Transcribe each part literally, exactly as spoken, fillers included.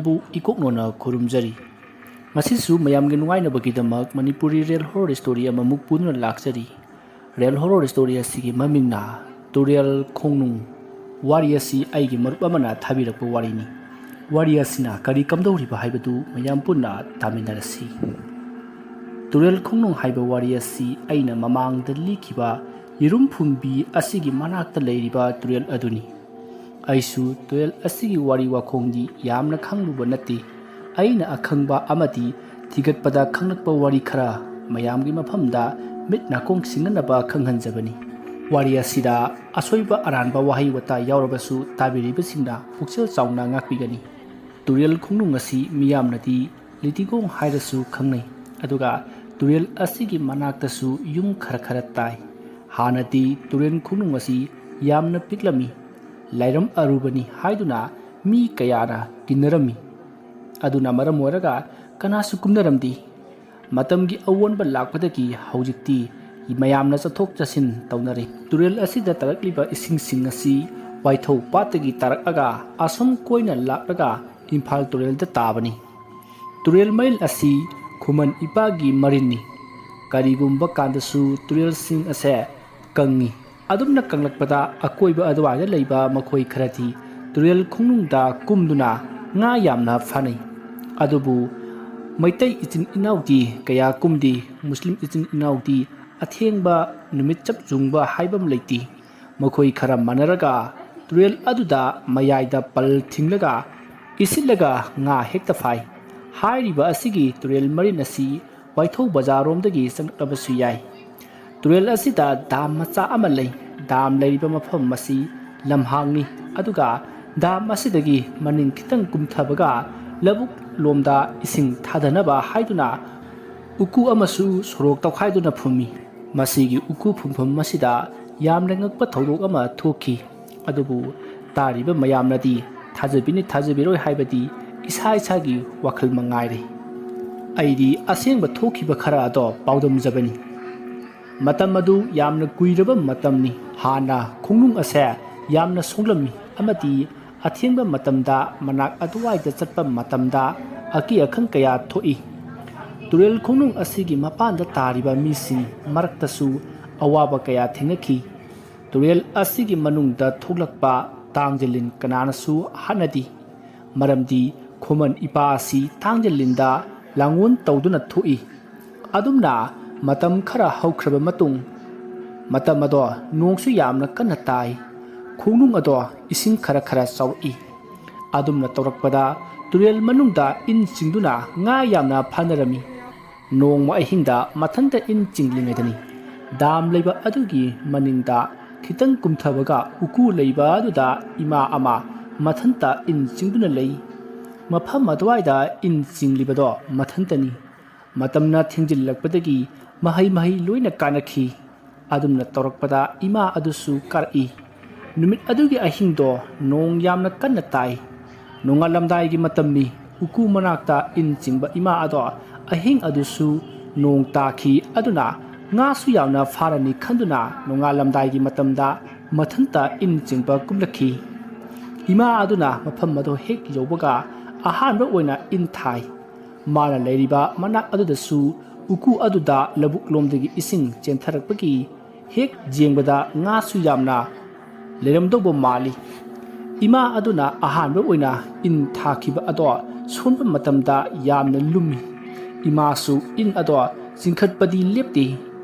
ꯕꯨ ꯏꯀꯣꯛꯅꯣꯅ ꯈꯨꯔꯨꯝꯖꯔꯤ꯫ ꯉꯁꯤꯁꯨ ꯃꯌꯥꯝꯒꯤ ꯅꯨꯡꯉꯥꯏꯅꯕꯒꯤꯗꯃꯛ ꯃꯅꯤꯄꯨꯔꯤ ꯔꯤꯌꯦꯜ ꯍꯣꯔꯣꯔ ꯁ꯭ꯇꯣꯔꯤ ꯑꯃꯃꯨꯛ ꯄꯨꯗꯨꯅ ꯂꯥꯛꯆꯔꯤ꯫ ꯔꯤꯌꯦꯜ ꯍꯣꯔꯣꯔ ꯁ꯭ꯇꯣꯔꯤ ꯑꯁꯤꯒꯤ ꯃꯃꯤꯡꯅ ꯇꯨꯔꯦꯜ ꯈꯣꯡꯅꯨꯡ꯫ ꯋꯥꯔꯤ ꯑꯁꯤ ꯑꯩꯒꯤ ꯃꯔꯨꯞ ꯑꯃꯅ ꯊꯥꯕꯤꯔꯛꯄ ꯋꯥꯔꯤꯅꯤ꯫ ꯋꯥꯔꯤ ꯑꯁꯤꯅ ꯀꯔꯤ ꯀꯝꯗꯧꯔꯤꯕ ꯍꯥꯏꯕꯗꯨ ꯃꯌꯥꯝ ꯄꯨꯟꯅ ꯇꯥꯃꯤꯟꯅꯔꯁꯤ꯫ ꯇꯨꯔꯦꯜ ꯈꯣꯡꯅꯨꯡ ꯍꯥꯏꯕ ꯋꯥꯔꯤ ꯑꯁꯤ ꯑꯩꯅ ꯃꯃꯥꯡꯗ ꯂꯤꯈꯤꯕ ꯌꯦꯔꯨꯝ ꯐꯨꯝꯕꯤ ꯑꯁꯤꯒꯤ ꯃꯅꯥꯛꯇ ꯂꯩꯔꯤꯕ ꯇꯨꯔꯦꯜ ꯑꯗꯨꯅꯤ꯫ ꯑꯩꯁꯨ ꯇꯨꯔꯦꯜ ꯑꯁꯤꯒꯤ ꯋꯥꯔꯤ ꯋꯥꯈꯣꯡꯗꯤ ꯌꯥꯝꯅ ꯈꯪꯂꯨꯕ ꯅꯠꯇꯦ꯫ ꯑꯩꯅ ꯑꯈꯪꯕ ꯑꯃꯗꯤ ꯊꯤꯒꯠꯄꯗ ꯈꯪꯂꯛꯄ ꯋꯥꯔꯤ ꯈꯔ ꯃꯌꯥꯝꯒꯤ ꯃꯐꯝꯗ ꯃꯤꯠ ꯅꯥꯀꯣꯡ ꯁꯤꯡꯅꯅꯕ ꯈꯪꯍꯟꯖꯕꯅꯤ꯫ ꯋꯥꯔꯤ ꯑꯁꯤꯗ ꯑꯁꯣꯏꯕ ꯑꯔꯥꯟꯕ ꯋꯥꯍꯩ ꯋꯥꯇꯥ ꯌꯥꯎꯔꯕꯁꯨ ꯇꯥꯕꯤꯔꯤꯕꯁꯤꯡꯅ ꯄꯨꯛꯆꯦꯜ ꯆꯥꯎꯅ ꯉꯥꯛꯄꯤꯒꯅꯤ꯫ ꯇꯨꯔꯦꯜ ꯈꯣꯡꯅꯨꯡ ꯑꯁꯤ ꯃꯤꯌꯥꯝꯅꯗꯤ ꯂꯤꯇꯤꯒꯣꯡ ꯍꯥꯏꯔꯁꯨ ꯈꯪꯅꯩ꯫ ꯑꯗꯨꯒ ꯇꯨꯔꯦꯜ ꯑꯁꯤꯒꯤ ꯃꯅꯥꯛꯇꯁꯨ ꯌꯨꯝ ꯈꯔ ꯈꯔ ꯇꯥꯏ꯫ ꯍꯥꯟꯅꯗꯤ ꯇꯨꯔꯦꯜ ꯈꯣꯡꯅꯨꯡ ꯑꯁꯤ ꯌꯥꯝꯅ ꯄꯤꯛꯂꯝꯃꯤ꯫ ꯂꯥꯏꯔꯝ ꯑꯔꯨꯕꯅꯤ ꯍꯥꯏꯗꯨꯅ ꯃꯤ ꯀꯌꯥꯅ ꯀꯤꯟꯅꯔꯝꯃꯤ꯫ ꯑꯗꯨꯅ ꯃꯔꯝ ꯑꯣꯏꯔꯒ ꯀꯅꯥꯁꯨ ꯀꯨꯝꯅꯔꯝꯗꯦ꯫ ꯃꯇꯝꯒꯤ ꯑꯑꯣꯟꯕ ꯂꯥꯛꯄꯗꯒꯤ ꯍꯧꯖꯤꯛꯇꯤ ꯃꯌꯥꯝꯅ ꯆꯠꯊꯣꯛ ꯆꯠꯁꯤꯟ ꯇꯧꯅꯔꯦ꯫ ꯇꯨꯔꯦꯜ ꯑꯁꯤꯗ ꯇꯥꯔꯛꯂꯤꯕ ꯏꯁꯤꯡꯁꯤꯡ ꯑꯁꯤ ꯋꯥꯏꯊꯧ ꯄꯥꯠꯇꯒꯤ ꯇꯥꯔꯛꯂꯒ ꯑꯁꯣꯝ ꯀꯣꯏꯅ ꯂꯥꯛꯂꯒ ꯏꯝꯐꯥꯜ ꯇꯨꯔꯦꯜꯗ ꯇꯥꯕꯅꯤ꯫ ꯇꯨꯔꯦꯜ ꯃꯔꯤꯜ ꯑꯁꯤ ꯈꯨꯃꯟ ꯏꯄꯥꯒꯤ ꯃꯔꯤꯜꯅꯤ꯫ ꯀꯔꯤꯒꯨꯝꯕ ꯀꯥꯟꯗꯁꯨ ꯇꯨꯔꯦꯜꯁꯤꯡ ꯑꯁꯦ ꯀꯪꯉꯤ꯫ ꯑꯗꯨꯝꯅ ꯀꯪꯂꯛꯄꯗ ꯑꯀꯣꯏꯕ ꯑꯗꯨꯋꯥꯏꯗ ꯂꯩꯕ ꯃꯈꯣꯏ ꯈꯔꯗꯤ ꯇꯨꯔꯦꯜ ꯈꯣꯡꯅꯨꯡꯗ ꯀꯨꯝꯗꯨꯅ ꯉꯥ ꯌꯥꯝꯅ ꯐꯥꯅꯩ꯫ ꯑꯗꯨꯕꯨ ꯃꯩꯇꯩ ꯏꯆꯤꯟ ꯏꯅꯥꯎꯗꯤ ꯀꯌꯥ ꯀꯨꯝꯗꯦ꯫ ꯃꯨꯁꯂꯤꯝ ꯏꯆꯤꯟ ꯏꯅꯥꯎꯗꯤ ꯑꯊꯦꯡꯕ ꯅꯨꯃꯤꯠ ꯆꯞ ꯌꯨꯡꯕ ꯍꯥꯏꯕ ꯑꯃ ꯂꯩꯇꯦ꯫ ꯃꯈꯣꯏ ꯈꯔ ꯃꯥꯟꯅꯔꯒ ꯇꯨꯔꯦꯜ ꯑꯗꯨꯗ ꯃꯌꯥꯏꯗ ꯄꯜ ꯊꯤꯡꯂꯒ ꯏꯁꯤꯠꯂꯒ ꯉꯥ ꯍꯦꯛꯇ ꯐꯥꯏ꯫ ꯍꯥꯏꯔꯤꯕ ꯑꯁꯤꯒꯤ ꯇꯨꯔꯦꯜ ꯃꯔꯤꯜ ꯑꯁꯤ ꯋꯥꯏꯊꯧ ꯕꯖꯥꯔꯔꯣꯝꯗꯒꯤ ꯆꯪꯂꯛꯂꯕꯁꯨ ꯌꯥꯏ꯫ ꯇꯨꯔꯦꯜ ꯑꯁꯤꯗ ꯗꯥꯝ ꯃꯆꯥ ꯑꯃ ꯂꯩ꯫ ꯗꯥꯝ ꯂꯩꯔꯤꯕ ꯃꯐꯝ ꯑꯁꯤ ꯂꯝꯍꯥꯡꯅꯤ꯫ ꯑꯗꯨꯒ ꯗꯥꯝ ꯑꯁꯤꯗꯒꯤ ꯃꯅꯤꯡ ꯈꯤꯇꯪ ꯀꯨꯝꯊꯕꯒ ꯂꯧꯕꯨꯛ ꯂꯣꯝꯗ ꯏꯁꯤꯡ ꯊꯥꯗꯅꯕ ꯍꯥꯏꯗꯨꯅ ꯎꯀꯨ ꯑꯃꯁꯨ ꯁꯣꯔꯣꯛ ꯇꯧꯈꯥꯏꯗꯨꯅ ꯐꯨꯝꯃꯤ꯫ ꯃꯁꯤꯒꯤ ꯎꯀꯨ ꯐꯨꯝꯐꯝ ꯑꯁꯤꯗ ꯌꯥꯝꯅ ꯉꯛꯄ ꯊꯧꯗꯣꯛ ꯑꯃ ꯊꯣꯛꯈꯤ꯫ ꯑꯗꯨꯕꯨ ꯇꯥꯔꯤꯕ ꯃꯌꯥꯝꯅꯗꯤ ꯊꯥꯖꯕꯤꯅꯤ ꯊꯥꯖꯕꯤꯔꯣꯏ ꯍꯥꯏꯕꯗꯤ ꯏꯁꯥ ꯏꯁꯥꯒꯤ ꯋꯥꯈꯜ ꯃꯉꯥꯏꯔꯦ꯫ ꯑꯩꯗꯤ ꯑꯁꯦꯡꯕ ꯊꯣꯛꯈꯤꯕ ꯈꯔ ꯑꯗꯣ ꯄꯥꯎꯗꯝꯖꯕꯅꯤ꯫ ꯃꯇꯝ ꯑꯗꯨ ꯌꯥꯝꯅ ꯀꯨꯏꯔꯕ ꯃꯇꯝꯅꯤ꯫ ꯍꯥꯟꯅ ꯈꯣꯡꯅꯨꯡ ꯑꯁꯦ ꯌꯥꯝꯅ ꯁꯣꯡꯂꯝꯃꯤ ꯑꯃꯗꯤ ꯑꯊꯦꯡꯕ ꯃꯇꯝꯗ ꯃꯅꯥꯛ ꯑꯗꯨꯋꯥꯏꯗ ꯆꯠꯄ ꯃꯇꯝꯗ ꯑꯀꯤ ꯑꯈꯪ ꯀꯌꯥ ꯊꯣꯛꯏ꯫ ꯇꯨꯔꯦꯜ ꯈꯣꯡꯅꯨꯡ ꯑꯁꯤꯒꯤ ꯃꯄꯥꯟꯗ ꯇꯥꯔꯤꯕ ꯃꯤꯁꯤꯡ ꯃꯔꯛꯇꯁꯨ ꯑꯋꯥꯕ ꯀꯌꯥ ꯊꯦꯡꯅꯈꯤ꯫ ꯇꯨꯔꯦꯜ ꯑꯁꯤꯒꯤ ꯃꯅꯨꯡꯗ ꯊꯣꯛꯂꯛꯄ ꯇꯥꯡꯖꯂꯤꯟ ꯀꯅꯥꯅꯁꯨ ꯍꯥꯠꯅꯗꯦ꯫ ꯃꯔꯝꯗꯤ ꯈꯣꯃꯟ ꯏꯄꯥ ꯑꯁꯤ ꯇꯥꯡꯖꯂꯤꯟꯗ ꯂꯥꯡꯑꯣꯟ ꯇꯧꯗꯨꯅ ꯊꯣꯛꯏ꯫ ꯑꯗꯨꯝꯅ ꯃꯇꯝ ꯈꯔ ꯍꯧꯈ꯭ꯔꯕ ꯃꯇꯨꯡ, ꯃꯇꯝ ꯑꯗꯣ ꯅꯣꯡꯁꯨ ꯌꯥꯝꯅ ꯀꯟꯅ ꯇꯥꯏ꯫ ꯈꯣꯡꯅꯨꯡ ꯑꯗꯣ ꯏꯁꯤꯡ ꯈꯔ ꯈꯔ ꯆꯥꯎꯔꯛꯏ꯫ ꯑꯗꯨꯝꯅ ꯇꯧꯔꯛꯄꯗ ꯇꯨꯔꯦꯜ ꯃꯅꯨꯡꯗ ꯏꯟ ꯆꯤꯡꯗꯨꯅ ꯉꯥ ꯌꯥꯝꯅ ꯐꯥꯅꯔꯝꯃꯤ꯫ ꯅꯣꯡꯃ ꯑꯍꯤꯡꯗ ꯃꯊꯟꯇ ꯏꯟ ꯆꯤꯡꯂꯤꯉꯩꯗꯅꯤ, ꯗꯥꯝ ꯂꯩꯕ ꯑꯗꯨꯒꯤ ꯃꯅꯤꯡꯗ ꯈꯤꯇꯪ ꯀꯨꯝꯊꯕꯒ ꯎꯀꯨ ꯂꯩꯕ ꯑꯗꯨꯗ ꯏꯃꯥ ꯑꯃ ꯃꯊꯟꯇ ꯏꯟ ꯆꯤꯡꯗꯨꯅ ꯂꯩ꯫ ꯃꯐꯝ ꯑꯗꯨꯋꯥꯏꯗ ꯏꯟ ꯆꯤꯡꯂꯤꯕꯗꯣ ꯃꯊꯟꯇꯅꯤ꯫ ꯃꯇꯝꯅ ꯊꯦꯡꯖꯤꯜꯂꯛꯄꯗꯒꯤ ꯃꯍꯩ ꯃꯍꯩ ꯂꯣꯏꯅ ꯀꯥꯅꯈꯤ꯫ ꯑꯗꯨꯝꯅ ꯇꯧꯔꯛꯄꯗ ꯏꯃꯥ ꯑꯗꯨꯁꯨ ꯀꯥꯔꯛꯏ꯫ ꯅꯨꯃꯤꯠ ꯑꯗꯨꯒꯤ ꯑꯍꯤꯡꯗꯣ ꯅꯣꯡ ꯌꯥꯝꯅ ꯀꯟꯅ ꯇꯥꯏ꯫ ꯅꯣꯡꯉꯥꯜꯂꯝꯗꯥꯏꯒꯤ ꯃꯇꯝꯅꯤ꯫ ꯎꯀꯨ ꯃꯅꯥꯛꯇ ꯏꯟ ꯆꯤꯡꯕ ꯏꯃꯥ ꯑꯗꯣ ꯑꯍꯤꯡ ꯑꯗꯨꯁꯨ ꯅꯣꯡ ꯇꯥꯈꯤ꯫ ꯑꯗꯨꯅ ꯉꯥꯁꯨ ꯌꯥꯝꯅ ꯐꯥꯔꯅꯤ ꯈꯟꯗꯨꯅ ꯅꯣꯡꯉꯥꯜꯂꯝꯗꯥꯏꯒꯤ ꯃꯇꯝꯗ ꯃꯊꯟꯇ ꯏꯟ ꯆꯤꯡꯕ ꯀꯨꯝꯂꯛꯈꯤ꯫ ꯏꯃꯥ ꯑꯗꯨꯅ ꯃꯐꯝ ꯑꯗꯨ ꯍꯦꯛ ꯌꯧꯕꯒ ꯑꯍꯥꯟꯕ ꯑꯣꯏꯅ ꯏꯟ ꯊꯥꯏ꯫ ꯃꯥꯅ ꯂꯩꯔꯤꯕ ꯃꯅꯥꯛ ꯑꯗꯨꯗꯁꯨ ꯎꯀꯨ ꯑꯗꯨꯗ ꯂꯧꯕꯨꯛ ꯂꯣꯝꯗꯒꯤ ꯏꯁꯤꯡ ꯆꯦꯟꯊꯔꯛꯄꯒꯤ ꯍꯦꯛ ꯌꯦꯡꯕꯗ ꯉꯥꯁꯨ ꯌꯥꯝꯅ ꯂꯩꯔꯝꯗꯧꯕ ꯃꯥꯜꯂꯤ꯫ ꯏꯃꯥ ꯑꯗꯨꯅ ꯑꯍꯥꯟꯕ ꯑꯣꯏꯅ ꯏꯟ ꯊꯥꯈꯤꯕ ꯑꯗꯣ ꯁꯣꯟꯕ ꯃꯇꯝꯗ ꯌꯥꯝꯅ ꯂꯨꯝꯃꯤ꯫ ꯏꯃꯥꯁꯨ ꯏꯟ ꯑꯗꯣ ꯆꯤꯡꯈꯠꯄꯗꯤ ꯂꯦꯞꯇꯦ꯫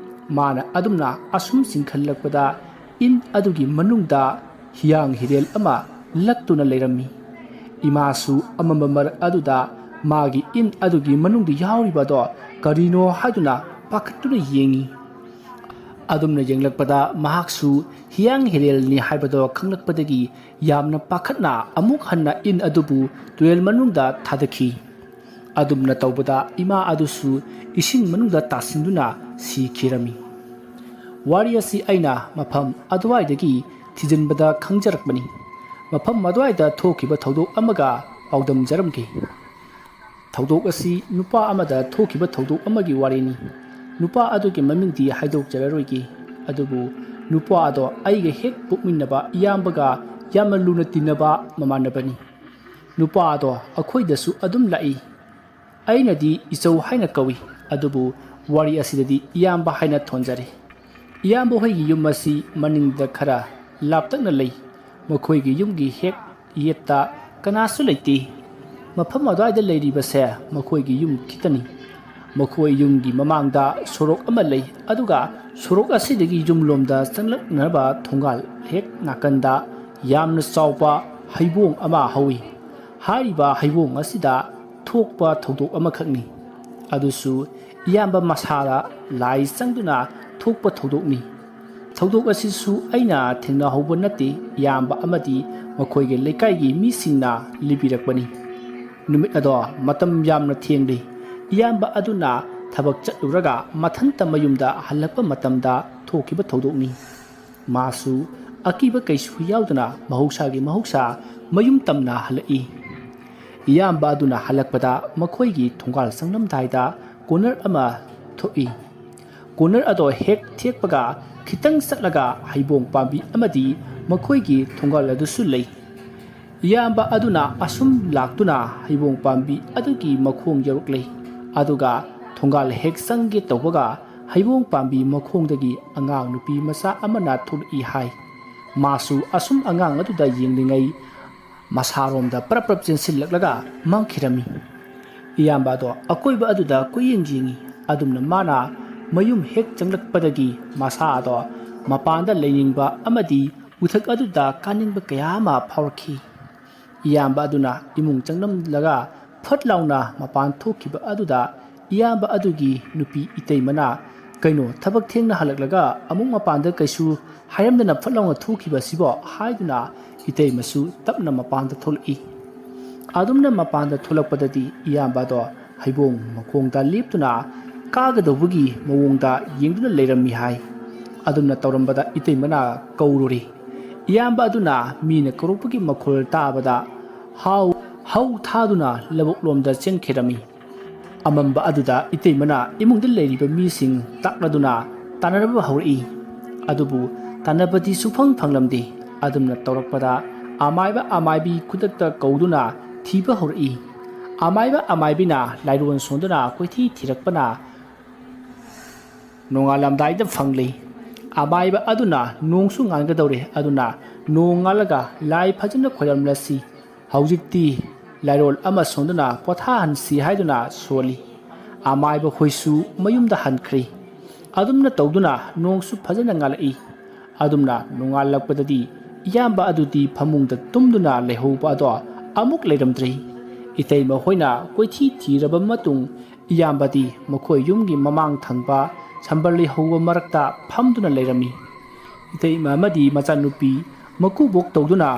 ꯃꯥꯅ ꯑꯗꯨꯝꯅ ꯑꯁꯨꯝ ꯆꯤꯡꯈꯠꯂꯛꯄꯗ ꯏꯟ ꯑꯗꯨꯒꯤ ꯃꯅꯨꯡꯗ ꯍꯤꯌꯥꯡ ꯍꯤꯔꯦꯜ ꯑꯃ ꯂꯛꯇꯨꯅ ꯂꯩꯔꯝꯃꯤ꯫ ꯏꯃꯥꯁꯨ ꯑꯃꯝꯕ ꯃꯔꯛ ꯑꯗꯨꯗ ꯃꯥꯒꯤ ꯏꯟ ꯑꯗꯨꯒꯤ ꯃꯅꯨꯡꯗ ꯌꯥꯎꯔꯤꯕ ꯑꯗꯣ ꯀꯔꯤꯅꯣ ꯍꯥꯏꯗꯨꯅ ꯄꯥꯈꯠꯇꯨꯅ ꯌꯦꯡꯉꯤ꯫ ꯑꯗꯨꯝꯅ ꯌꯦꯡꯂꯛꯄꯗ ꯃꯍꯥꯛꯁꯨ ꯍꯤꯌꯥꯡ ꯍꯤꯔꯦꯜꯅꯤ ꯍꯥꯏꯕꯗꯣ ꯈꯪꯂꯛꯄꯗꯒꯤ ꯌꯥꯝꯅ ꯄꯥꯈꯠꯅ ꯑꯃꯨꯛ ꯍꯟꯅ ꯏꯟ ꯑꯗꯨꯕꯨ ꯇꯨꯔꯦꯜ ꯃꯅꯨꯡꯗ ꯊꯥꯗꯈꯤ꯫ ꯑꯗꯨꯝꯅ ꯇꯧꯕꯗ ꯏꯃꯥ ꯑꯗꯨꯁꯨ ꯏꯁꯤꯡ ꯃꯅꯨꯡꯗ ꯇꯥꯁꯤꯟꯗꯨꯅ ꯁꯤꯈꯤꯔꯝꯃꯤ꯫ ꯋꯥꯔꯤ ꯑꯁꯤ ꯑꯩꯅ ꯃꯐꯝ ꯑꯗꯨꯋꯥꯏꯗꯒꯤ ꯊꯤꯖꯤꯟꯕꯗ ꯈꯪꯖꯔꯛꯄꯅꯤ꯫ ꯃꯐꯝ ꯑꯗꯨꯋꯥꯏꯗ ꯊꯣꯛꯈꯤꯕ ꯊꯧꯗꯣꯛ ꯑꯃꯒ ꯄꯥꯎꯗꯝꯖꯔꯝꯒꯦ꯫ ꯊꯧꯗꯣꯛ ꯑꯁꯤ ꯅꯨꯄꯥ ꯑꯃꯗ ꯊꯣꯛꯈꯤꯕ ꯊꯧꯗꯣꯛ ꯑꯃꯒꯤ ꯋꯥꯔꯤꯅꯤ꯫ ꯅꯨꯄꯥ ꯑꯗꯨꯒꯤ ꯃꯃꯤꯡꯗꯤ ꯍꯥꯏꯗꯣꯛꯆꯔꯔꯣꯏꯒꯦ꯫ ꯑꯗꯨꯕꯨ ꯅꯨꯄꯥ ꯑꯗꯣ ꯑꯩꯒ ꯍꯦꯛ ꯄꯣꯛꯃꯤꯟꯅꯕ ꯏꯌꯥꯝꯕꯒ ꯌꯥꯝꯅ ꯂꯨꯅ ꯇꯤꯟꯅꯕ ꯃꯃꯥꯟꯅꯕꯅꯤ꯫ ꯅꯨꯄꯥ ꯑꯗꯣ ꯑꯩꯈꯣꯏꯗꯁꯨ ꯑꯗꯨꯝ ꯂꯥꯛꯏ꯫ ꯑꯩꯅꯗꯤ ꯏꯆꯧ ꯍꯥꯏꯅ ꯀꯧꯏ, ꯑꯗꯨꯕꯨ ꯋꯥꯔꯤ ꯑꯁꯤꯗꯗꯤ ꯏꯌꯥꯝꯕ ꯍꯥꯏꯅ ꯊꯣꯟꯖꯔꯤ꯫ ꯏꯌꯥꯝꯕ ꯍꯣꯏꯒꯤ ꯌꯨꯝ ꯑꯁꯤ ꯃꯅꯤꯡꯗ ꯈꯔ ꯂꯥꯞꯇꯛꯅ ꯂꯩ꯫ ꯃꯈꯣꯏꯒꯤ ꯌꯨꯝꯒꯤ ꯍꯦꯛ ꯌꯦꯠꯇ ꯀꯅꯥꯁꯨ ꯂꯩꯇꯦ꯫ ꯃꯐꯝ ꯑꯗꯨꯋꯥꯏꯗ ꯂꯩꯔꯤꯕꯁꯦ ꯃꯈꯣꯏꯒꯤ ꯌꯨꯝ ꯈꯤꯇꯅꯤ꯫ ꯃꯈꯣꯏ ꯌꯨꯝꯒꯤ ꯃꯃꯥꯡꯗ ꯁꯣꯔꯣꯛ ꯑꯃ ꯂꯩ, ꯑꯗꯨꯒ ꯁꯣꯔꯣꯛ ꯑꯁꯤꯗꯒꯤ ꯌꯨꯝꯂꯣꯝꯗ ꯆꯪꯂꯛꯅꯕ ꯊꯣꯡꯒꯥꯜ ꯍꯦꯛ ꯅꯥꯀꯟꯗ ꯌꯥꯝꯅ ꯆꯥꯎꯕ ꯍꯩꯕꯣꯡ ꯑꯃ ꯍꯧꯏ꯫ ꯍꯥꯏꯔꯤꯕ ꯍꯩꯕꯣꯡ ꯑꯁꯤꯗ ꯊꯣꯛꯄ ꯊꯧꯗꯣꯛ ꯑꯃꯈꯛꯅꯤ꯫ ꯑꯗꯨꯁꯨ ꯏꯌꯥꯝꯕ ꯃꯁꯥꯗ ꯂꯥꯏ ꯆꯪꯗꯨꯅ ꯊꯣꯛꯄ ꯊꯧꯗꯣꯛꯅꯤ꯫ ꯊꯧꯗꯣꯛ ꯑꯁꯤꯁꯨ ꯑꯩꯅ ꯊꯦꯡꯅꯍꯧꯕ ꯅꯠꯇꯦ, ꯏꯌꯥꯝꯕ ꯑꯃꯗꯤ ꯃꯈꯣꯏꯒꯤ ꯂꯩꯀꯥꯏꯒꯤ ꯃꯤꯁꯤꯡꯅ ꯂꯤꯕꯤꯔꯛꯄꯅꯤ꯫ ꯅꯨꯃꯤꯠ ꯑꯗꯣ ꯃꯇꯝ ꯌꯥꯝꯅ ꯊꯦꯡꯂꯤ꯫ ꯏꯌꯥꯝꯕ ꯑꯗꯨꯅ ꯊꯕꯛ ꯆꯠꯂꯨꯔꯒ ꯃꯊꯟꯇ ꯃꯌꯨꯝꯗ ꯍꯜꯂꯛꯄ ꯃꯇꯝꯗ ꯊꯣꯛꯈꯤꯕ ꯊꯧꯗꯣꯛꯅꯤ꯫ ꯃꯥꯁꯨ ꯑꯀꯤꯕ ꯀꯩꯁꯨ ꯌꯥꯎꯗꯅ ꯃꯍꯧꯁꯥꯒꯤ ꯃꯍꯧꯁꯥ ꯃꯌꯨꯝ ꯇꯝꯅ ꯍꯜꯂꯛꯏ꯫ ꯏꯌꯥꯝꯕ ꯑꯗꯨꯅ ꯍꯜꯂꯛꯄꯗ ꯃꯈꯣꯏꯒꯤ ꯊꯣꯡꯒꯥꯜ ꯆꯪꯂꯝꯗꯥꯏꯗ ꯀꯣꯅꯔ ꯑꯃ ꯊꯣꯛꯏ꯫ ꯀꯣꯅꯔ ꯑꯗꯣ ꯍꯦꯛ ꯊꯦꯛꯄꯒ ꯈꯤꯇꯪ ꯆꯠꯂꯒ ꯍꯩꯕꯣꯡ ꯄꯥꯝꯕꯤ ꯑꯃꯗꯤ ꯃꯈꯣꯏꯒꯤ ꯊꯣꯡꯒꯥꯜ ꯑꯗꯨꯁꯨ ꯂꯩ꯫ ꯏꯌꯥꯝꯕ ꯑꯗꯨꯅ ꯑꯁꯨꯝ ꯂꯥꯛꯇꯨꯅ ꯍꯩꯕꯣꯡ ꯄꯥꯝꯕꯤ ꯑꯗꯨꯒꯤ ꯃꯈꯣꯡ ꯌꯧꯔꯛꯂꯦ꯫ ꯑꯗꯨꯒ ꯊꯣꯡꯒꯥꯜ ꯍꯦꯛ ꯆꯪꯒꯦ ꯇꯧꯕꯒ ꯍꯩꯕꯣꯡ ꯄꯥꯝꯕꯤ ꯃꯈꯣꯡꯗꯒꯤ ꯑꯉꯥꯡ ꯅꯨꯄꯤ ꯃꯆꯥ ꯑꯃꯅ ꯊꯣꯛꯂꯛꯏ ꯍꯥꯏ꯫ ꯃꯥꯁꯨ ꯑꯁꯨꯝ ꯑꯉꯥꯡ ꯑꯗꯨꯗ ꯌꯦꯡꯂꯤꯉꯩ ꯃꯁꯥꯔꯣꯝꯗ ꯄꯔꯞ ꯄꯔꯞ ꯆꯦꯟꯁꯤꯜꯂꯛꯂꯒ ꯃꯥꯡꯈꯤꯔꯝꯃꯤ꯫ ꯏꯌꯥꯝꯕ ꯑꯗꯣ ꯑꯀꯣꯏꯕ ꯑꯗꯨꯗ ꯀꯨꯌꯦꯡ ꯌꯦꯡꯉꯤ꯫ ꯑꯗꯨꯝꯅ ꯃꯥꯅ ꯃꯌꯨꯝ ꯍꯦꯛ ꯆꯪꯂꯛꯄꯗꯒꯤ ꯃꯁꯥ ꯑꯗꯣ ꯃꯄꯥꯟꯗ ꯂꯩꯅꯤꯡꯕ ꯑꯃꯗꯤ ꯎꯊꯛ ꯑꯗꯨꯗ ꯀꯥꯅꯤꯡꯕ ꯀꯌꯥ ꯑꯃ ꯐꯥꯎꯔꯛꯈꯤ꯫ ꯏꯌꯥꯝꯕ ꯑꯗꯨꯅ ꯏꯃꯨꯡ ꯆꯪꯂꯝꯂꯒ ꯐꯠ ꯂꯥꯎꯅ ꯃꯄꯥꯟ ꯊꯣꯛꯈꯤꯕ ꯑꯗꯨꯗ ꯏꯌꯥꯝꯕ ꯑꯗꯨꯒꯤ ꯅꯨꯄꯤ ꯏꯇꯩꯃꯅ, "ꯀꯩꯅꯣ, ꯊꯕꯛ ꯊꯦꯡꯅ ꯍꯜꯂꯛꯂꯒ ꯑꯃꯨꯛ ꯃꯄꯥꯟꯗ ꯀꯩꯁꯨ ꯍꯥꯏꯔꯝꯗꯅ ꯐꯠ ꯂꯥꯎꯅ ꯊꯣꯛꯈꯤꯕ ꯑꯁꯤꯕꯣ?" ꯍꯥꯏꯗꯨꯅ ꯏꯇꯩꯃꯁꯨ ꯇꯞꯅ ꯃꯄꯥꯟꯗ ꯊꯣꯛꯂꯛꯏ꯫ ꯑꯗꯨꯝꯅ ꯃꯄꯥꯟꯗ ꯊꯣꯛꯂꯛꯄꯗꯗꯤ ꯏꯌꯥꯝꯕꯗꯣ ꯍꯩꯕꯣꯡ ꯃꯈꯣꯡꯗ ꯂꯦꯞꯇꯨꯅ ꯀꯥꯒꯗꯧꯕꯒꯤ ꯃꯑꯣꯡꯗ ꯌꯦꯡꯗꯨꯅ ꯂꯩꯔꯝꯃꯤ ꯍꯥꯏ꯫ ꯑꯗꯨꯝꯅ ꯇꯧꯔꯝꯕꯗ ꯏꯇꯩꯃꯅ ꯀꯧꯔꯨꯔꯤ꯫ ꯏꯌꯥꯝꯕ ꯑꯗꯨꯅ ꯃꯤꯅ ꯀꯧꯔꯛꯄꯒꯤ ꯃꯈꯣꯜ ꯇꯥꯕꯗ ꯍꯥꯎ ꯍꯧ ꯊꯥꯗꯨꯅ ꯂꯧꯕꯨꯛꯂꯣꯝꯗ ꯆꯦꯟꯈꯤꯔꯝꯃꯤ꯫ ꯑꯃꯝꯕ ꯑꯗꯨꯗ ꯏꯇꯩꯃꯅ ꯏꯃꯨꯡꯗ ꯂꯩꯔꯤꯕ ꯃꯤꯁꯤꯡ ꯇꯥꯛꯂꯗꯨꯅ ꯇꯥꯟꯅꯔꯕ ꯍꯧꯔꯛꯏ꯫ ꯑꯗꯨꯕꯨ ꯇꯥꯟꯅꯕꯗꯤ ꯁꯨꯐꯪ ꯐꯪꯂꯝꯗꯦ꯫ ꯑꯗꯨꯝꯅ ꯇꯧꯔꯛꯄꯗ ꯑꯃꯥꯏꯕ ꯑꯃꯥꯏꯕꯤ ꯈꯨꯗꯛꯇ ꯀꯧꯗꯨꯅ ꯊꯤꯕ ꯍꯧꯔꯛꯏ꯫ ꯑꯃꯥꯏꯕ ꯑꯃꯥꯏꯕꯤꯅ ꯂꯥꯏꯔꯣꯟ ꯁꯣꯟꯗꯨꯅ ꯀꯣꯏꯊꯤ ꯊꯤꯔꯛꯄꯅ ꯅꯣꯡꯉꯥꯜꯂꯝꯗꯥꯏꯗ ꯐꯪꯂꯤ꯫ ꯑꯃꯥꯏꯕ ꯑꯗꯨꯅ ꯅꯣꯡꯁꯨ ꯉꯥꯟꯒꯗꯧꯔꯦ, ꯑꯗꯨꯅ ꯅꯣꯡ ꯉꯥꯜꯂꯒ ꯂꯥꯏ ꯐꯖꯅ ꯈꯣꯏꯔꯝꯂꯁꯤ꯫ ꯍꯧꯖꯤꯛꯇꯤ ꯂꯥꯏꯔꯣꯜ ꯑꯃ ꯁꯣꯟꯗꯨꯅ ꯄꯣꯊꯥꯍꯟꯁꯤ ꯍꯥꯏꯗꯨꯅ ꯁꯣꯜꯂꯤ꯫ ꯑꯃꯥꯏꯕ ꯍꯣꯏꯁꯨ ꯃꯌꯨꯝꯗ ꯍꯟꯈ꯭ꯔꯦ꯫ ꯑꯗꯨꯝꯅ ꯇꯧꯗꯨꯅ ꯅꯣꯡꯁꯨ ꯐꯖꯅ ꯉꯥꯜꯂꯛꯏ꯫ ꯑꯗꯨꯝꯅ ꯅꯣꯡꯉꯥꯜꯂꯛꯄꯗꯗꯤ ꯏꯌꯥꯝꯕ ꯑꯗꯨꯗꯤ ꯐꯃꯨꯡꯗ ꯇꯨꯝꯗꯨꯅ ꯂꯩꯍꯧꯕ ꯑꯗꯣ ꯑꯃꯨꯛ ꯂꯩꯔꯝꯗ꯭ꯔꯦ꯫ ꯏꯇꯩꯃ ꯍꯣꯏꯅ ꯀꯣꯏꯊꯤ ꯊꯤꯔꯕ ꯃꯇꯨꯡ ꯏꯌꯥꯝꯕꯗꯤ ꯃꯈꯣꯏ ꯌꯨꯝꯒꯤ ꯃꯃꯥꯡ ꯊꯪꯕ ꯁꯝꯕꯜ ꯂꯩꯍꯧꯕ ꯃꯔꯛꯇ ꯐꯝꯗꯨꯅ ꯂꯩꯔꯝꯃꯤ꯫ ꯏꯇꯩꯃ ꯑꯃꯗꯤ ꯃꯆꯥꯅꯨꯄꯤ ꯃꯀꯨꯕꯣꯛ ꯇꯧꯗꯨꯅ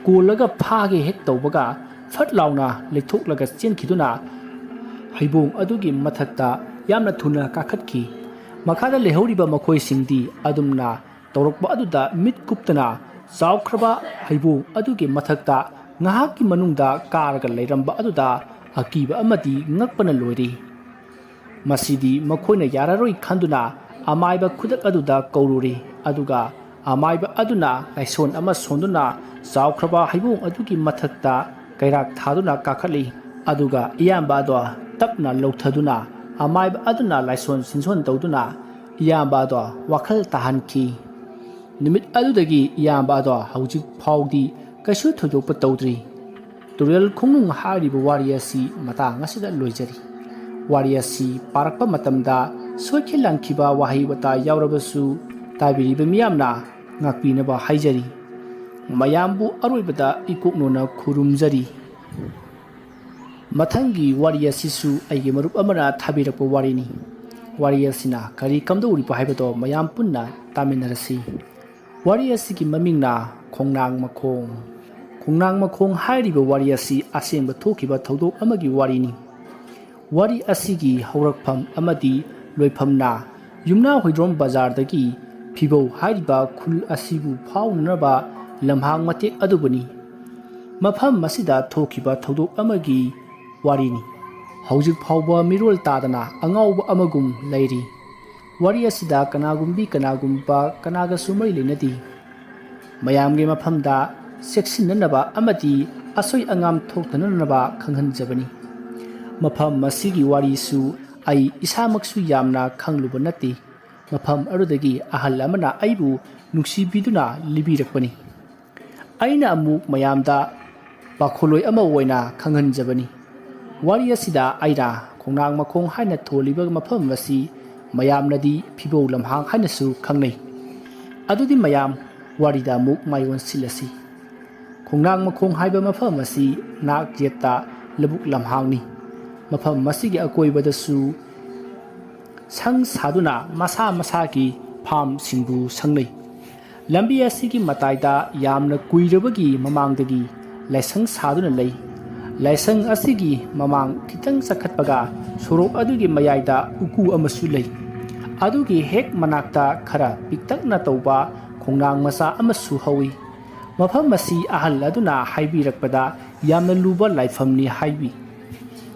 ꯀꯣꯜꯂꯒ ꯐꯥꯒꯦ ꯍꯦꯛ ꯇꯧꯕꯒ ꯐꯠ ꯂꯥꯎꯅ ꯂꯩꯊꯣꯛꯂꯒ ꯆꯦꯟꯈꯤꯗꯨꯅ ꯍꯩꯕꯣꯡ ꯑꯗꯨꯒꯤ ꯃꯊꯛꯇ ꯌꯥꯝꯅ ꯊꯨꯅ ꯀꯥꯈꯠꯈꯤ꯫ ꯃꯈꯥꯗ ꯂꯩꯍꯧꯔꯤꯕ ꯃꯈꯣꯏꯁꯤꯡꯗꯤ ꯑꯗꯨꯝꯅ ꯇꯧꯔꯛꯄ ꯑꯗꯨꯗ ꯃꯤꯠ ꯀꯨꯞꯇꯅ ꯆꯥꯎꯈ꯭ꯔꯕ ꯍꯩꯕꯣꯡ ꯑꯗꯨꯒꯤ ꯃꯊꯛꯇ ꯉꯥꯏꯍꯥꯛꯀꯤ ꯃꯅꯨꯡꯗ ꯀꯥꯔꯒ ꯂꯩꯔꯝꯕ ꯑꯗꯨꯗ ꯑꯀꯤꯕ ꯑꯃꯗꯤ ꯉꯛꯄꯅ ꯂꯣꯏꯔꯤ꯫ ꯃꯁꯤꯗꯤ ꯃꯈꯣꯏꯅ ꯌꯥꯔꯔꯣꯏ ꯈꯟꯗꯨꯅ ꯑꯃꯥꯏꯕ ꯈꯨꯗꯛ ꯑꯗꯨꯗ ꯀꯧꯔꯨꯔꯤ꯫ ꯑꯗꯨꯒ ꯑꯃꯥꯏꯕ ꯑꯗꯨꯅ ꯂꯥꯏꯁꯣꯟ ꯑꯃ ꯁꯣꯟꯗꯨꯅ ꯆꯥꯎꯈ꯭ꯔꯕ ꯍꯩꯕꯣꯡ ꯑꯗꯨꯒꯤ ꯃꯊꯛꯇ ꯀꯩꯔꯥꯛ ꯊꯥꯗꯨꯅ ꯀꯥꯈꯠꯂꯤ꯫ ꯑꯗꯨꯒ ꯏꯌꯥꯝꯕ ꯑꯗꯣ ꯇꯞꯅ ꯂꯧꯊꯗꯨꯅ ꯑꯃꯥꯏꯕ ꯑꯗꯨꯅ ꯂꯥꯏꯁꯣꯟ ꯁꯤꯟꯁꯣꯟ ꯇꯧꯗꯨꯅ ꯏꯌꯥꯝꯕ ꯑꯗꯣ ꯋꯥꯈꯜ ꯇꯥꯍꯟꯈꯤ꯫ ꯅꯨꯃꯤꯠ ꯑꯗꯨꯗꯒꯤ ꯏꯌꯥꯝꯕ ꯑꯗꯣ ꯍꯧꯖꯤꯛ ꯐꯥꯎꯗꯤ ꯀꯩꯁꯨ ꯊꯣꯏꯗꯣꯛꯄ ꯇꯧꯗ꯭ꯔꯤ꯫ ꯇꯨꯔꯦꯜ ꯈꯣꯡꯅꯨꯡ ꯍꯥꯏꯔꯤꯕ ꯋꯥꯔꯤ ꯑꯁꯤ ꯃꯇꯥꯡ ꯑꯁꯤꯗ ꯂꯣꯏꯖꯔꯤ꯫ ꯋꯥꯔꯤ ꯑꯁꯤ ꯄꯥꯔꯛꯄ ꯃꯇꯝꯗ ꯁꯣꯏꯈꯤ ꯂꯥꯟꯈꯤꯕ ꯋꯥꯍꯩ ꯋꯥꯇꯥ ꯌꯥꯎꯔꯕꯁꯨ ꯇꯥꯕꯤꯔꯤꯕ ꯃꯤꯌꯥꯝꯅ ꯉꯥꯛꯄꯤꯅꯕ ꯍꯥꯏꯖꯔꯤ꯫ ꯃꯌꯥꯝꯕꯨ ꯑꯔꯣꯏꯕꯗ ꯏꯀꯣꯛꯅꯣꯅ ꯈꯨꯔꯨꯝꯖꯔꯤ꯫ ꯃꯊꯪꯒꯤ ꯋꯥꯔꯤ ꯑꯁꯤꯁꯨ ꯑꯩꯒꯤ ꯃꯔꯨꯞ ꯑꯃꯅ ꯊꯥꯕꯤꯔꯛꯄ ꯋꯥꯔꯤꯅꯤ꯫ ꯋꯥꯔꯤ ꯑꯁꯤꯅ ꯀꯔꯤ ꯀꯝꯗꯧꯔꯤꯕ ꯍꯥꯏꯕꯗꯣ ꯃꯌꯥꯝ ꯄꯨꯟꯅ ꯇꯥꯃꯤꯟꯅꯔꯁꯤ꯫ ꯋꯥꯔꯤ ꯑꯁꯤꯒꯤ ꯃꯃꯤꯡꯅ ꯈꯣꯡꯅꯥꯡ ꯃꯈꯣꯡ꯫ ꯈꯣꯡꯅꯥꯡ ꯃꯈꯣꯡ ꯍꯥꯏꯔꯤꯕ ꯋꯥꯔꯤ ꯑꯁꯤ ꯑꯁꯦꯡꯕ ꯊꯣꯛꯈꯤꯕ ꯊꯧꯗꯣꯛ ꯑꯃꯒꯤ ꯋꯥꯔꯤꯅꯤ꯫ ꯋꯥꯔꯤ ꯑꯁꯤꯒꯤ ꯍꯧꯔꯛꯐꯝ ꯑꯃꯗꯤ ꯂꯣꯏꯐꯝꯅ ꯌꯨꯝꯅꯥ ꯍꯨꯏꯗ꯭ꯔꯣꯝ ꯕꯖꯥꯔꯗꯒꯤ ꯐꯤꯕꯧ ꯍꯥꯏꯔꯤꯕ ꯈꯨꯜ ꯑꯁꯤꯕꯨ ꯐꯥꯎꯅꯅꯕ ꯂꯝꯍꯥꯡ ꯃꯇꯦꯛ ꯑꯗꯨꯕꯨꯅꯤ꯫ ꯃꯐꯝ ꯑꯁꯤꯗ ꯊꯣꯛꯈꯤꯕ ꯊꯧꯗꯣꯛ ꯑꯃꯒꯤ ꯋꯥꯔꯤꯅꯤ꯫ ꯍꯧꯖꯤꯛ ꯐꯥꯎꯕ ꯃꯤꯔꯣꯜ ꯇꯥꯗꯅ ꯑꯉꯥꯎꯕ ꯑꯃꯒꯨꯝ ꯂꯩꯔꯤ꯫ ꯋꯥꯔꯤ ꯑꯁꯤꯗ ꯀꯅꯥꯒꯨꯝꯕꯤ ꯀꯅꯥꯒꯨꯝꯕ ꯀꯅꯥꯒꯁꯨ ꯃꯔꯤ ꯂꯩꯅꯗꯦ꯫ ꯃꯌꯥꯝꯒꯤ ꯃꯐꯝꯗ ꯆꯦꯛꯁꯤꯟꯅꯅꯕ ꯑꯃꯗꯤ ꯑꯁꯣꯏ ꯑꯉꯥꯝ ꯊꯣꯛꯇꯅꯅꯕ ꯈꯪꯍꯟꯖꯕꯅꯤ꯫ ꯃꯐꯝ ꯑꯁꯤꯒꯤ ꯋꯥꯔꯤꯁꯨ ꯑꯩ ꯏꯁꯥꯃꯛꯁꯨ ꯌꯥꯝꯅ ꯈꯪꯂꯨꯕ ꯅꯠꯇꯦ꯫ ꯃꯐꯝ ꯑꯗꯨꯗꯒꯤ ꯑꯍꯜ ꯑꯃꯅ ꯑꯩꯕꯨ ꯅꯨꯡꯁꯤꯕꯤꯗꯨꯅ ꯂꯤꯕꯤꯔꯛꯄꯅꯤ꯫ ꯑꯩꯅ ꯑꯃꯨꯛ ꯃꯌꯥꯝꯗ ꯄꯥꯈꯣꯜꯂꯣꯏ ꯑꯃ ꯑꯣꯏꯅ ꯈꯪꯍꯟꯖꯕꯅꯤ꯫ ꯋꯥꯔꯤ ꯑꯁꯤꯗ ꯑꯩꯅ ꯈꯣꯡꯅꯥꯡ ꯃꯈꯣꯡ ꯍꯥꯏꯅ ꯊꯣꯜꯂꯤꯕ ꯃꯐꯝ ꯑꯁꯤ ꯃꯌꯥꯝꯅꯗꯤ ꯐꯤꯕꯧ ꯂꯝꯍꯥꯡ ꯍꯥꯏꯅꯁꯨ ꯈꯪꯅꯩ꯫ ꯑꯗꯨꯗꯤ ꯃꯌꯥꯝ, ꯋꯥꯔꯤꯗ ꯑꯃꯨꯛ ꯃꯥꯏ ꯑꯣꯟꯁꯤꯜꯂꯁꯤ꯫ ꯈꯣꯡꯅꯥꯡ ꯃꯈꯣꯡ ꯍꯥꯏꯕ ꯃꯐꯝ ꯑꯁꯤ ꯅꯥꯛ ꯌꯦꯠꯇ ꯂꯧꯕꯨꯛ ꯂꯝꯍꯥꯡꯅꯤ꯫ ꯃꯐꯝ ꯑꯁꯤꯒꯤ ꯑꯀꯣꯏꯕꯗꯁꯨ ꯁꯪ ꯁꯥꯗꯨꯅ ꯃꯁꯥ ꯃꯁꯥꯒꯤ ꯐꯥꯝꯁꯤꯡꯕꯨ ꯁꯪꯅꯩ꯫ ꯂꯝꯕꯤ ꯑꯁꯤꯒꯤ ꯃꯇꯥꯏꯗ ꯌꯥꯝꯅ ꯀꯨꯏꯔꯕꯒꯤ ꯃꯃꯥꯡꯗꯒꯤ ꯂꯥꯏꯁꯪ ꯁꯥꯗꯨꯅ ꯂꯩ꯫ ꯂꯥꯏꯁꯪ ꯑꯁꯤꯒꯤ ꯃꯃꯥꯡ ꯈꯤꯇꯪ ꯆꯈꯠꯄꯒ ꯁꯣꯔꯣꯛ ꯑꯗꯨꯒꯤ ꯃꯌꯥꯏꯗ ꯎꯀꯨ ꯑꯃꯁꯨ ꯂꯩ꯫ ꯑꯗꯨꯒꯤ ꯍꯦꯛ ꯃꯅꯥꯛꯇ ꯈꯔ ꯄꯤꯛꯇꯛꯅ ꯇꯧꯕ ꯈꯣꯡꯅꯥꯡ ꯃꯆꯥ ꯑꯃꯁꯨ ꯍꯧꯏ꯫ ꯃꯐꯝ ꯑꯁꯤ ꯑꯍꯜ ꯑꯗꯨꯅ ꯍꯥꯏꯕꯤꯔꯛꯄꯗ ꯌꯥꯝꯅ ꯂꯨꯕ ꯂꯥꯏꯐꯝꯅꯤ ꯍꯥꯏꯕꯤ꯫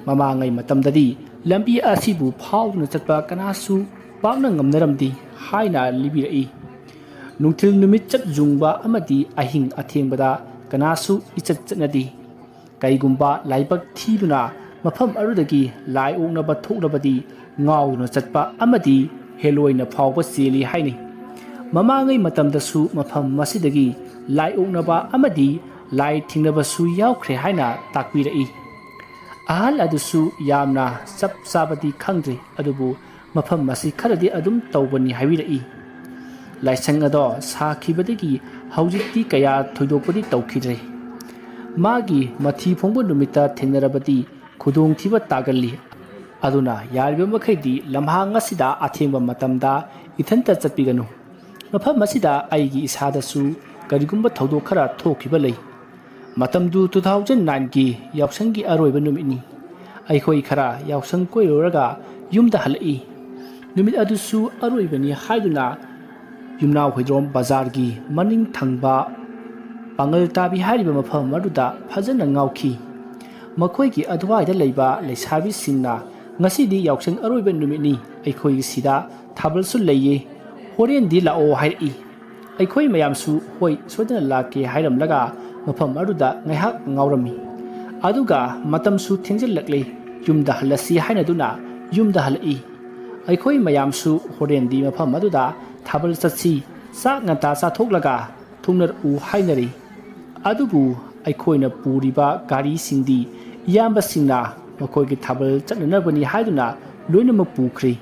ꯃꯃꯥꯡꯉꯩ ꯃꯇꯝꯗꯗꯤ ꯂꯝꯕꯤ ꯑꯁꯤꯕꯨ ꯐꯥꯎꯗꯨꯅ ꯆꯠꯄ ꯀꯅꯥꯁꯨ ꯄꯥꯛꯅ ꯉꯝꯅꯔꯝꯗꯦ ꯍꯥꯏꯅ ꯂꯤꯕꯤꯔꯛꯏ꯫ ꯅꯨꯡꯊꯤꯜ ꯅꯨꯃꯤꯠ ꯆꯞ ꯌꯨꯡꯕ ꯑꯃꯗꯤ ꯑꯍꯤꯡ ꯑꯊꯦꯡꯕꯗ ꯀꯅꯥꯁꯨ ꯏꯆꯠ ꯆꯠꯅꯗꯦ꯫ ꯀꯩꯒꯨꯝꯕ ꯂꯥꯏꯕꯛ ꯊꯤꯗꯨꯅ ꯃꯐꯝ ꯑꯗꯨꯗꯒꯤ ꯂꯥꯏ ꯑꯣꯛꯅꯕ ꯊꯣꯛꯂꯕꯗꯤ ꯉꯥꯎꯗꯨꯅ ꯆꯠꯄ ꯑꯃꯗꯤ ꯍꯦꯂꯣꯏꯅ ꯐꯥꯎꯕ ꯆꯦꯜꯂꯤ ꯍꯥꯏꯅꯩ꯫ ꯃꯃꯥꯡꯉꯩ ꯃꯇꯝꯗꯁꯨ ꯃꯐꯝ ꯑꯁꯤꯗꯒꯤ ꯂꯥꯏ ꯑꯣꯛꯅꯕ ꯑꯃꯗꯤ ꯂꯥꯏ ꯊꯦꯡꯅꯕꯁꯨ ꯌꯥꯎꯈ꯭ꯔꯦ ꯍꯥꯏꯅ ꯇꯥꯛꯄꯤꯔꯛꯏ꯫ ꯑꯍꯜ ꯑꯗꯨꯁꯨ ꯌꯥꯝꯅ ꯆꯞ ꯆꯥꯕꯗꯤ ꯈꯪꯗ꯭ꯔꯤ, ꯑꯗꯨꯕꯨ ꯃꯐꯝ ꯑꯁꯤ ꯈꯔꯗꯤ ꯑꯗꯨꯝ ꯇꯧꯕꯅꯤ ꯍꯥꯏꯕꯤꯔꯛꯏ꯫ ꯂꯥꯏꯁꯪ ꯑꯗꯣ ꯁꯥꯈꯤꯕꯗꯒꯤ ꯍꯧꯖꯤꯛꯇꯤ ꯀꯌꯥ ꯊꯣꯏꯗꯣꯛꯄꯗꯤ ꯇꯧꯈꯤꯗ꯭ꯔꯦ꯫ ꯃꯥꯒꯤ ꯃꯊꯤ ꯐꯣꯡꯕ ꯅꯨꯃꯤꯠꯇ ꯊꯦꯡꯅꯔꯕꯗꯤ ꯈꯨꯗꯣꯡꯊꯤꯕ ꯇꯥꯒꯜꯂꯤ꯫ ꯑꯗꯨꯅ ꯌꯥꯔꯤꯕ ꯃꯈꯩꯗꯤ ꯂꯝꯍꯥꯡ ꯑꯁꯤꯗ ꯑꯊꯦꯡꯕ ꯃꯇꯝꯗ ꯏꯊꯟꯇ ꯆꯠꯄꯤꯒꯅꯨ꯫ ꯃꯐꯝ ꯑꯁꯤꯗ ꯑꯩꯒꯤ ꯏꯁꯥꯗꯁꯨ ꯀꯔꯤꯒꯨꯝꯕ ꯊꯧꯗꯣꯛ ꯈꯔ ꯊꯣꯛꯈꯤꯕ ꯂꯩ꯫ ꯃꯇꯝꯗꯨ two thousand nineꯒꯤ ꯌꯥꯎꯁꯪꯒꯤ ꯑꯔꯣꯏꯕ ꯅꯨꯃꯤꯠꯅꯤ꯫ ꯑꯩꯈꯣꯏ ꯈꯔ ꯌꯥꯎꯁꯪ ꯀꯣꯏꯔꯨꯔꯒ ꯌꯨꯝꯗ ꯍꯜꯂꯛꯏ꯫ ꯅꯨꯃꯤꯠ ꯑꯗꯨꯁꯨ ꯑꯔꯣꯏꯕꯅꯤ ꯍꯥꯏꯗꯨꯅ ꯌꯨꯝꯅꯥꯎ ꯍꯣꯏꯗ꯭ꯔꯣꯝ ꯕꯖꯥꯔꯒꯤ ꯃꯅꯤꯡ ꯊꯪꯕ ꯄꯥꯡꯒꯜ ꯇꯥꯕꯤ ꯍꯥꯏꯔꯤꯕ ꯃꯐꯝ ꯑꯗꯨꯗ ꯐꯖꯅ ꯉꯥꯎꯈꯤ꯫ ꯃꯈꯣꯏꯒꯤ ꯑꯗꯨꯋꯥꯏꯗ ꯂꯩꯕ ꯂꯩꯁꯥꯕꯤꯁꯤꯡꯅ, "ꯉꯁꯤꯗꯤ ꯌꯥꯎꯁꯪ ꯑꯔꯣꯏꯕ ꯅꯨꯃꯤꯠꯅꯤ, ꯑꯩꯈꯣꯏꯒꯤ ꯁꯤꯗ ꯊꯥꯕꯜꯁꯨ ꯂꯩꯌꯦ, ꯍꯣꯔꯦꯟꯗꯤ ꯂꯥꯛꯑꯣ" ꯍꯥꯏꯔꯛꯏ꯫ ꯑꯩꯈꯣꯏ ꯃꯌꯥꯝꯁꯨ "ꯍꯣꯏ, ꯁꯣꯏꯗꯅ ꯂꯥꯛꯀꯦ" ꯍꯥꯏꯔꯝꯂꯒ ꯃꯐꯝ ꯑꯗꯨꯗ ꯉꯥꯏꯍꯥꯛ ꯉꯥꯎꯔꯝꯃꯤ꯫ ꯑꯗꯨꯒ ꯃꯇꯝꯁꯨ ꯊꯦꯡꯖꯤꯜꯂꯛꯂꯦ, ꯌꯨꯝꯗ ꯍꯜꯂꯁꯤ ꯍꯥꯏꯅꯗꯨꯅ ꯌꯨꯝꯗ ꯍꯜꯂꯛꯏ꯫ ꯑꯩꯈꯣꯏ ꯃꯌꯥꯝꯁꯨ ꯍꯣꯔꯦꯟꯗꯤ ꯃꯐꯝ ꯑꯗꯨꯗ ꯊꯥꯕꯜ ꯆꯠꯁꯤ, ꯆꯥꯛ ꯉꯟꯇꯥ ꯆꯥꯊꯣꯛꯂꯒ ꯊꯨꯡꯅꯔꯛꯎ ꯍꯥꯏꯅꯔꯤ꯫ ꯑꯗꯨꯕꯨ ꯑꯩꯈꯣꯏꯅ ꯄꯨꯔꯤꯕ ꯒꯥꯔꯤꯁꯤꯡꯗꯤ ꯏꯌꯥꯝꯕꯁꯤꯡꯅ ꯃꯈꯣꯏꯒꯤ ꯊꯥꯕꯜ ꯆꯠꯅꯅꯕꯅꯤ ꯍꯥꯏꯗꯨꯅ ꯂꯣꯏꯅꯃꯛ ꯄꯨꯈ꯭ꯔꯦ꯫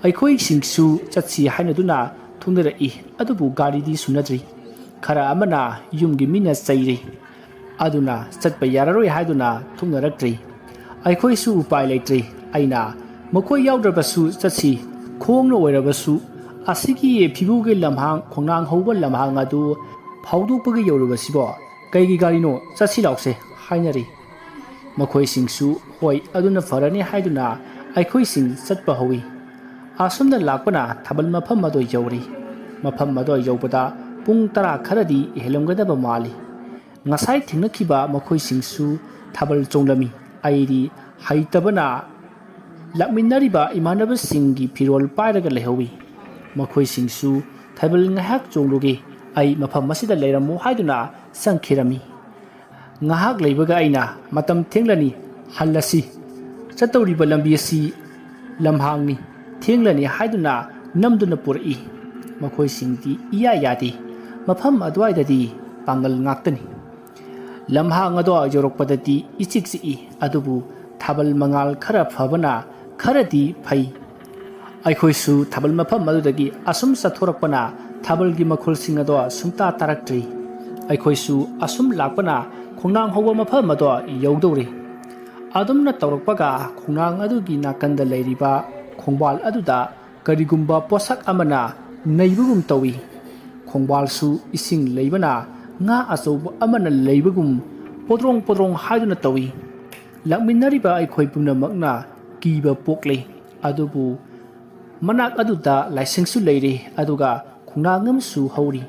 ꯑꯩꯈꯣꯏꯁꯤꯡꯁꯨ ꯆꯠꯁꯤ ꯍꯥꯏꯅꯗꯨꯅ ꯊꯨꯡꯅꯔꯛꯏ, ꯑꯗꯨꯕꯨ ꯒꯥꯔꯤꯗꯤ ꯁꯨꯅꯗ꯭ꯔꯤ꯫ ꯈꯔ ꯑꯃꯅ ꯌꯨꯝꯒꯤ ꯃꯤꯅ ꯆꯩꯔꯤ, ꯑꯗꯨꯅ ꯆꯠꯄ ꯌꯥꯔꯔꯣꯏ ꯍꯥꯏꯗꯨꯅ ꯊꯨꯡꯅꯔꯛꯇ꯭ꯔꯤ꯫ ꯑꯩꯈꯣꯏꯁꯨ ꯎꯄꯥꯏ ꯂꯩꯇ꯭ꯔꯤ꯫ ꯑꯩꯅ "ꯃꯈꯣꯏ ꯌꯥꯎꯗ꯭ꯔꯕꯁꯨ ꯆꯠꯁꯤ, ꯈꯣꯡꯅ ꯑꯣꯏꯔꯕꯁꯨ, ꯑꯁꯤꯒꯤ ꯐꯤꯕꯨꯒꯤ ꯂꯝꯍꯥꯡ, ꯈꯣꯡꯅꯥꯡ ꯍꯧꯕ ꯂꯝꯍꯥꯡ ꯑꯗꯨ ꯐꯥꯎꯗꯣꯛꯄꯒ ꯌꯧꯔꯕꯁꯤꯕꯣ? ꯀꯩꯒꯤ ꯒꯥꯔꯤꯅꯣ? ꯆꯠꯁꯤ ꯂꯥꯎꯁꯦ" ꯍꯥꯏꯅꯔꯤ꯫ ꯃꯈꯣꯏꯁꯤꯡꯁꯨ "ꯍꯣꯏ, ꯑꯗꯨꯅ ꯐꯔꯅꯤ" ꯍꯥꯏꯗꯨꯅ ꯑꯩꯈꯣꯏꯁꯤꯡ ꯆꯠꯄ ꯍꯧꯏ꯫ ꯑꯁꯨꯝꯅ ꯂꯥꯛꯄꯅ ꯊꯥꯕꯜ ꯃꯐꯝ ꯑꯗꯨ ꯌꯧꯔꯤ꯫ ꯃꯐꯝ ꯑꯗꯨ ꯌꯧꯕꯗ ꯄꯨꯡ ꯇꯔꯥ ꯈꯔꯗꯤ ꯍꯦꯜꯂꯝꯒꯗꯕ ꯃꯥꯜꯂꯤ꯫ ꯉꯁꯥꯏ ꯊꯦꯡꯅꯈꯤꯕ ꯃꯈꯣꯏꯁꯤꯡꯁꯨ ꯊꯥꯕꯜ ꯆꯣꯡꯂꯝꯃꯤ꯫ ꯑꯩꯗꯤ ꯍꯩꯇꯕꯅ ꯂꯥꯛꯃꯤꯟꯅꯔꯤꯕ ꯏꯃꯥꯟꯅꯕꯁꯤꯡꯒꯤ ꯐꯤꯔꯣꯜ ꯄꯥꯏꯔꯒ ꯂꯩꯍꯧꯏ꯫ ꯃꯈꯣꯏꯁꯤꯡꯁꯨ "ꯊꯥꯕꯜ ꯉꯥꯏꯍꯥꯛ ꯆꯣꯡꯂꯨꯒꯦ, ꯑꯩ ꯃꯐꯝ ꯑꯁꯤꯗ ꯂꯩꯔꯝꯃꯨ" ꯍꯥꯏꯗꯨꯅ ꯆꯪꯈꯤꯔꯝꯃꯤ꯫ ꯉꯥꯏꯍꯥꯛ ꯂꯩꯕꯒ ꯑꯩꯅ "ꯃꯇꯝ ꯊꯦꯡꯂꯅꯤ, ꯍꯜꯂꯁꯤ꯫ ꯆꯠꯇꯧꯔꯤꯕ ꯂꯝꯕꯤ ꯑꯁꯤ ꯂꯝꯍꯥꯡꯅꯤ, ꯊꯦꯡꯂꯅꯤ" ꯍꯥꯏꯗꯨꯅ ꯅꯝꯗꯨꯅ ꯄꯨꯔꯛꯏ꯫ ꯃꯈꯣꯏꯁꯤꯡꯗꯤ ꯏꯌꯥ ꯌꯥꯗꯦ꯫ ꯃꯐꯝ ꯑꯗꯨꯋꯥꯏꯗꯗꯤ ꯄꯥꯡꯒꯜ ꯉꯥꯛꯇꯅꯤ꯫ ꯂꯝꯍꯥꯡ ꯑꯗꯣ ꯌꯧꯔꯛꯄꯗꯗꯤ ꯏꯆꯤꯛ ꯆꯤꯛꯏ, ꯑꯗꯨꯕꯨ ꯊꯥꯕꯜ ꯃꯉꯥꯜ ꯈꯔ ꯐꯕꯅ ꯈꯔꯗꯤ ꯐꯩ꯫ ꯑꯩꯈꯣꯏꯁꯨ ꯊꯥꯕꯜ ꯃꯐꯝ ꯑꯗꯨꯗꯒꯤ ꯑꯁꯨꯝ ꯆꯠꯊꯣꯔꯛꯄꯅ ꯊꯥꯕꯜꯒꯤ ꯃꯈꯣꯜꯁꯤꯡ ꯑꯗꯣ ꯁꯨꯝꯇꯥ ꯇꯥꯔꯛꯇ꯭ꯔꯤ꯫ ꯑꯩꯈꯣꯏꯁꯨ ꯑꯁꯨꯝ ꯂꯥꯛꯄꯅ ꯈꯣꯡꯅꯥꯡ ꯍꯧꯕ ꯃꯐꯝ ꯑꯗꯣ ꯌꯧꯗꯧꯔꯤ꯫ ꯑꯗꯨꯝꯅ ꯇꯧꯔꯛꯄꯒ ꯈꯣꯡꯅꯥꯡ ꯑꯗꯨꯒꯤ ꯅꯥꯀꯟꯗ ꯂꯩꯔꯤꯕ ꯈꯣꯡꯕꯥꯜ ꯑꯗꯨꯗ ꯀꯔꯤꯒꯨꯝꯕ ꯄꯣꯠꯁꯛ ꯑꯃꯅ ꯅꯩꯕꯒꯨꯝ ꯇꯧꯏ꯫ ꯈꯣꯡꯕꯥꯜꯁꯨ ꯏꯁꯤꯡ ꯂꯩꯕꯅ ꯉꯥ ꯑꯆꯧꯕ ꯑꯃꯅ ꯂꯩꯕꯒꯨꯝ ꯄꯣꯗ꯭ꯔꯣꯡ ꯄꯣꯗ꯭ꯔꯣꯡ ꯍꯥꯏꯗꯨꯅ ꯇꯧꯏ꯫ ꯂꯥꯛꯃꯤꯟꯅꯔꯤꯕ ꯑꯩꯈꯣꯏ ꯄꯨꯝꯅꯃꯛꯅ ꯀꯤꯕ ꯄꯣꯛꯂꯦ꯫ ꯑꯗꯨꯕꯨ ꯃꯅꯥꯛ ꯑꯗꯨꯗ ꯂꯥꯏꯁꯪꯁꯨ ꯂꯩꯔꯤ, ꯑꯗꯨꯒ ꯈꯣꯡꯅꯥꯡ ꯑꯃꯁꯨ ꯍꯧꯔꯤ꯫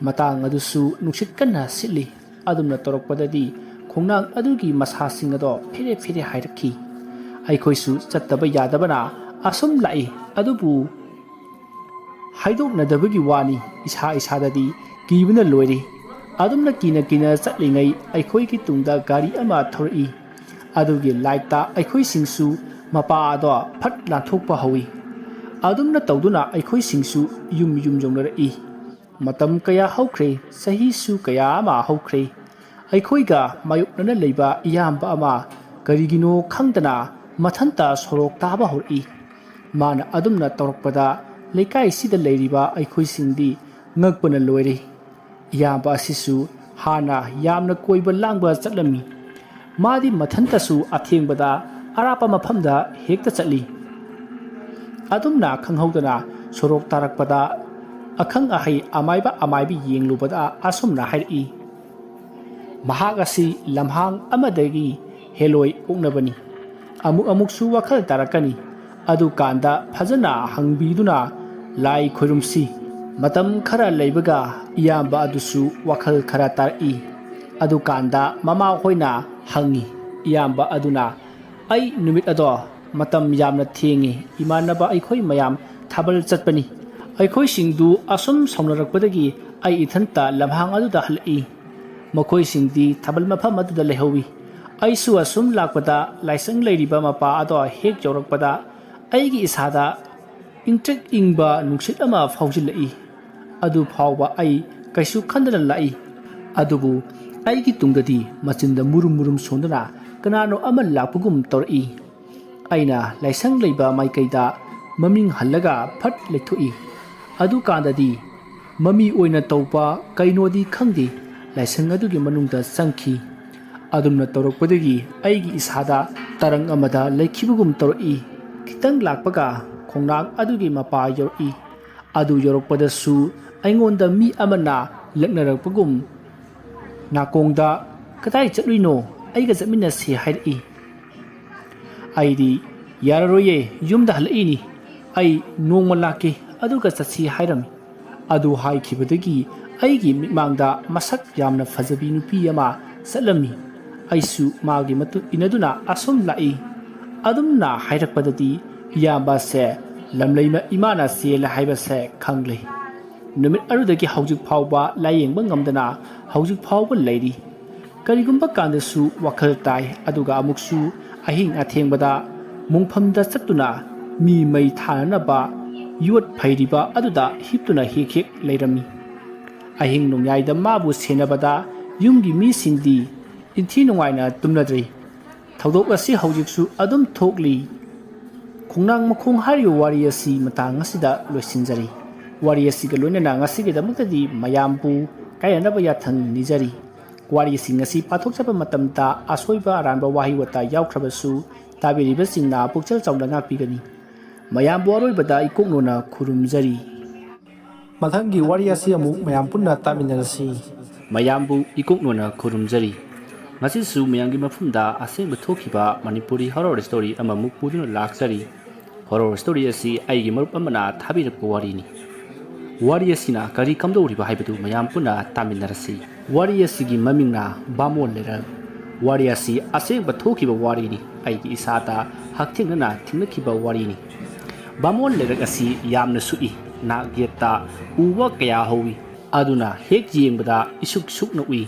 ꯃꯇꯥꯡ ꯑꯗꯨꯁꯨ ꯅꯨꯡꯁꯤꯠ ꯀꯟꯅ ꯁꯤꯠꯂꯤ꯫ ꯑꯗꯨꯝꯅ ꯇꯧꯔꯛꯄꯗꯗꯤ ꯈꯣꯡꯅꯥꯡ ꯑꯗꯨꯒꯤ ꯃꯁꯥꯁꯤꯡ ꯑꯗꯣ ꯐꯦꯔꯦ ꯐꯦꯔꯦ ꯍꯥꯏꯔꯛꯈꯤ꯫ ꯑꯩꯈꯣꯏꯁꯨ ꯆꯠꯇꯕ ꯌꯥꯗꯕꯅ ꯑꯁꯨꯝ ꯂꯥꯛꯏ, ꯑꯗꯨꯕꯨ ꯍꯥꯏꯗꯣꯛꯅꯗꯕꯒꯤ ꯋꯥꯅꯤ, ꯏꯁꯥ ꯏꯁꯥꯗꯗꯤ ꯀꯤꯕꯅ ꯂꯣꯏꯔꯦ꯫ ꯑꯗꯨꯝꯅ ꯀꯤꯅ ꯀꯤꯅ ꯆꯠꯂꯤꯉꯩ ꯑꯩꯈꯣꯏꯒꯤ ꯇꯨꯡꯗ ꯒꯥꯔꯤ ꯑꯃ ꯊꯧꯔꯛꯏ꯫ ꯑꯗꯨꯒꯤ ꯂꯥꯏꯠꯇ ꯑꯩꯈꯣꯏꯁꯤꯡꯁꯨ ꯃꯄꯥ ꯑꯗꯣ ꯐꯠ ꯂꯥꯟꯊꯣꯛꯄ ꯍꯧꯏ꯫ ꯑꯗꯨꯝꯅ ꯇꯧꯗꯨꯅ ꯑꯩꯈꯣꯏꯁꯤꯡꯁꯨ ꯌꯨꯝ ꯌꯨꯝ ꯌꯧꯅꯔꯛꯏ꯫ ꯃꯇꯝ ꯀꯌꯥ ꯍꯧꯈ꯭ꯔꯦ, ꯆꯍꯤꯁꯨ ꯀꯌꯥ ꯑꯃ ꯍꯧꯈ꯭ꯔꯦ꯫ ꯑꯩꯈꯣꯏꯒ ꯃꯥꯌꯣꯛꯅꯅ ꯂꯩꯕ ꯏꯌꯥꯝꯕ ꯑꯃ ꯀꯔꯤꯒꯤꯅꯣ ꯈꯪꯗꯅ ꯃꯊꯟꯇ ꯁꯣꯔꯣꯛ ꯇꯥꯕ ꯍꯧꯔꯛꯏ꯫ ꯃꯥꯅ ꯑꯗꯨꯝꯅ ꯇꯧꯔꯛꯄꯗ ꯂꯩꯀꯥꯏꯁꯤꯗ ꯂꯩꯔꯤꯕ ꯑꯩꯈꯣꯏꯁꯤꯡꯗꯤ ꯉꯛꯄꯅ ꯂꯣꯏꯔꯦ꯫ ꯏꯌꯥꯝꯕ ꯑꯁꯤꯁꯨ ꯍꯥꯟꯅ ꯌꯥꯝꯅ ꯀꯣꯏꯕ ꯂꯥꯡꯕ ꯆꯠꯂꯝꯃꯤ꯫ ꯃꯥꯗꯤ ꯃꯊꯟꯇꯁꯨ ꯑꯊꯦꯡꯕꯗ ꯑꯔꯥꯞꯄ ꯃꯐꯝꯗ ꯍꯦꯛꯇ ꯆꯠꯂꯤ꯫ ꯑꯗꯨꯝꯅ ꯈꯪꯍꯧꯗꯅ ꯁꯣꯔꯣꯛ ꯇꯥꯔꯛꯄꯗ ꯑꯈꯪ ꯑꯍꯩ ꯑꯃꯥꯏꯕ ꯑꯃꯥꯏꯕꯤ ꯌꯦꯡꯂꯨꯕꯗ ꯑꯁꯨꯝꯅ ꯍꯥꯏꯔꯛꯏ, "ꯃꯍꯥꯛ ꯑꯁꯤ ꯂꯝꯍꯥꯡ ꯑꯃꯗꯒꯤ ꯍꯦꯂꯣꯏ ꯑꯣꯛꯅꯕꯅꯤ꯫ ꯑꯃꯨꯛ ꯑꯃꯨꯛꯁꯨ ꯋꯥꯈꯜ ꯇꯥꯔꯛꯀꯅꯤ꯫ ꯑꯗꯨꯀꯥꯟꯗ ꯐꯖꯅ ꯍꯪꯕꯤꯗꯨꯅ ꯂꯥꯏ ꯈꯣꯏꯔꯨꯝꯁꯤ꯫" ꯃꯇꯝ ꯈꯔ ꯂꯩꯕꯒ ꯏꯌꯥꯝꯕ ꯑꯗꯨꯁꯨ ꯋꯥꯈꯜ ꯈꯔ ꯇꯥꯔꯛꯏ꯫ ꯑꯗꯨꯀꯥꯟꯗ ꯃꯃꯥ ꯍꯣꯏꯅ ꯍꯪꯉꯤ꯫ ꯏꯌꯥꯝꯕ ꯑꯗꯨꯅ, "ꯑꯩ ꯅꯨꯃꯤꯠ ꯑꯗꯣ ꯃꯇꯝ ꯌꯥꯝꯅ ꯊꯦꯡꯉꯤ꯫ ꯏꯃꯥꯟꯅꯕ ꯑꯩꯈꯣꯏ ꯃꯌꯥꯝ ꯊꯥꯕꯜ ꯆꯠꯄꯅꯤ꯫ ꯑꯩꯈꯣꯏꯁꯤꯡꯗꯨ ꯑꯁꯨꯝ ꯁꯥꯎꯅꯔꯛꯄꯗꯒꯤ ꯑꯩ ꯏꯊꯟꯇ ꯂꯝꯍꯥꯡ ꯑꯗꯨꯗ ꯍꯜꯂꯛꯏ꯫ ꯃꯈꯣꯏꯁꯤꯡꯗꯤ ꯊꯥꯕꯜ ꯃꯐꯝ ꯑꯗꯨꯗ ꯂꯩꯍꯧꯏ꯫ ꯑꯩꯁꯨ ꯑꯁꯨꯝ ꯂꯥꯛꯄꯗ ꯂꯥꯏꯁꯪ ꯂꯩꯔꯤꯕ ꯃꯄꯥ ꯑꯗꯣ ꯍꯦꯛ ꯌꯧꯔꯛꯄꯗ ꯑꯩꯒꯤ ꯏꯁꯥꯗ ꯏꯪꯇ꯭ꯔꯤꯛ ꯏꯪꯕ ꯅꯨꯡꯁꯤꯠ ꯑꯃ ꯐꯥꯎꯖꯤꯜꯂꯛꯏ꯫ ꯑꯗꯨ ꯐꯥꯎꯕ ꯑꯩ ꯀꯩꯁꯨ ꯈꯟꯗꯅ ꯂꯥꯛꯏ꯫ ꯑꯗꯨꯕꯨ ꯑꯩꯒꯤ ꯇꯨꯡꯗꯗꯤ ꯃꯆꯤꯟꯗ ꯃꯨꯔꯨꯝ ꯃꯨꯔꯨꯝ ꯁꯣꯟꯗꯨꯅ ꯀꯅꯥꯅꯣ ꯑꯃ ꯂꯥꯛꯄꯒꯨꯝ ꯇꯧꯔꯛꯏ꯫ ꯑꯩꯅ ꯂꯥꯏꯁꯪ ꯂꯩꯕ ꯃꯥꯏꯀꯩꯗ ꯃꯃꯤꯡ ꯍꯜꯂꯒ ꯐꯠ ꯂꯩꯊꯣꯛꯏ꯫ ꯑꯗꯨꯀꯥꯟꯗꯗꯤ ꯃꯃꯤ ꯑꯣꯏꯅ ꯇꯧꯕ ꯀꯩꯅꯣꯗꯤ ꯈꯪꯗꯦ, ꯂꯥꯏꯁꯪ ꯑꯗꯨꯒꯤ ꯃꯅꯨꯡꯗ ꯆꯪꯈꯤ꯫ ꯑꯗꯨꯝꯅ ꯇꯧꯔꯛꯄꯗꯒꯤ ꯑꯩꯒꯤ ꯏꯁꯥꯗ ꯇꯔꯪ ꯑꯃꯗ ꯂꯩꯈꯤꯕꯒꯨꯝ ꯇꯧꯔꯛꯏ꯫ ꯈꯤꯇꯪ ꯂꯥꯛꯄꯒ ꯈꯣꯡꯅꯥꯡ ꯑꯗꯨꯒꯤ ꯃꯄꯥ ꯌꯧꯔꯛꯏ꯫ ꯑꯗꯨ ꯌꯧꯔꯛꯄꯗꯁꯨ ꯑꯩꯉꯣꯟꯗ ꯃꯤ ꯑꯃꯅ ꯂꯛꯅꯔꯛꯄꯒꯨꯝ ꯅꯥꯀꯣꯡꯗ, "ꯀꯗꯥꯏ ꯆꯠꯂꯨꯏꯅꯣ? ꯑꯩꯒ ꯆꯠꯃꯤꯟꯅꯁꯤ" ꯍꯥꯏꯔꯛꯏ꯫ ꯑꯩꯗꯤ, "ꯌꯥꯔꯔꯣꯏꯌꯦ, ꯌꯨꯝꯗ ꯍꯜꯂꯛꯏꯅꯤ꯫ ꯑꯩ ꯅꯣꯡꯃ ꯂꯥꯛꯀꯦ, ꯑꯗꯨꯒ ꯆꯠꯁꯤ" ꯍꯥꯏꯔꯝꯃꯤ꯫ ꯑꯗꯨ ꯍꯥꯏꯈꯤꯕꯗꯒꯤ ꯑꯩꯒꯤ ꯃꯤꯠꯃꯥꯡꯗ ꯃꯁꯛ ꯌꯥꯝꯅ ꯐꯖꯕꯤ ꯅꯨꯄꯤ ꯑꯃ ꯆꯠꯂꯝꯃꯤ꯫ ꯑꯩꯁꯨ ꯃꯥꯒꯤ ꯃꯇꯨꯡ ꯏꯟꯅꯗꯨꯅ ꯑꯁꯨꯝ ꯂꯥꯛꯏ꯫ ꯑꯗꯨꯝꯅ ꯍꯥꯏꯔꯛꯄꯗꯗꯤ ꯏꯌꯥꯝꯕꯁꯦ ꯂꯝꯂꯩꯃ ꯏꯃꯥꯅ ꯆꯦꯜꯂꯦ ꯍꯥꯏꯕꯁꯦ ꯈꯪꯂꯦ꯫ ꯅꯨꯃꯤꯠ ꯑꯗꯨꯗꯒꯤ ꯍꯧꯖꯤꯛ ꯐꯥꯎꯕ ꯂꯥꯌꯦꯡꯕ ꯉꯝꯗꯅ ꯍꯧꯖꯤꯛ ꯐꯥꯎꯕ ꯂꯩꯔꯤ꯫ ꯀꯔꯤꯒꯨꯝꯕ ꯀꯥꯟꯗꯁꯨ ꯋꯥꯈꯜ ꯇꯥꯏ, ꯑꯗꯨꯒ ꯑꯃꯨꯛꯁꯨ ꯑꯍꯤꯡ ꯑꯊꯦꯡꯕꯗ ꯃꯣꯡꯐꯝꯗ ꯆꯠꯇꯨꯅ ꯃꯤ ꯃꯩ ꯊꯥꯅꯅꯕ ꯌꯣꯠ ꯐꯩꯔꯤꯕ ꯑꯗꯨꯗ ꯍꯤꯞꯇꯨꯅ ꯍꯦꯛ ꯍꯦꯛ ꯂꯩꯔꯝꯃꯤ꯫ ꯑꯍꯤꯡ ꯅꯣꯡꯌꯥꯏꯗ ꯃꯥꯕꯨ ꯁꯦꯟꯅꯕꯗ ꯌꯨꯝꯒꯤ ꯃꯤꯁꯤꯡꯗꯤ ꯏꯟꯊꯤ ꯅꯨꯡꯉꯥꯏꯅ ꯇꯨꯝꯅꯗ꯭ꯔꯤ꯫ ꯊꯧꯗꯣꯛ ꯑꯁꯤ ꯍꯧꯖꯤꯛꯁꯨ ꯑꯗꯨꯝ ꯊꯣꯛꯂꯤ꯫ ꯈꯣꯡꯅꯥꯡ ꯃꯈꯣꯡ ꯍꯥꯏꯔꯤꯕ ꯋꯥꯔꯤ ꯑꯁꯤ ꯃꯇꯥꯡ ꯑꯁꯤꯗ ꯂꯣꯏꯁꯤꯟꯖꯔꯤ꯫ ꯋꯥꯔꯤ ꯑꯁꯤꯒ ꯂꯣꯏꯅꯅ ꯉꯁꯤꯒꯤꯗꯃꯛꯇꯗꯤ ꯃꯌꯥꯝꯕꯨ ꯀꯥꯏꯅꯅꯕ ꯌꯥꯊꯪ ꯅꯤꯖꯔꯤ꯫ ꯋꯥꯔꯤꯁꯤꯡ ꯑꯁꯤ ꯄꯥꯊꯣꯛꯆꯕ ꯃꯇꯝꯗ ꯑꯁꯣꯏꯕ ꯑꯔꯥꯟꯕ ꯋꯥꯍꯩ ꯋꯥꯇꯥ ꯌꯥꯎꯈ꯭ꯔꯕꯁꯨ ꯇꯥꯕꯤꯔꯤꯕꯁꯤꯡꯅ ꯄꯨꯛꯆꯦꯜ ꯆꯥꯎꯅ ꯉꯥꯛꯄꯤꯒꯅꯤ꯫ ꯃꯌꯥꯝꯕꯨ ꯑꯔꯣꯏꯕꯗ ꯏꯀꯣꯛꯅꯣꯅ ꯈꯨꯔꯨꯝꯖꯔꯤ꯫ ꯃꯊꯪꯒꯤ ꯋꯥꯔꯤ ꯑꯁꯤ ꯑꯃꯨꯛ ꯃꯌꯥꯝ ꯄꯨꯟꯅ ꯇꯥꯃꯤꯟꯅꯔꯁꯤ꯫ ꯃꯌꯥꯝꯕꯨ ꯏꯀꯣꯛꯅꯣꯅ ꯈꯨꯔꯨꯝꯖꯔꯤ꯫ ꯉꯁꯤꯁꯨ ꯃꯌꯥꯝꯒꯤ ꯃꯐꯝꯗ ꯑꯁꯦꯡꯕ ꯊꯣꯛꯈꯤꯕ ꯃꯅꯤꯄꯨꯔꯤ horror story ꯑꯃꯃꯨꯛ ꯄꯨꯗꯨꯅ ꯂꯥꯛꯆꯔꯤ꯫ Horror story ꯑꯁꯤ ꯑꯩꯒꯤ ꯃꯔꯨꯞ ꯑꯃꯅ ꯊꯥꯕꯤꯔꯛꯄ ꯋꯥꯔꯤꯅꯤ꯫ ꯋꯥꯔꯤ ꯑꯁꯤꯅ ꯀꯔꯤ ꯀꯝꯗꯧꯔꯤꯕ ꯍꯥꯏꯕꯗꯨ ꯃꯌꯥꯝ ꯄꯨꯟꯅ ꯇꯥꯃꯤꯟꯅꯔꯁꯤ꯫ ꯋꯥꯔꯤ ꯑꯁꯤꯒꯤ ꯃꯃꯤꯡꯅ ꯕꯥꯃꯣꯟ ꯂꯩꯔꯛ꯫ ꯋꯥꯔꯤ ꯑꯁꯤ ꯑꯁꯦꯡꯕ ꯊꯣꯛꯈꯤꯕ ꯋꯥꯔꯤꯅꯤ꯫ ꯑꯩꯒꯤ ꯏꯁꯥꯗ ꯍꯛꯊꯦꯡꯅꯅ ꯊꯦꯡꯅꯈꯤꯕ ꯋꯥꯔꯤꯅꯤ꯫ ꯕꯥꯃꯣꯟ ꯂꯩꯔꯛ ꯑꯁꯤ ꯌꯥꯝꯅ ꯁꯨꯛꯏ꯫ ꯅꯥꯛ ꯌꯦꯠꯇ ꯎ ꯋꯥ ꯀꯌꯥ ꯍꯧꯏ꯫ ꯑꯗꯨꯅ ꯍꯦꯛ ꯌꯦꯡꯕꯗ ꯏꯁꯨꯛ ꯁꯨꯛꯅ ꯎꯏ꯫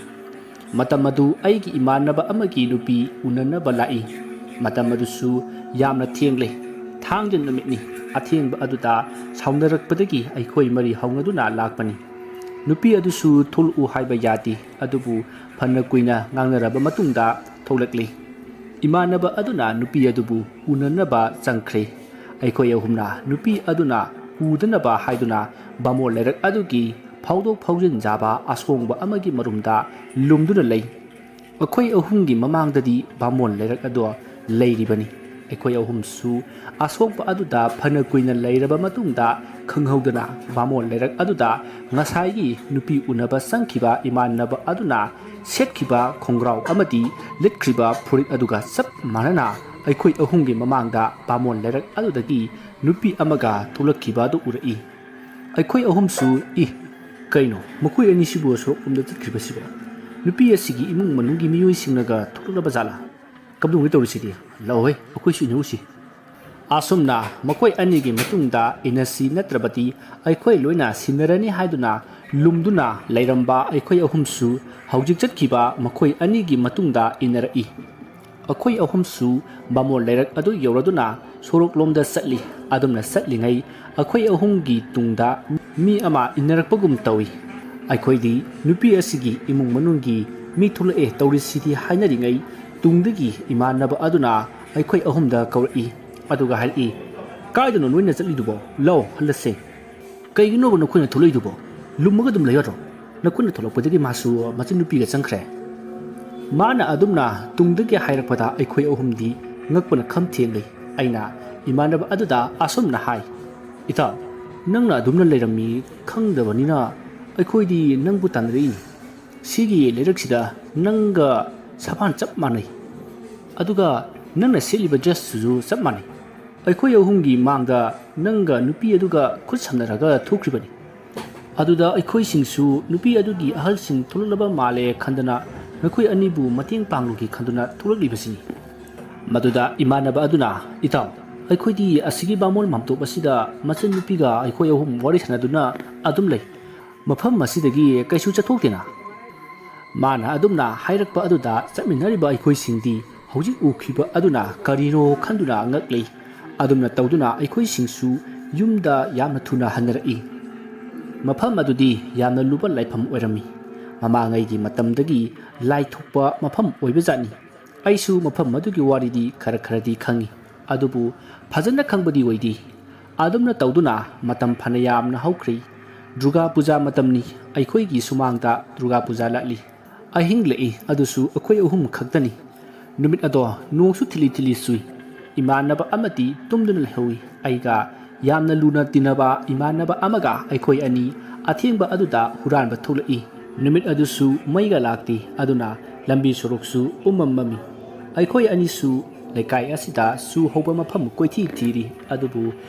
ꯃꯇꯝ ꯑꯗꯨ ꯑꯩꯒꯤ ꯏꯃꯥꯟꯅꯕ ꯑꯃꯒꯤ ꯅꯨꯄꯤ ꯎꯅꯅꯕ ꯂꯥꯛꯏ꯫ ꯃꯇꯝ ꯑꯗꯨꯁꯨ ꯌꯥꯝꯅ ꯊꯦꯡꯂꯦ꯫ ꯊꯥꯡꯖ ꯅꯨꯃꯤꯠꯅꯤ꯫ ꯑꯊꯦꯡꯕ ꯑꯗꯨꯗ ꯁꯥꯎꯅꯔꯛꯄꯗꯒꯤ ꯑꯩꯈꯣꯏ ꯃꯔꯤ ꯍꯧꯅꯗꯨꯅ ꯂꯥꯛꯄꯅꯤ꯫ ꯅꯨꯄꯤ ꯑꯗꯨꯁꯨ ꯊꯣꯛꯂꯛꯎ ꯍꯥꯏꯕ ꯌꯥꯗꯦ, ꯑꯗꯨꯕꯨ ꯐꯅ ꯀꯨꯏꯅ ꯉꯥꯡꯅꯔꯕ ꯃꯇꯨꯡꯗ ꯊꯣꯛꯂꯛꯂꯤ꯫ ꯏꯃꯥꯟꯅꯕ ꯑꯗꯨꯅ ꯅꯨꯄꯤ ꯑꯗꯨꯕꯨ ꯎꯅꯅꯕ ꯆꯪꯈ꯭ꯔꯦ꯫ ꯑꯩꯈꯣꯏ ꯑꯍꯨꯝꯅ ꯅꯨꯄꯤ ꯑꯗꯨꯅ ꯎꯗꯅꯕ ꯍꯥꯏꯗꯨꯅ ꯕꯥꯃꯣꯟ ꯂꯩꯔꯛ ꯑꯗꯨꯒꯤ ꯐꯥꯎꯗꯣꯛ ꯐꯥꯎꯖꯤꯟ ꯌꯥꯕ ꯑꯁꯣꯡꯕ ꯑꯃꯒꯤ ꯃꯔꯨꯝꯗ ꯂꯨꯝꯗꯨꯅ ꯂꯩ꯫ ꯑꯩꯈꯣꯏ ꯑꯍꯨꯝꯒꯤ ꯃꯃꯥꯡꯗꯗꯤ ꯕꯥꯃꯣꯟ ꯂꯩꯔꯛ ꯑꯗꯣ ꯂꯩꯔꯤꯕꯅꯤ꯫ ꯑꯩꯈꯣꯏ ꯑꯍꯨꯝꯁꯨ ꯑꯁꯣꯡꯕ ꯑꯗꯨꯗ ꯐꯅ ꯀꯨꯏꯅ ꯂꯩꯔꯕ ꯃꯇꯨꯡꯗ, ꯈꯪꯍꯧꯗꯅ ꯕꯥꯃꯣꯟ ꯂꯩꯔꯛ ꯑꯗꯨꯗ ꯉꯁꯥꯏꯒꯤ ꯅꯨꯄꯤ ꯎꯅꯕ ꯆꯪꯈꯤꯕ ꯏꯃꯥꯟꯅꯕ ꯑꯗꯨꯅ ꯁꯦꯠꯈꯤꯕ ꯈꯣꯡꯒ꯭ꯔꯥꯎ ꯑꯃꯗꯤ ꯂꯤꯠꯈ꯭ꯔꯤꯕ ꯐꯨꯔꯤꯠ ꯑꯗꯨꯒ ꯆꯞ ꯃꯥꯟꯅꯅ ꯑꯩꯈꯣꯏ ꯑꯍꯨꯝꯒꯤ ꯃꯃꯥꯡꯗ ꯕꯥꯃꯣꯟ ꯂꯩꯔꯛ ꯑꯗꯨꯗꯒꯤ ꯅꯨꯄꯤ ꯑꯃꯒ ꯊꯣꯛꯂꯛꯈꯤꯕ ꯑꯗꯨ ꯎꯔꯛꯏ꯫ ꯑꯩꯈꯣꯏ ꯑꯍꯨꯝꯁꯨ, "ꯏ, ꯀꯩꯅꯣ, ꯃꯈꯣꯏ ꯑꯅꯤꯁꯤꯕꯨ ꯁꯣꯔꯣꯛꯂꯣꯝꯗ ꯆꯠꯈ꯭ꯔꯤꯕꯁꯤꯕꯣ? ꯅꯨꯄꯤ ꯑꯁꯤꯒꯤ ꯏꯃꯨꯡ ꯃꯅꯨꯡꯒꯤ ꯃꯤꯑꯣꯏꯁꯤꯡꯅꯒ ꯊꯣꯛꯂꯛꯂꯕ ꯖꯥꯠꯂꯥ? ꯀꯝꯗꯧꯅ ꯇꯧꯔꯤꯁꯤꯗꯤ? ꯂꯥꯛꯑꯣꯍꯦ, ꯑꯩꯈꯣꯏꯁꯨ ꯏꯟꯅꯧꯁꯤ꯫" ꯑꯁꯨꯝꯅ ꯃꯈꯣꯏ ꯑꯅꯤꯒꯤ ꯃꯇꯨꯡꯗ ꯏꯟꯅꯁꯤ, ꯅꯠꯇ꯭ꯔꯕꯗꯤ ꯑꯩꯈꯣꯏ ꯂꯣꯏꯅ ꯁꯤꯟꯅꯔꯅꯤ ꯍꯥꯏꯗꯨꯅ ꯂꯨꯝꯗꯨꯅ ꯂꯩꯔꯝꯕ ꯑꯩꯈꯣꯏ ꯑꯍꯨꯝꯁꯨ ꯍꯧꯖꯤꯛ ꯆꯠꯈꯤꯕ ꯃꯈꯣꯏ ꯑꯅꯤꯒꯤ ꯃꯇꯨꯡꯗ ꯏꯟꯅꯔꯛꯏ꯫ ꯑꯩꯈꯣꯏ ꯑꯍꯨꯝꯁꯨ ꯕꯥꯃꯣꯟ ꯂꯩꯔꯛ ꯑꯗꯨ ꯌꯧꯔꯗꯨꯅ ꯁꯣꯔꯣꯛꯂꯣꯝꯗ ꯆꯠꯂꯤ꯫ ꯑꯗꯨꯝꯅ ꯆꯠꯂꯤꯉꯩ ꯑꯩꯈꯣꯏ ꯑꯍꯨꯝꯒꯤ ꯇꯨꯡꯗ ꯃꯤ ꯑꯃ ꯏꯟꯅꯔꯛꯄꯒꯨꯝ ꯇꯧꯏ꯫ ꯑꯩꯈꯣꯏꯗꯤ ꯅꯨꯄꯤ ꯑꯁꯤꯒꯤ ꯏꯃꯨꯡ ꯃꯅꯨꯡꯒꯤ ꯃꯤ ꯊꯣꯛꯂꯛꯑꯦ ꯇꯧꯔꯤꯁꯤꯗꯤ ꯍꯥꯏꯅꯔꯤꯉꯩ, ꯇꯨꯡꯗꯒꯤ ꯏꯃꯥꯟꯅꯕ ꯑꯗꯨꯅ ꯑꯩꯈꯣꯏ ꯑꯍꯨꯝꯗ ꯀꯧꯔꯛꯏ꯫ ꯑꯗꯨꯒ ꯍꯥꯏꯔꯛꯏ, "ꯀꯥꯏꯗꯅꯣ ꯅꯣꯏꯅ ꯆꯠꯂꯤꯗꯨꯕꯣ? ꯂꯥꯎ, ꯍꯜꯂꯁꯦ꯫ ꯀꯩꯒꯤꯅꯣꯕ ꯅꯈꯣꯏꯅ ꯊꯣꯛꯂꯛꯏꯗꯨꯕꯣ? ꯂꯨꯝꯃꯒ ꯑꯗꯨꯝ ꯂꯩꯒꯗ꯭ꯔꯣ?" ꯅꯈꯣꯏꯅ ꯊꯣꯛꯂꯛꯄꯗꯒꯤ ꯃꯥꯁꯨ ꯃꯆꯟꯅꯨꯄꯤꯒ ꯆꯪꯈ꯭ꯔꯦ꯫ ꯃꯥꯅ ꯑꯗꯨꯝꯅ ꯇꯨꯡꯗꯒꯤ ꯍꯥꯏꯔꯛꯄꯗ ꯑꯩꯈꯣꯏ ꯑꯍꯨꯝꯗꯤ ꯉꯛꯄꯅ ꯈꯝ ꯊꯦꯡꯂꯤ꯫ ꯑꯩꯅ ꯏꯃꯥꯟꯅꯕ ꯑꯗꯨꯗ ꯑꯁꯨꯝꯅ ꯍꯥꯏ, "ꯏꯇꯥꯎ, ꯅꯪꯅ ꯑꯗꯨꯝꯅ ꯂꯩꯔꯝꯃꯤ ꯈꯪꯗꯕꯅꯤꯅ ꯑꯩꯈꯣꯏꯗꯤ ꯅꯪꯕꯨ ꯇꯥꯟꯅꯔꯛꯏꯅꯤ꯫ ꯁꯤꯒꯤ ꯂꯩꯔꯛꯁꯤꯗ ꯅꯪꯒ ꯁꯕꯥꯟ ꯆꯞ ꯃꯥꯟꯅꯩ꯫ ꯑꯗꯨꯒ ꯅꯪꯅ ꯁꯦꯠꯂꯤꯕ ꯗ꯭ꯔꯦꯁꯇꯨꯁꯨ ꯆꯞ ꯃꯥꯟꯅꯩ꯫ ꯑꯩꯈꯣꯏ ꯑꯍꯨꯝꯒꯤ ꯃꯥꯡꯗ ꯅꯪꯒ ꯅꯨꯄꯤ ꯑꯗꯨꯒ ꯈꯨꯠ ꯁꯝꯅꯔꯒ ꯊꯣꯛꯈ꯭ꯔꯤꯕꯅꯤ꯫ ꯑꯗꯨꯗ ꯑꯩꯈꯣꯏꯁꯤꯡꯁꯨ ꯅꯨꯄꯤ ꯑꯗꯨꯒꯤ ꯑꯍꯜꯁꯤꯡ ꯊꯣꯛꯂꯛꯂꯕ ꯃꯥꯜꯂꯦ ꯈꯟꯗꯅ ꯅꯈꯣꯏ ꯑꯅꯤꯕꯨ ꯃꯇꯦꯡ ꯄꯥꯡꯂꯨꯒꯦ ꯈꯟꯗꯨꯅ ꯊꯣꯛꯂꯛꯂꯤꯕꯁꯤꯅꯤ꯫" ꯃꯗꯨꯗ ꯏꯃꯥꯟꯅꯕ ꯑꯗꯨꯅ, "ꯏꯇꯥꯎ, ꯑꯩꯈꯣꯏꯗꯤ ꯑꯁꯤꯒꯤ ꯕꯥꯃꯣꯟ ꯃꯥꯝꯇꯣꯞ ꯑꯁꯤꯗ ꯃꯆꯟꯅꯨꯄꯤꯒ ꯑꯩꯈꯣꯏ ꯑꯍꯨꯝ ꯋꯥꯔꯤ ꯁꯥꯟꯅꯗꯨꯅ ꯑꯗꯨꯝ ꯂꯩ꯫ ꯃꯐꯝ ꯑꯁꯤꯗꯒꯤ ꯀꯩꯁꯨ ꯆꯠꯊꯣꯛꯇꯦꯅ꯫" ꯃꯥꯅ ꯑꯗꯨꯝꯅ ꯍꯥꯏꯔꯛꯄ ꯑꯗꯨꯗ ꯆꯠꯃꯤꯟꯅꯔꯤꯕ ꯑꯩꯈꯣꯏꯁꯤꯡꯗꯤ ꯍꯧꯖꯤꯛ ꯎꯈꯤꯕ ꯑꯗꯨꯅ ꯀꯔꯤꯅꯣ ꯈꯟꯗꯨꯅ ꯉꯛꯂꯤ꯫ ꯑꯗꯨꯝꯅ ꯇꯧꯗꯨꯅ ꯑꯩꯈꯣꯏꯁꯤꯡꯁꯨ ꯌꯨꯝꯗ ꯌꯥꯝꯅ ꯊꯨꯅ ꯍꯟꯅꯔꯛꯏ꯫ ꯃꯐꯝ ꯑꯗꯨꯗꯤ ꯌꯥꯝꯅ ꯂꯨꯕ ꯂꯥꯏꯐꯝ ꯑꯣꯏꯔꯝꯃꯤ꯫ ꯃꯃꯥꯡꯉꯩꯒꯤ ꯃꯇꯝꯗꯒꯤ ꯂꯥꯏ ꯊꯣꯛꯄ ꯃꯐꯝ ꯑꯣꯏꯕꯖꯥꯠꯅꯤ꯫ ꯑꯩꯁꯨ ꯃꯐꯝ ꯑꯗꯨꯒꯤ ꯋꯥꯔꯤꯗꯤ ꯈꯔ ꯈꯔꯗꯤ ꯈꯪꯏ, ꯑꯗꯨꯕꯨ ꯐꯖꯅ ꯈꯪꯕꯗꯤ ꯑꯣꯏꯗꯦ꯫ ꯑꯗꯨꯝꯅ ꯇꯧꯗꯨꯅ ꯃꯇꯝ ꯐꯅ ꯌꯥꯝꯅ ꯍꯧꯈ꯭ꯔꯦ꯫ ꯗꯨꯔꯒꯥ ꯄꯨꯖꯥ ꯃꯇꯝꯅꯤ꯫ ꯑꯩꯈꯣꯏꯒꯤ ꯁꯨꯃꯥꯡꯗ ꯗꯨꯔꯒꯥ ꯄꯨꯖꯥ ꯂꯥꯛꯂꯤ꯫ ꯑꯍꯤꯡ ꯂꯦꯛꯏ, ꯑꯗꯨꯁꯨ ꯑꯩꯈꯣꯏ ꯑꯍꯨꯝ ꯈꯛꯇꯅꯤ꯫ ꯅꯨꯃꯤꯠ ꯑꯗꯣ ꯅꯣꯡꯁꯨ ꯊꯤꯂꯤ ꯊꯤꯂꯤ ꯆꯨꯏ꯫ ꯏꯃꯥꯟꯅꯕ ꯑꯃꯗꯤ ꯇꯨꯝꯗꯨꯅ ꯂꯩꯍꯧꯏ꯫ ꯑꯩꯒ ꯌꯥꯝꯅ ꯂꯨꯅ ꯇꯤꯟꯅꯕ ꯏꯃꯥꯟꯅꯕ ꯑꯃꯒ ꯑꯩꯈꯣꯏ ꯑꯅꯤ ꯑꯊꯦꯡꯕ ꯑꯗꯨꯗ ꯍꯨꯔꯥꯟꯕ ꯊꯣꯛꯂꯛꯏ꯫ ꯅꯨꯃꯤꯠ ꯑꯗꯨꯁꯨ ꯃꯩꯒ ꯂꯥꯛꯇꯦ, ꯑꯗꯨꯅ ꯂꯝꯕꯤ ꯁꯣꯔꯣꯛꯁꯨ ꯎꯃꯝ ꯃꯝꯃꯤ꯫ ꯑꯩꯈꯣꯏ ꯑꯅꯤꯁꯨ ꯂꯩꯀꯥꯏ ꯑꯁꯤꯗ ꯆꯨ ꯍꯧꯕ ꯃꯐꯝ ꯀꯣꯏꯊꯤ ꯊꯤꯔꯤ, ꯑꯗꯨꯕꯨ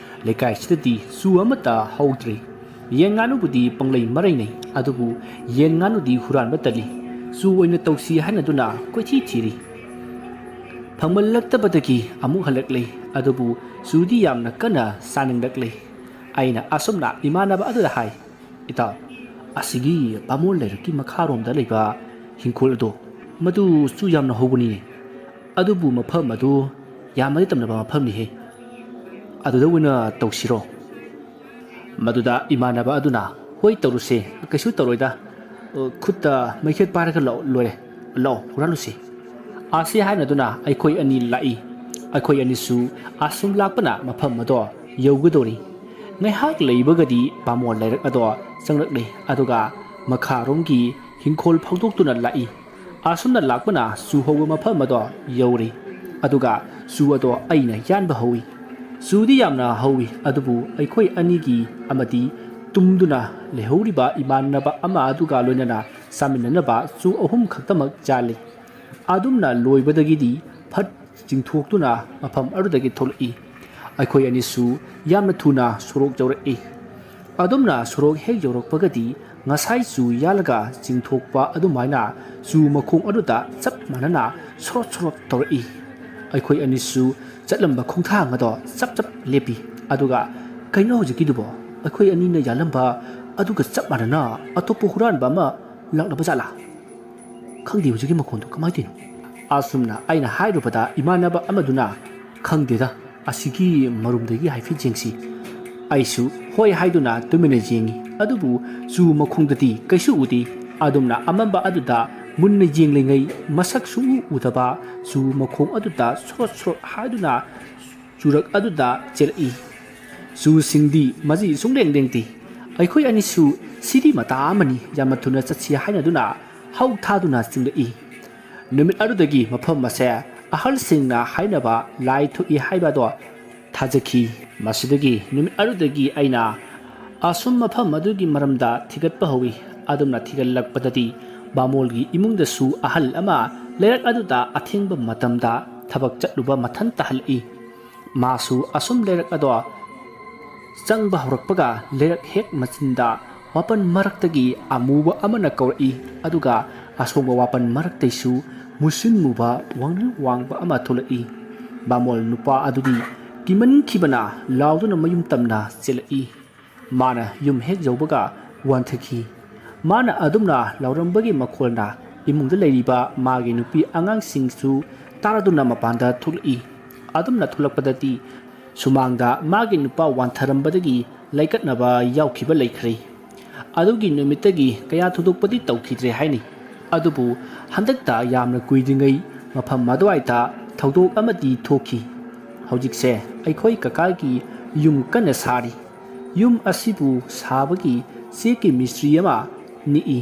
ꯂꯩꯀꯥꯏꯁꯤꯗꯗꯤ ꯆꯨ ꯑꯃꯠꯇ ꯍꯧꯗ꯭ꯔꯤ꯫ ꯌꯦꯟ ꯉꯥꯅꯨꯕꯨꯗꯤ ꯄꯪꯂꯩ ꯃꯔꯩꯅꯩ, ꯑꯗꯨꯕꯨ ꯌꯦꯟ ꯉꯥꯅꯨꯗꯤ ꯍꯨꯔꯥꯟꯕ ꯇꯜꯂꯤ꯫ ꯆꯨ ꯑꯣꯏꯅ ꯇꯧꯁꯤ ꯍꯥꯏꯅꯗꯨꯅ ꯀꯣꯏꯊꯤ ꯊꯤꯔꯤ꯫ ꯐꯪꯃꯜꯂꯛꯇꯕꯗꯒꯤ ꯑꯃꯨꯛ ꯍꯜꯂꯛꯂꯦ꯫ ꯑꯗꯨꯕꯨ ꯆꯨꯗꯤ ꯌꯥꯝꯅ ꯀꯟꯅ ꯆꯥꯅꯤꯡꯂꯛꯂꯦ꯫ ꯑꯩꯅ ꯑꯁꯨꯝꯅ ꯏꯃꯥꯟꯅꯕ ꯑꯗꯨꯗ ꯍꯥꯏ, "ꯏꯇꯥꯎ, ꯑꯁꯤꯒꯤ ꯕꯥꯃꯣꯟ ꯂꯩꯔꯛꯀꯤ ꯃꯈꯥꯔꯣꯝꯗ ꯂꯩꯕ ꯍꯤꯡꯈꯣꯜ ꯑꯗꯣ, ꯃꯗꯨ ꯆꯨ ꯌꯥꯝꯅ ꯍꯧꯕꯅꯤꯅꯦ꯫ ꯑꯗꯨꯕꯨ ꯃꯐꯝ ꯑꯗꯨ ꯌꯥꯝꯅꯗꯤ ꯇꯝꯅꯕ ꯃꯐꯝꯅꯤꯍꯦ꯫ ꯑꯗꯨꯗ ꯑꯣꯏꯅ ꯇꯧꯁꯤꯔꯣ?" ꯃꯗꯨꯗ ꯏꯃꯥꯟꯅꯕ ꯑꯗꯨꯅ, "ꯍꯣꯏ, ꯇꯧꯔꯨꯁꯦ, ꯀꯩꯁꯨ ꯇꯧꯔꯣꯏꯗ꯫ ꯈꯨꯠꯇ ꯃꯩꯈꯦꯠ ꯄꯥꯏꯔꯒ ꯂꯥꯛꯑꯣ, ꯂꯣꯏꯔꯦ꯫ ꯂꯥꯛꯑꯣ, ꯍꯨꯔꯥꯜꯂꯨꯁꯦ꯫" ꯑꯁꯤ ꯍꯥꯏꯅꯗꯨꯅ ꯑꯩꯈꯣꯏ ꯑꯅꯤ ꯂꯥꯛꯏ꯫ ꯑꯩꯈꯣꯏ ꯑꯅꯤꯁꯨ ꯑꯁꯨꯝ ꯂꯥꯛꯄꯅ ꯃꯐꯝ ꯑꯗꯣ ꯌꯧꯒꯗꯧꯔꯤ꯫ ꯉꯥꯏꯍꯥꯛ ꯂꯩꯕꯒꯗꯤ ꯕꯥꯃꯣꯟ ꯂꯩꯔꯛ ꯑꯗꯣ ꯆꯪꯂꯛꯂꯦ, ꯑꯗꯨꯒ ꯃꯈꯥꯔꯣꯝꯒꯤ ꯍꯤꯡꯈꯣꯜ ꯐꯥꯎꯗꯣꯛꯇꯨꯅ ꯂꯥꯛꯏ꯫ ꯑꯁꯨꯝꯅ ꯂꯥꯛꯄꯅ ꯆꯨ ꯍꯧꯕ ꯃꯐꯝ ꯑꯗꯣ ꯌꯧꯔꯦ, ꯑꯗꯨꯒ ꯆꯨ ꯑꯗꯣ ꯑꯩꯅ ꯌꯥꯟꯕ ꯍꯧꯏ꯫ ꯆꯨꯗꯤ ꯌꯥꯝꯅ ꯍꯧꯏ, ꯑꯗꯨꯕꯨ ꯑꯩꯈꯣꯏ ꯑꯅꯤꯒꯤ ꯑꯃꯗꯤ ꯇꯨꯝꯗꯨꯅ ꯂꯩꯍꯧꯔꯤꯕ ꯏꯃꯥꯟꯅꯕ ꯑꯃ ꯑꯗꯨꯒ ꯂꯣꯏꯅꯅ ꯆꯥꯃꯤꯟꯅꯅꯕ ꯆꯨ ꯑꯍꯨꯝ ꯈꯛꯇꯃꯛ ꯌꯥꯜꯂꯤ꯫ ꯑꯗꯨꯝꯅ ꯂꯣꯏꯕꯗꯒꯤꯗꯤ ꯐꯠ ꯆꯤꯡꯊꯣꯛꯇꯨꯅ ꯃꯐꯝ ꯑꯗꯨꯗꯒꯤ ꯊꯣꯛꯂꯛꯏ꯫ ꯑꯩꯈꯣꯏ ꯑꯅꯤꯁꯨ ꯌꯥꯝꯅ ꯊꯨꯅ ꯁꯣꯔꯣꯛ ꯌꯧꯔꯛꯏ꯫ ꯑꯗꯨꯝꯅ ꯁꯣꯔꯣꯛ ꯍꯦꯛ ꯌꯧꯔꯛꯄꯒꯗꯤ ꯉꯁꯥꯏ ꯆꯨ ꯌꯥꯜꯂꯒ ꯆꯤꯡꯊꯣꯛꯄ ꯑꯗꯨꯃꯥꯏꯅ ꯆꯨ ꯃꯈꯣꯡ ꯑꯗꯨꯗ ꯆꯞ ꯃꯥꯟꯅꯅ ꯁꯣꯔꯣꯠ ꯁꯣꯔꯣꯠ ꯇꯧꯔꯛꯏ꯫ ꯑꯩꯈꯣꯏ ꯑꯅꯤꯁꯨ ꯆꯠꯂꯝꯕ ꯈꯣꯡꯊꯥꯡ ꯑꯗꯣ ꯆꯞ ꯆꯞ ꯂꯦꯞꯄꯤ꯫ ꯑꯗꯨꯒ "ꯀꯩꯅꯣ ꯍꯧꯖꯤꯛꯀꯤꯗꯨꯕꯣ? ꯑꯩꯈꯣꯏ ꯑꯅꯤꯅ ꯌꯥꯜꯂꯝꯕ ꯑꯗꯨꯒ ꯆꯞ ꯃꯥꯟꯅꯅ ꯑꯇꯣꯞꯄ ꯍꯨꯔꯥꯟꯕ ꯑꯃ ꯂꯥꯛꯂꯕ ꯖꯥꯠꯂꯥ? ꯈꯪꯗꯦ ꯍꯧꯖꯤꯛꯀꯤ ꯃꯈꯣꯟꯗꯣ ꯀꯃꯥꯏꯅ ꯇꯧꯔꯤꯅꯣ?" ꯑꯁꯨꯝꯅ ꯑꯩꯅ ꯍꯥꯏꯔꯨꯕꯗ ꯏꯃꯥꯟꯅꯕ ꯑꯃꯗꯨꯅ, "ꯈꯪꯗꯦꯗ, ꯑꯁꯤꯒꯤ ꯃꯔꯨꯝꯗꯒꯤ ꯍꯥꯏꯐꯦꯠ ꯌꯦꯡꯁꯤ꯫" ꯑꯩꯁꯨ ꯍꯣꯏ ꯍꯥꯏꯗꯨꯅ ꯇꯨꯃꯤꯟꯅ ꯌꯦꯡꯉꯤ꯫ ꯑꯗꯨꯕꯨ ꯆꯨ ꯃꯈꯣꯡꯗꯗꯤ ꯀꯩꯁꯨ ꯎꯗꯦ꯫ ꯑꯗꯨꯝꯅ ꯑꯃꯝꯕ ꯑꯗꯨꯗ ꯃꯨꯟꯅ ꯌꯦꯡꯂꯤꯉꯩ ꯃꯁꯛ ꯁꯨꯡꯎ ꯎꯗꯕ ꯆꯨ ꯃꯈꯣꯡ ꯑꯗꯨꯗ ꯁꯣꯔꯣꯠ ꯁꯣꯔꯣꯠ ꯍꯥꯏꯗꯨꯅ ꯆꯨꯔꯛ ꯑꯗꯨꯗ ꯆꯦꯜꯂꯛꯏ꯫ ꯆꯨꯁꯤꯡꯗꯤ ꯃꯁꯤ ꯁꯨꯡꯂꯦꯡ ꯂꯦꯡꯗꯦ꯫ ꯑꯩꯈꯣꯏ ꯑꯅꯤꯁꯨ "ꯁꯤꯗꯤ ꯃꯇꯥ ꯑꯃꯅꯤ, ꯌꯥꯝꯅ ꯊꯨꯅ ꯆꯠꯁꯤ" ꯍꯥꯏꯅꯗꯨꯅ ꯍꯧ ꯊꯥꯗꯨꯅ ꯆꯦꯟꯂꯛꯏ꯫ ꯅꯨꯃꯤꯠ ꯑꯗꯨꯗꯒꯤ ꯃꯐꯝ ꯑꯁꯦ ꯑꯍꯜꯁꯤꯡꯅ ꯍꯥꯏꯅꯕ ꯂꯥꯏ ꯊꯣꯛꯏ ꯍꯥꯏꯕ ꯑꯗꯣ ꯊꯥꯖꯈꯤ꯫ ꯃꯁꯤꯗꯒꯤ ꯅꯨꯃꯤꯠ ꯑꯗꯨꯗꯒꯤ ꯑꯩꯅ ꯑꯁꯨꯝ ꯃꯐꯝ ꯑꯗꯨꯒꯤ ꯃꯔꯝꯗ ꯊꯤꯒꯠꯄ ꯍꯧꯏ꯫ ꯑꯗꯨꯝꯅ ꯊꯤꯒꯠꯂꯛꯄꯗꯗꯤ ꯕꯥꯃꯣꯜꯒꯤ ꯏꯃꯨꯡꯗꯁꯨ ꯑꯍꯜ ꯑꯃ ꯂꯩꯔꯛ ꯑꯗꯨꯗ ꯑꯊꯦꯡꯕ ꯃꯇꯝꯗ ꯊꯕꯛ ꯆꯠꯂꯨꯕ ꯃꯊꯟꯇ ꯍꯜꯂꯛꯏ꯫ ꯃꯥꯁꯨ ꯑꯁꯨꯝ ꯂꯩꯔꯛ ꯑꯗꯣ ꯆꯪꯕ ꯍꯧꯔꯛꯄꯒ ꯂꯩꯔꯛ ꯍꯦꯛ ꯃꯆꯤꯟꯗ ꯋꯥꯄꯟ ꯃꯔꯛꯇꯒꯤ ꯑꯃꯨꯕ ꯑꯃꯅ ꯀꯧꯔꯛꯏ, ꯑꯗꯨꯒ ꯑꯁꯣꯡꯕ ꯋꯥꯄꯟ ꯃꯔꯛꯇꯩꯁꯨ ꯃꯨꯁꯤꯟ ꯃꯨꯕ ꯋꯥꯡꯅ ꯋꯥꯡꯕ ꯑꯃ ꯊꯣꯛꯂꯛꯏ꯫ ꯕꯥꯃꯣꯜ ꯅꯨꯄꯥ ꯑꯗꯨꯗꯤ ꯀꯤꯃꯟꯈꯤꯕꯅ ꯂꯥꯎꯗꯨꯅ ꯃꯌꯨꯝ ꯇꯝꯅ ꯆꯦꯜꯂꯛꯏ꯫ ꯃꯥꯅ ꯌꯨꯝ ꯍꯦꯛ ꯌꯧꯕꯒ ꯋꯥꯟꯊꯈꯤ꯫ ꯃꯥꯅ ꯑꯗꯨꯝꯅ ꯂꯥꯎꯔꯝꯕꯒꯤ ꯃꯈꯣꯜꯅ ꯏꯃꯨꯡꯗ ꯂꯩꯔꯤꯕ ꯃꯥꯒꯤ ꯅꯨꯄꯤ ꯑꯉꯥꯡꯁꯤꯡꯁꯨ ꯇꯥꯔꯗꯨꯅ ꯃꯄꯥꯟꯗ ꯊꯣꯛꯂꯛꯏ꯫ ꯑꯗꯨꯝꯅ ꯊꯣꯛꯂꯛꯄꯗꯗꯤ ꯁꯨꯃꯥꯡꯗ ꯃꯥꯒꯤ ꯅꯨꯄꯥ ꯋꯥꯟꯊꯔꯝꯕꯗꯒꯤ ꯂꯩꯀꯠꯅꯕ ꯌꯥꯎꯈꯤꯕ ꯂꯩꯈ꯭ꯔꯦ꯫ ꯑꯗꯨꯒꯤ ꯅꯨꯃꯤꯠꯇꯒꯤ ꯀꯌꯥ ꯊꯣꯏꯗꯣꯛꯄꯗꯤ ꯇꯧꯈꯤꯗ꯭ꯔꯦ ꯍꯥꯏꯅꯤ꯫ ꯑꯗꯨꯕꯨ ꯍꯟꯗꯛꯇ ꯌꯥꯝꯅ ꯀꯨꯏꯗ꯭ꯔꯤꯉꯩ ꯃꯐꯝ ꯑꯗꯨꯋꯥꯏꯗ ꯊꯧꯗꯣꯛ ꯑꯃꯗꯤ ꯊꯣꯛꯈꯤ꯫ ꯍꯧꯖꯤꯛꯁꯦ ꯑꯩꯈꯣꯏ ꯀꯀꯥꯒꯤ ꯌꯨꯝ ꯀꯟꯅ ꯁꯥꯔꯤ꯫ ꯌꯨꯝ ꯑꯁꯤꯕꯨ ꯁꯥꯕꯒꯤ ꯆꯦꯛꯀꯤ ꯃꯤꯁꯇ꯭ꯔꯤ ꯑꯃ ꯅꯤꯛꯏ꯫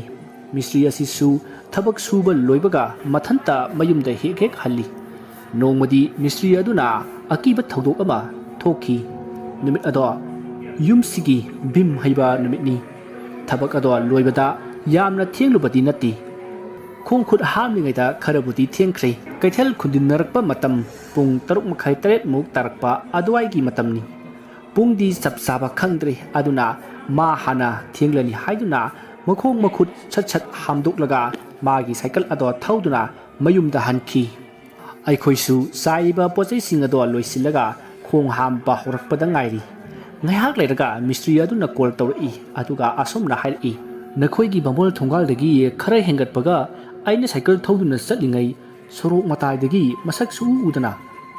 ꯃꯤꯁꯇ꯭ꯔꯤ ꯑꯁꯤꯁꯨ ꯊꯕꯛ ꯁꯨꯕ ꯂꯣꯏꯕꯒ ꯃꯊꯟꯇ ꯃꯌꯨꯝꯗ ꯍꯦꯛ ꯍꯦꯛ ꯍꯜꯂꯤ꯫ ꯅꯣꯡꯃꯗꯤ ꯃꯤꯁꯇ꯭ꯔꯤ ꯑꯗꯨꯅ ꯑꯀꯤꯕ ꯊꯧꯗꯣꯛ ꯑꯃ ꯊꯣꯛꯈꯤ꯫ ꯅꯨꯃꯤꯠ ꯑꯗꯣ ꯌꯨꯝꯁꯤꯒꯤ ꯚꯤꯝ ꯍꯩꯕ ꯅꯨꯃꯤꯠꯅꯤ꯫ ꯊꯕꯛ ꯑꯗꯣ ꯂꯣꯏꯕꯗ ꯌꯥꯝꯅ ꯊꯦꯡꯂꯨꯕꯗꯤ ꯅꯠꯇꯦ꯫ ꯈꯣꯡ ꯈꯨꯠ ꯍꯥꯝꯂꯤꯉꯩꯗ ꯈꯔꯕꯨꯗꯤ ꯊꯦꯡꯈ꯭ꯔꯦ꯫ ꯀꯩꯊꯦꯜ ꯈꯨꯟꯗꯤꯟꯅꯔꯛꯄ ꯃꯇꯝ ꯄꯨꯡ ꯇꯔꯨꯛ ꯃꯈꯥꯏ ꯇꯔꯦꯠꯃꯨꯛ ꯇꯥꯔꯛꯄ ꯑꯗꯨꯋꯥꯏꯒꯤ ꯃꯇꯝꯅꯤ꯫ ꯄꯨꯡꯗꯤ ꯆꯞ ꯆꯥꯕ ꯈꯪꯗ꯭ꯔꯦ, ꯑꯗꯨꯅ ꯃꯥ ꯍꯥꯟꯅ ꯊꯦꯡꯂꯅꯤ ꯍꯥꯏꯗꯨꯅ ꯃꯈꯣꯡ ꯃꯈꯨꯠ ꯁꯠ ꯁꯠ ꯍꯥꯝꯗꯣꯛꯂꯒ ꯃꯥꯒꯤ ꯁꯥꯏꯀꯜ ꯑꯗꯣ ꯊꯧꯗꯨꯅ ꯃꯌꯨꯝꯗ ꯍꯟꯈꯤ꯫ ꯑꯩꯈꯣꯏꯁꯨ ꯆꯥꯏꯔꯤꯕ ꯄꯣꯠꯆꯩꯁꯤꯡ ꯑꯗꯣ ꯂꯣꯏꯁꯤꯜꯂꯒ ꯈꯣꯡ ꯍꯥꯝꯕ ꯍꯧꯔꯛꯄꯗ ꯉꯥꯏꯔꯤ꯫ ꯉꯥꯏꯍꯥꯛ ꯂꯩꯔꯒ ꯃꯤꯁꯇ꯭ꯔꯤ ꯑꯗꯨꯅ ꯀꯣꯜ ꯇꯧꯔꯛꯏ, ꯑꯗꯨꯒ ꯑꯁꯨꯝꯅ ꯍꯥꯏꯔꯛꯏ, "ꯅꯈꯣꯏꯒꯤ ꯕꯥꯃꯣꯜ ꯊꯣꯡꯒꯥꯜꯗꯒꯤ ꯈꯔ ꯍꯦꯟꯒꯠꯄꯒ ꯑꯩꯅ ꯁꯥꯏꯀꯜ ꯊꯧꯗꯨꯅ ꯆꯠꯂꯤꯉꯩ ꯁꯣꯔꯣꯛ ꯃꯇꯥꯏꯗꯒꯤ ꯃꯁꯛ ꯁꯨꯛꯎ ꯎꯗꯅ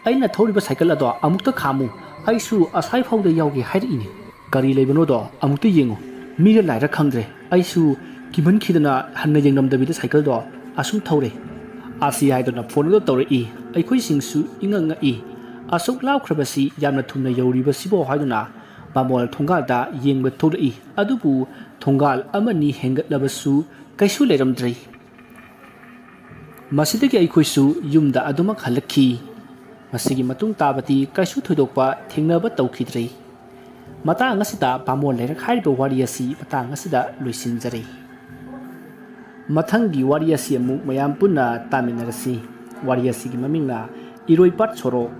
ꯑꯩꯅ ꯊꯧꯔꯤꯕ ꯁꯥꯏꯀꯜ ꯑꯗꯣ ꯑꯃꯨꯛꯇ ꯈꯥꯝꯃꯨ, ꯑꯩꯁꯨ ꯑꯁ꯭ꯋꯥꯏ ꯐꯥꯎꯗ ꯌꯥꯎꯒꯦ" ꯍꯥꯏꯔꯛꯏꯅꯦ꯫ ꯀꯔꯤ ꯂꯩꯕꯅꯣꯗꯣ ꯑꯃꯨꯛꯇ ꯌꯦꯡꯉꯨ, ꯃꯤꯔ ꯂꯥꯏꯔ ꯈꯪꯗ꯭ꯔꯦ꯫ ꯑꯩꯁꯨ ꯀꯤꯃꯟꯈꯤꯗꯅ ꯍꯟꯅ ꯌꯦꯡꯂꯝꯗꯕꯤꯗ ꯁꯥꯏꯀꯜꯗꯣ ꯑꯁꯨꯝ ꯊꯧꯔꯦ꯫ ꯑꯁꯤ ꯍꯥꯏꯗꯨꯅ ꯐꯣꯟ ꯑꯗꯣ ꯇꯧꯔꯛꯏ꯫ ꯑꯩꯈꯣꯏꯁꯤꯡꯁꯨ ꯏꯉꯛ ꯉꯛꯏ꯫ ꯑꯁꯨꯛ ꯂꯥꯞꯈ꯭ꯔꯕꯁꯤ ꯌꯥꯝꯅ ꯊꯨꯅ ꯌꯧꯔꯤꯕꯁꯤꯕꯣ ꯍꯥꯏꯗꯨꯅ ꯕꯥꯃꯣꯜ ꯊꯣꯡꯒꯥꯜꯗ ꯌꯦꯡꯕ ꯊꯣꯛꯂꯛꯏ꯫ ꯑꯗꯨꯕꯨ ꯊꯣꯡꯒꯥꯜ ꯑꯃꯅꯤ ꯍꯦꯟꯒꯠꯂꯕꯁꯨ ꯀꯩꯁꯨ ꯂꯩꯔꯝꯗ꯭ꯔꯦ꯫ ꯃꯁꯤꯗꯒꯤ ꯑꯩꯈꯣꯏꯁꯨ ꯌꯨꯝꯗ ꯑꯗꯨꯃꯛ ꯍꯜꯂꯛꯈꯤ꯫ ꯃꯁꯤꯒꯤ ꯃꯇꯨꯡ ꯇꯥꯕꯗꯤ ꯀꯩꯁꯨ ꯊꯣꯏꯗꯣꯛꯄ ꯊꯦꯡꯅꯕ ꯇꯧꯈꯤꯗ꯭ꯔꯦ꯫ ꯃꯇꯥꯡ ꯑꯁꯤꯗ ꯕꯥꯃꯣꯟ ꯂꯩꯔꯛ ꯍꯥꯏꯔꯤꯕ ꯋꯥꯔꯤ ꯑꯁꯤ ꯃꯇꯥꯡ ꯑꯁꯤꯗ ꯂꯣꯏꯁꯤꯟꯖꯔꯦ꯫ ꯃꯊꯪꯒꯤ ꯋꯥꯔꯤ ꯑꯁꯤ ꯑꯃꯨꯛ ꯃꯌꯥꯝ ꯄꯨꯟꯅ ꯇꯥꯃꯤꯟꯅꯔꯁꯤ꯫ ꯋꯥꯔꯤ ꯑꯁꯤꯒꯤ ꯃꯃꯤꯡꯅ ꯏꯔꯣꯏꯄꯥꯠ ꯁꯣꯔꯣꯛ꯫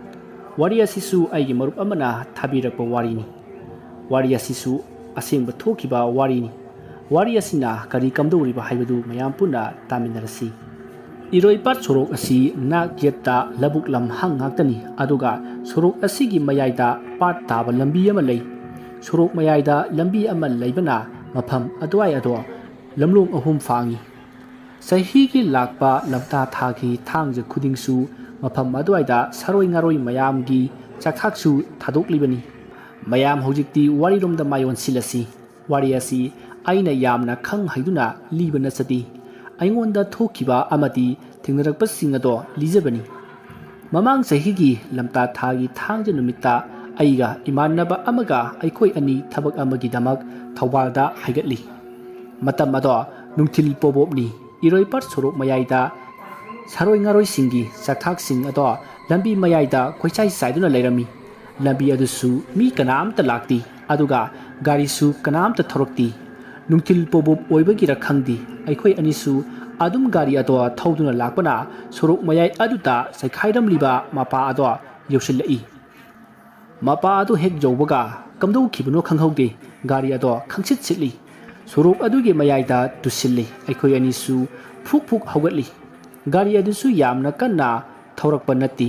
ꯋꯥꯔꯤ ꯑꯁꯤꯁꯨ ꯑꯩꯒꯤ ꯃꯔꯨꯞ ꯑꯃꯅ ꯊꯥꯕꯤꯔꯛꯄ ꯋꯥꯔꯤꯅꯤ꯫ ꯋꯥꯔꯤ ꯑꯁꯤꯁꯨ ꯑꯁꯦꯡꯕ ꯊꯣꯛꯈꯤꯕ ꯋꯥꯔꯤꯅꯤ꯫ ꯋꯥꯔꯤ ꯑꯁꯤꯅ ꯀꯔꯤ ꯀꯝꯗꯧꯔꯤꯕ ꯍꯥꯏꯕꯗꯨ ꯃꯌꯥꯝ ꯄꯨꯟꯅ ꯇꯥꯃꯤꯟꯅꯔꯁꯤ꯫ ꯏꯔꯣꯏꯄꯥꯠ ꯁꯣꯔꯣꯛ ꯑꯁꯤ ꯅꯥꯛ ꯌꯦꯠꯇ ꯂꯧꯕꯨꯛ ꯂꯝꯍꯥꯡ ꯉꯥꯛꯇꯅꯤ, ꯑꯗꯨꯒ ꯁꯣꯔꯣꯛ ꯑꯁꯤꯒꯤ ꯃꯌꯥꯏꯗ ꯄꯥꯠ ꯇꯥꯕ ꯂꯝꯕꯤ ꯑꯃ ꯂꯩ꯫ ꯁꯣꯔꯣꯛ ꯃꯌꯥꯏꯗ ꯂꯝꯕꯤ ꯑꯃ ꯂꯩꯕꯅ ꯃꯐꯝ ꯑꯗꯨꯋꯥꯏ ꯑꯗꯣ ꯂꯝꯂꯣꯡ ꯑꯍꯨꯝ ꯐꯥꯡꯏ꯫ ꯆꯍꯤꯒꯤ ꯂꯥꯛꯄ ꯂꯝꯇꯥ ꯊꯥꯒꯤ ꯊꯥꯡꯖ ꯈꯨꯗꯤꯡꯁꯨ ꯃꯐꯝ ꯑꯗꯨꯋꯥꯏꯗ ꯁꯥꯔꯣꯏ ꯉꯥꯔꯣꯏ ꯃꯌꯥꯝꯒꯤ ꯆꯥꯛꯊꯥꯛꯁꯨ ꯊꯥꯗꯣꯛꯂꯤꯕꯅꯤ꯫ ꯃꯌꯥꯝ ꯍꯧꯖꯤꯛꯇꯤ ꯋꯥꯔꯤꯔꯣꯝꯗ ꯃꯥꯏ ꯑꯣꯟꯁꯤꯜꯂꯁꯤ꯫ ꯋꯥꯔꯤ ꯑꯁꯤ ꯑꯩꯅ ꯌꯥꯝꯅ ꯈꯪ ꯍꯩꯗꯨꯅ ꯂꯤꯕ ꯅꯠꯆꯗꯦ꯫ ꯑꯩꯉꯣꯟꯗ ꯊꯣꯛꯈꯤꯕ ꯑꯃꯗꯤ ꯊꯦꯡꯅꯔꯛꯄꯁꯤꯡ ꯑꯗꯣ ꯂꯤꯖꯕꯅꯤ꯫ ꯃꯃꯥꯡ ꯆꯍꯤꯒꯤ ꯂꯝꯇꯥ ꯊꯥꯒꯤ ꯊꯥꯡꯖ ꯅꯨꯃꯤꯠꯇ ꯑꯩꯒ ꯏꯃꯥꯟꯅꯕ ꯑꯃꯒ ꯑꯩꯈꯣꯏ ꯑꯅꯤ ꯊꯕꯛ ꯑꯃꯒꯤꯗꯃꯛ ꯊꯧꯕꯥꯜꯗ ꯍꯥꯏꯒꯠꯂꯤ꯫ ꯃꯇꯝ ꯑꯗꯣ ꯅꯨꯡꯊꯤꯜ ꯄꯣꯕꯣꯞꯅꯤ꯫ ꯏꯔꯣꯏꯄꯥꯠ ꯁꯣꯔꯣꯛ ꯃꯌꯥꯏꯗ ꯁꯥꯔꯣꯏ ꯉꯥꯔꯣꯏꯁꯤꯡꯒꯤ ꯆꯥꯛꯊꯥꯛꯁꯤꯡ ꯑꯗꯣ ꯂꯝꯕꯤ ꯃꯌꯥꯏꯗ ꯀꯣꯏꯆꯥꯏ ꯆꯥꯏꯗꯨꯅ ꯂꯩꯔꯝꯃꯤ꯫ ꯂꯝꯕꯤ ꯑꯗꯨꯁꯨ ꯃꯤ ꯀꯅꯥꯝꯇ ꯂꯥꯛꯇꯦ, ꯑꯗꯨꯒ ꯒꯥꯔꯤꯁꯨ ꯀꯅꯥꯝꯇ ꯊꯧꯔꯛꯇꯦ꯫ ꯅꯨꯡꯊꯤꯜ ꯄꯣꯕꯣꯞ ꯑꯣꯏꯕꯒꯤꯔ ꯈꯪꯗꯦ, ꯑꯩꯈꯣꯏ ꯑꯅꯤꯁꯨ ꯑꯗꯨꯝ ꯒꯥꯔꯤ ꯑꯗꯣ ꯊꯧꯗꯨꯅ ꯂꯥꯛꯄꯅ ꯁꯣꯔꯣꯛ ꯃꯌꯥꯏ ꯑꯗꯨꯗ ꯆꯥꯏꯈꯥꯏꯔꯝꯂꯤꯕ ꯃꯄꯥ ꯑꯗꯣ ꯌꯧꯁꯤꯜꯂꯛꯏ꯫ ꯃꯄꯥ ꯑꯗꯨ ꯍꯦꯛ ꯌꯧꯕꯒ ꯀꯝꯗꯧꯈꯤꯕꯅꯣ ꯈꯪꯍꯧꯗꯦ, ꯒꯥꯔꯤ ꯑꯗꯣ ꯈꯪꯁꯤꯠ ꯁꯤꯠꯂꯤ꯫ ꯁꯣꯔꯣꯛ ꯑꯗꯨꯒꯤ ꯃꯌꯥꯏꯗ ꯇꯨꯁꯤꯜꯂꯤ꯫ ꯑꯩꯈꯣꯏ ꯑꯅꯤꯁꯨ ꯐꯨꯛ ꯐꯨꯛ ꯍꯧꯒꯠꯂꯤ꯫ ꯒꯥꯔꯤ ꯑꯗꯨꯁꯨ ꯌꯥꯝꯅ ꯀꯟꯅ ꯊꯧꯔꯛꯄ ꯅꯠꯇꯦ꯫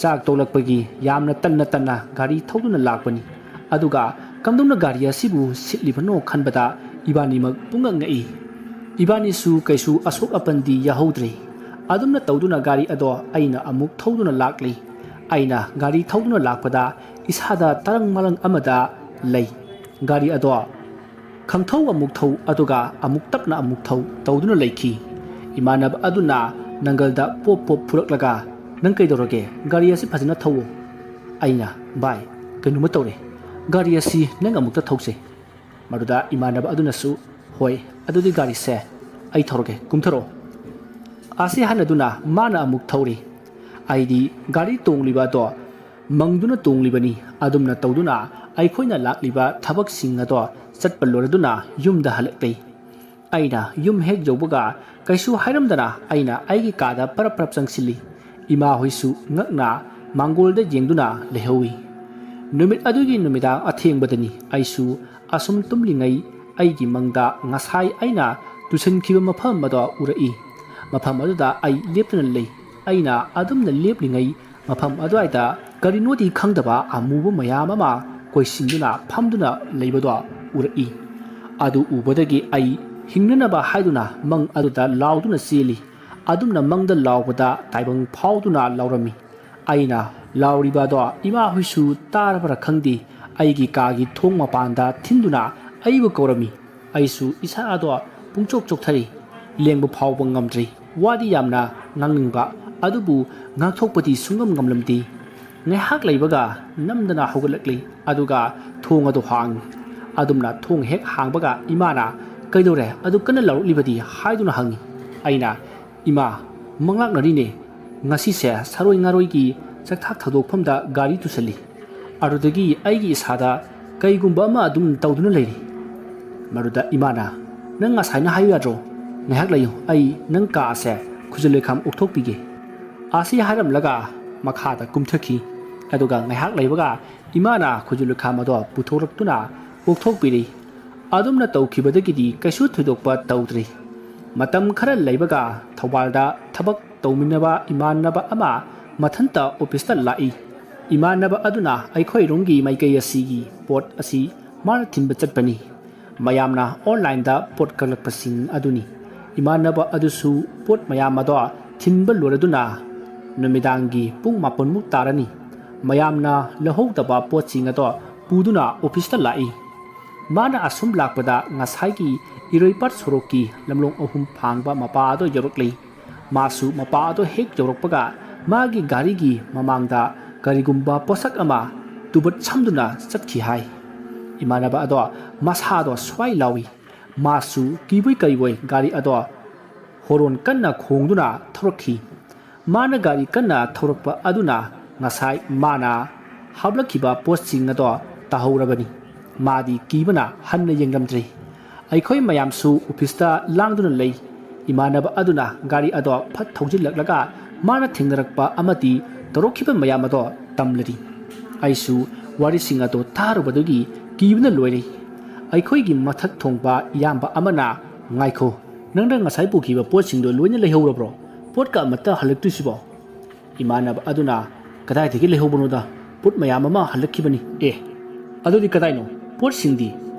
ꯆꯥꯛ ꯇꯣꯛꯂꯛꯄꯒꯤ ꯌꯥꯝꯅ ꯇꯟꯅ ꯇꯟꯅ ꯒꯥꯔꯤ ꯊꯧꯗꯨꯅ ꯂꯥꯛꯄꯅꯤ꯫ ꯑꯗꯨꯒ ꯀꯝꯗꯧꯅ ꯒꯥꯔꯤ ꯑꯁꯤꯕꯨ ꯁꯤꯠꯂꯤꯕꯅꯣ ꯈꯟꯕꯗ ꯏꯕꯥꯅꯤꯃꯛ ꯄꯨꯡꯉꯛ ꯉꯛꯏ꯫ ꯏꯕꯥꯅꯤꯁꯨ ꯀꯩꯁꯨ ꯑꯁꯣꯛ ꯑꯄꯟꯗꯤ ꯌꯥꯍꯧꯗ꯭ꯔꯦ꯫ ꯑꯗꯨꯝꯅ ꯇꯧꯗꯨꯅ ꯒꯥꯔꯤ ꯑꯗꯣ ꯑꯩꯅ ꯑꯃꯨꯛ ꯊꯧꯗꯨꯅ ꯂꯥꯛꯂꯤ꯫ ꯑꯩꯅ ꯒꯥꯔꯤ ꯊꯧꯗꯨꯅ ꯂꯥꯛꯄꯗ ꯏꯁꯥꯗ ꯇꯔꯪ ꯃꯔꯪ ꯑꯃꯗ ꯂꯩ꯫ ꯒꯥꯔꯤ ꯑꯗꯣ ꯈꯪꯊꯧ ꯑꯃꯨꯛ ꯊꯧ, ꯑꯗꯨꯒ ꯑꯃꯨꯛ ꯇꯞꯅ ꯑꯃꯨꯛ ꯊꯧ ꯇꯧꯗꯨꯅ ꯂꯩꯈꯤ꯫ ꯏꯃꯥꯟꯅꯕ ꯑꯗꯨꯅ ꯅꯪꯒꯜꯗ ꯄꯣꯞ ꯄꯣꯞ ꯐꯨꯔꯛꯂꯒ, "ꯅꯪ ꯀꯩꯗꯧꯔꯒꯦ? ꯒꯥꯔꯤ ꯑꯁꯤ ꯐꯖꯅ ꯊꯧꯋꯣ꯫" ꯑꯩꯅ, "ꯚꯥꯏ, ꯀꯩꯅꯣꯝꯃ ꯇꯧꯔꯦ꯫ ꯒꯥꯔꯤ ꯑꯁꯤ ꯅꯪ ꯑꯃꯨꯛꯇ ꯊꯧꯁꯦ꯫" ꯃꯗꯨꯗ ꯏꯃꯥꯟꯅꯕ ꯑꯗꯨꯅꯁꯨ, "ꯍꯣꯏ, ꯑꯗꯨꯗꯤ ꯒꯥꯔꯤꯁꯦ ꯑꯩ ꯊꯧꯔꯒꯦ, ꯀꯨꯝꯊꯔꯛꯑꯣ꯫" ꯑꯁꯤ ꯍꯥꯏꯅꯗꯨꯅ ꯃꯥꯅ ꯑꯃꯨꯛ ꯊꯧꯔꯤ꯫ ꯑꯩꯗꯤ ꯒꯥꯔꯤ ꯇꯣꯡꯂꯤꯕ ꯑꯗꯣ ꯃꯪꯗꯨꯅ ꯇꯣꯡꯂꯤꯕꯅꯤ꯫ ꯑꯗꯨꯝꯅ ꯇꯧꯗꯨꯅ ꯑꯩꯈꯣꯏꯅ ꯂꯥꯛꯂꯤꯕ ꯊꯕꯛꯁꯤꯡ ꯑꯗꯣ ꯆꯠꯄ ꯂꯣꯏꯔꯗꯨꯅ ꯌꯨꯝꯗ ꯍꯜꯂꯛꯂꯤ꯫ ꯑꯩꯅ ꯌꯨꯝ ꯍꯦꯛ ꯌꯧꯕꯒ ꯀꯩꯁꯨ ꯍꯥꯏꯔꯝꯗꯅ ꯑꯩꯅ ꯑꯩꯒꯤ ꯀꯥꯗ ꯄꯔꯞ ꯄꯔꯞ ꯆꯪꯁꯤꯜꯂꯤ꯫ ꯏꯃꯥ ꯍꯣꯏꯁꯨ ꯉꯛꯅ ꯃꯥꯡꯒꯣꯜꯗ ꯌꯦꯡꯗꯨꯅ ꯂꯩꯍꯧꯏ꯫ ꯅꯨꯃꯤꯠ ꯑꯗꯨꯒꯤ ꯅꯨꯃꯤꯗꯥꯡ ꯑꯊꯦꯡꯕꯗꯅꯤ꯫ ꯑꯩꯁꯨ ꯑꯁꯨꯝ ꯇꯨꯝꯂꯤꯉꯩ ꯑꯩꯒꯤ ꯃꯪꯗ ꯉꯁꯥꯏ ꯑꯩꯅ ꯇꯨꯁꯟꯈꯤꯕ ꯃꯐꯝ ꯑꯗꯣ ꯎꯔꯛꯏ꯫ ꯃꯐꯝ ꯑꯗꯨꯗ ꯑꯩ ꯂꯦꯞꯇꯨꯅ ꯂꯩ꯫ ꯑꯩꯅ ꯑꯗꯨꯝꯅ ꯂꯦꯞꯂꯤꯉꯩ, ꯃꯐꯝ ꯑꯗꯨꯋꯥꯏꯗ ꯀꯔꯤꯅꯣꯗꯤ ꯈꯪꯗꯕ ꯑꯃꯨꯕ ꯃꯌꯥꯝ ꯑꯃ ꯀꯣꯏꯁꯤꯟꯗꯨꯅ ꯐꯝꯗꯨꯅ ꯂꯩꯕꯗꯣ ꯎꯔꯛꯏ꯫ ꯑꯗꯨ ꯎꯕꯗꯒꯤ ꯑꯩ ꯍꯤꯡꯅꯅꯕ ꯍꯥꯏꯗꯨꯅ ꯃꯪ ꯑꯗꯨꯗ ꯂꯥꯎꯗꯨꯅ ꯆꯦꯜꯂꯤ꯫ ꯑꯗꯨꯝꯅ ꯃꯪꯗ ꯂꯥꯎꯕꯗ ꯇꯥꯏꯕꯪ ꯐꯥꯎꯗꯨꯅ ꯂꯥꯎꯔꯝꯃꯤ꯫ ꯑꯩꯅ ꯂꯥꯎꯔꯤꯕ ꯑꯗꯣ ꯏꯃꯥ ꯍꯣꯏꯁꯨ ꯇꯥꯔꯕ꯭ꯔꯥ ꯈꯪꯗꯦ, ꯑꯩꯒꯤ ꯀꯥꯒꯤ ꯊꯣꯡ ꯃꯄꯥꯟꯗ ꯊꯤꯟꯗꯨꯅ ꯑꯩꯕꯨ ꯀꯧꯔꯝꯃꯤ꯫ ꯑꯩꯁꯨ ꯏꯁꯥ ꯑꯗꯣ ꯄꯨꯡꯆꯣꯛ ꯆꯣꯛꯊꯔꯤ, ꯂꯦꯡꯕ ꯐꯥꯎꯕ ꯉꯝꯗ꯭ꯔꯤ꯫ ꯋꯥꯗꯤ ꯌꯥꯝꯅ ꯉꯥꯡꯅꯤꯡꯕ, ꯑꯗꯨꯕꯨ ꯉꯥꯡꯊꯣꯛꯄꯗꯤ ꯁꯨꯡꯉꯝ ꯉꯝꯂꯝꯗꯦ꯫ ꯉꯥꯏꯍꯥꯛ ꯂꯩꯕꯒ ꯅꯝꯗꯅ ꯍꯧꯒꯠꯂꯛꯂꯤ, ꯑꯗꯨꯒ ꯊꯣꯡ ꯑꯗꯨ ꯍꯥꯡꯏ꯫ ꯑꯗꯨꯝꯅ ꯊꯣꯡ ꯍꯦꯛ ꯍꯥꯡꯕꯒ ꯏꯃꯥꯅ, "ꯀꯩꯗꯧꯔꯦ? ꯑꯗꯨ ꯀꯟꯅ ꯂꯥꯎꯔꯛꯂꯤꯕꯗꯤ?" ꯍꯥꯏꯗꯨꯅ ꯍꯪꯏ꯫ ꯑꯩꯅ, "ꯏꯃꯥ, ꯃꯪꯂꯥꯛꯅꯔꯤꯅꯦ꯫ ꯉꯁꯤꯁꯦ ꯁꯔꯣꯏ ꯉꯥꯔꯣꯏꯒꯤ ꯆꯥꯛꯊꯥꯛ ꯊꯧꯗꯣꯛꯐꯝꯗ ꯒꯥꯔꯤ ꯇꯨꯁꯜꯂꯤ꯫ ꯑꯗꯨꯗꯒꯤ ꯑꯩꯒꯤ ꯏꯁꯥꯗ ꯀꯩꯒꯨꯝꯕ ꯑꯃ ꯑꯗꯨꯝ ꯇꯧꯗꯨꯅ ꯂꯩꯔꯤ꯫" ꯃꯗꯨꯗ ꯏꯃꯥꯅ, "ꯅꯪ ꯉꯁꯥꯏꯅ ꯍꯥꯏꯌꯨ ꯌꯥꯗ꯭ꯔꯣ? ꯉꯥꯏꯍꯥꯛ ꯂꯩꯌꯨ, ꯑꯩ ꯅꯪ ꯀꯥ ꯑꯁꯦ ꯈꯨꯖꯨ ꯂꯩꯈꯥꯝ ꯑꯣꯛꯊꯣꯛꯄꯤꯒꯦ꯫" ꯑꯁꯤ ꯍꯥꯏꯔꯝꯂꯒ ꯃꯈꯥꯗ ꯀꯨꯝꯊꯈꯤ꯫ ꯑꯗꯨꯒ ꯉꯥꯏꯍꯥꯛ ꯂꯩꯕꯒ ꯏꯃꯥꯅ ꯈꯨꯖꯨ ꯂꯩꯈꯥꯝ ꯑꯗꯣ ꯄꯨꯊꯣꯔꯛꯇꯨꯅ ꯑꯣꯛꯊꯣꯛꯄꯤꯔꯤ꯫ ꯑꯗꯨꯝꯅ ꯇꯧꯈꯤꯕꯗꯒꯤꯗꯤ ꯀꯩꯁꯨ ꯊꯣꯏꯗꯣꯛꯄ ꯇꯧꯗ꯭ꯔꯤ꯫ ꯃꯇꯝ ꯈꯔ ꯂꯩꯕꯒ ꯊꯧꯕꯥꯜꯗ ꯊꯕꯛ ꯇꯧꯃꯤꯟꯅꯕ ꯏꯃꯥꯟꯅꯕ ꯑꯃ ꯃꯊꯟꯇ ꯑꯣꯐꯤꯁꯇ ꯂꯥꯛꯏ꯫ ꯏꯃꯥꯟꯅꯕ ꯑꯗꯨꯅ ꯑꯩꯈꯣꯏꯔꯣꯝꯒꯤ ꯃꯥꯏꯀꯩ ꯑꯁꯤꯒꯤ ꯄꯣꯠ ꯑꯁꯤ ꯃꯥꯅ ꯊꯤꯟꯕ ꯆꯠꯄꯅꯤ꯫ ꯃꯌꯥꯝꯅ ꯑꯣꯟꯂꯥꯏꯟꯗ ꯄꯣꯠ ꯀꯛꯂꯛꯄꯁꯤꯡ ꯑꯗꯨꯅꯤ꯫ ꯏꯃꯥꯟꯅꯕ ꯑꯗꯨꯁꯨ ꯄꯣꯠ ꯃꯌꯥꯝ ꯑꯗꯣ ꯊꯤꯟꯕ ꯂꯣꯏꯔꯗꯨꯅ ꯅꯨꯃꯤꯗꯥꯡꯒꯤ ꯄꯨꯡ ꯃꯥꯄꯟꯃꯨꯛ ꯇꯥꯔꯅꯤ꯫ ꯃꯌꯥꯝꯅ ꯂꯧꯍꯧꯗꯕ ꯄꯣꯠꯁꯤꯡ ꯑꯗꯣ ꯄꯨꯗꯨꯅ ꯑꯣꯐꯤꯁꯇ ꯂꯥꯛꯏ꯫ ꯃꯥꯅ ꯑꯁꯨꯝ ꯂꯥꯛꯄꯗ ꯉꯁꯥꯏꯒꯤ ꯏꯔꯣꯏꯄꯥꯠ ꯁꯣꯔꯣꯛꯀꯤ ꯂꯝꯂꯣꯡ ꯑꯍꯨꯝ ꯐꯥꯡꯕ ꯃꯄꯥ ꯑꯗꯣ ꯌꯧꯔꯛꯂꯤ꯫ ꯃꯥꯁꯨ ꯃꯄꯥ ꯑꯗꯣ ꯍꯦꯛ ꯌꯧꯔꯛꯄꯒ ꯃꯥꯒꯤ ꯒꯥꯔꯤꯒꯤ ꯃꯃꯥꯡꯗ ꯀꯔꯤꯒꯨꯝꯕ ꯄꯣꯠꯁꯛ ꯑꯃ ꯇꯨꯕꯠ ꯁꯝꯗꯨꯅ ꯆꯠꯈꯤ ꯍꯥꯏ꯫ ꯏꯃꯥꯟꯅꯕ ꯑꯗꯣ ꯃꯁꯥꯗꯣ ꯁ꯭ꯋꯥꯏ ꯂꯥꯎꯏ꯫ ꯃꯥꯁꯨ ꯀꯤꯕꯣꯏ ꯀꯔꯤꯕꯣꯏ ꯒꯥꯔꯤ ꯑꯗꯣ ꯍꯣꯔꯣꯟ ꯀꯟꯅ ꯈꯣꯡꯗꯨꯅ ꯊꯧꯔꯛꯈꯤ꯫ ꯃꯥꯅ ꯒꯥꯔꯤ ꯀꯟꯅ ꯊꯧꯔꯛꯄ ꯑꯗꯨꯅ ꯉꯁꯥꯏ ꯃꯥꯅ ꯍꯥꯞꯂꯛꯈꯤꯕ ꯄꯣꯠꯁꯤꯡ ꯑꯗꯣ ꯇꯥꯍꯧꯔꯕꯅꯤ꯫ ꯃꯥꯗꯤ ꯀꯤꯕꯅ ꯍꯟꯅ ꯌꯦꯡꯂꯝꯗ꯭ꯔꯤ꯫ ꯑꯩꯈꯣꯏ ꯃꯌꯥꯝꯁꯨ ꯑꯣꯐꯤꯁꯇ ꯂꯥꯡꯗꯨꯅ ꯂꯩ꯫ ꯏꯃꯥꯟꯅꯕ ꯑꯗꯨꯅ ꯒꯥꯔꯤ ꯑꯗꯣ ꯐꯠ ꯊꯧꯖꯤꯜꯂꯛꯂꯒ ꯃꯥꯅ ꯊꯦꯡꯅꯔꯛꯄ ꯑꯃꯗꯤ ꯇꯧꯔꯛꯈꯤꯕ ꯃꯌꯥꯝ ꯑꯗꯣ ꯇꯝꯂꯔꯤ꯫ ꯑꯩꯁꯨ ꯋꯥꯔꯤꯁꯤꯡ ꯑꯗꯣ ꯇꯥꯔꯨꯕꯗꯒꯤ ꯀꯤꯕꯅ ꯂꯣꯏꯔꯦ꯫ ꯑꯩꯈꯣꯏꯒꯤ ꯃꯊꯛ ꯊꯣꯡꯕ ꯏꯌꯥꯝꯕ ꯑꯃꯅ, "ꯉꯥꯏꯈꯣ, "ꯅꯪꯅ ꯉꯁꯥꯏ ꯄꯨꯈꯤꯕ ꯄꯣꯠꯁꯤꯡꯗꯣ ꯂꯣꯏꯅ ꯂꯩꯍꯧꯔꯕ꯭ꯔꯣ? ꯄꯣꯠꯀ ꯑꯃꯠꯇ ꯍꯜꯂꯛꯇ꯭ꯔꯤꯁꯤꯕꯣ?" ꯏꯃꯥꯟꯅꯕ ꯑꯗꯨꯅ, "ꯀꯗꯥꯏꯗꯒꯤ ꯂꯩꯍꯧꯕꯅꯣꯗ? ꯄꯣꯠ ꯃꯌꯥꯝ ꯑꯃ ꯍꯜꯂꯛꯈꯤꯕꯅꯤ꯫ ꯑꯦ, ꯑꯗꯨꯗꯤ ꯀꯗꯥꯏꯅꯣ? ꯄꯣꯠꯁꯤꯡꯗꯤ?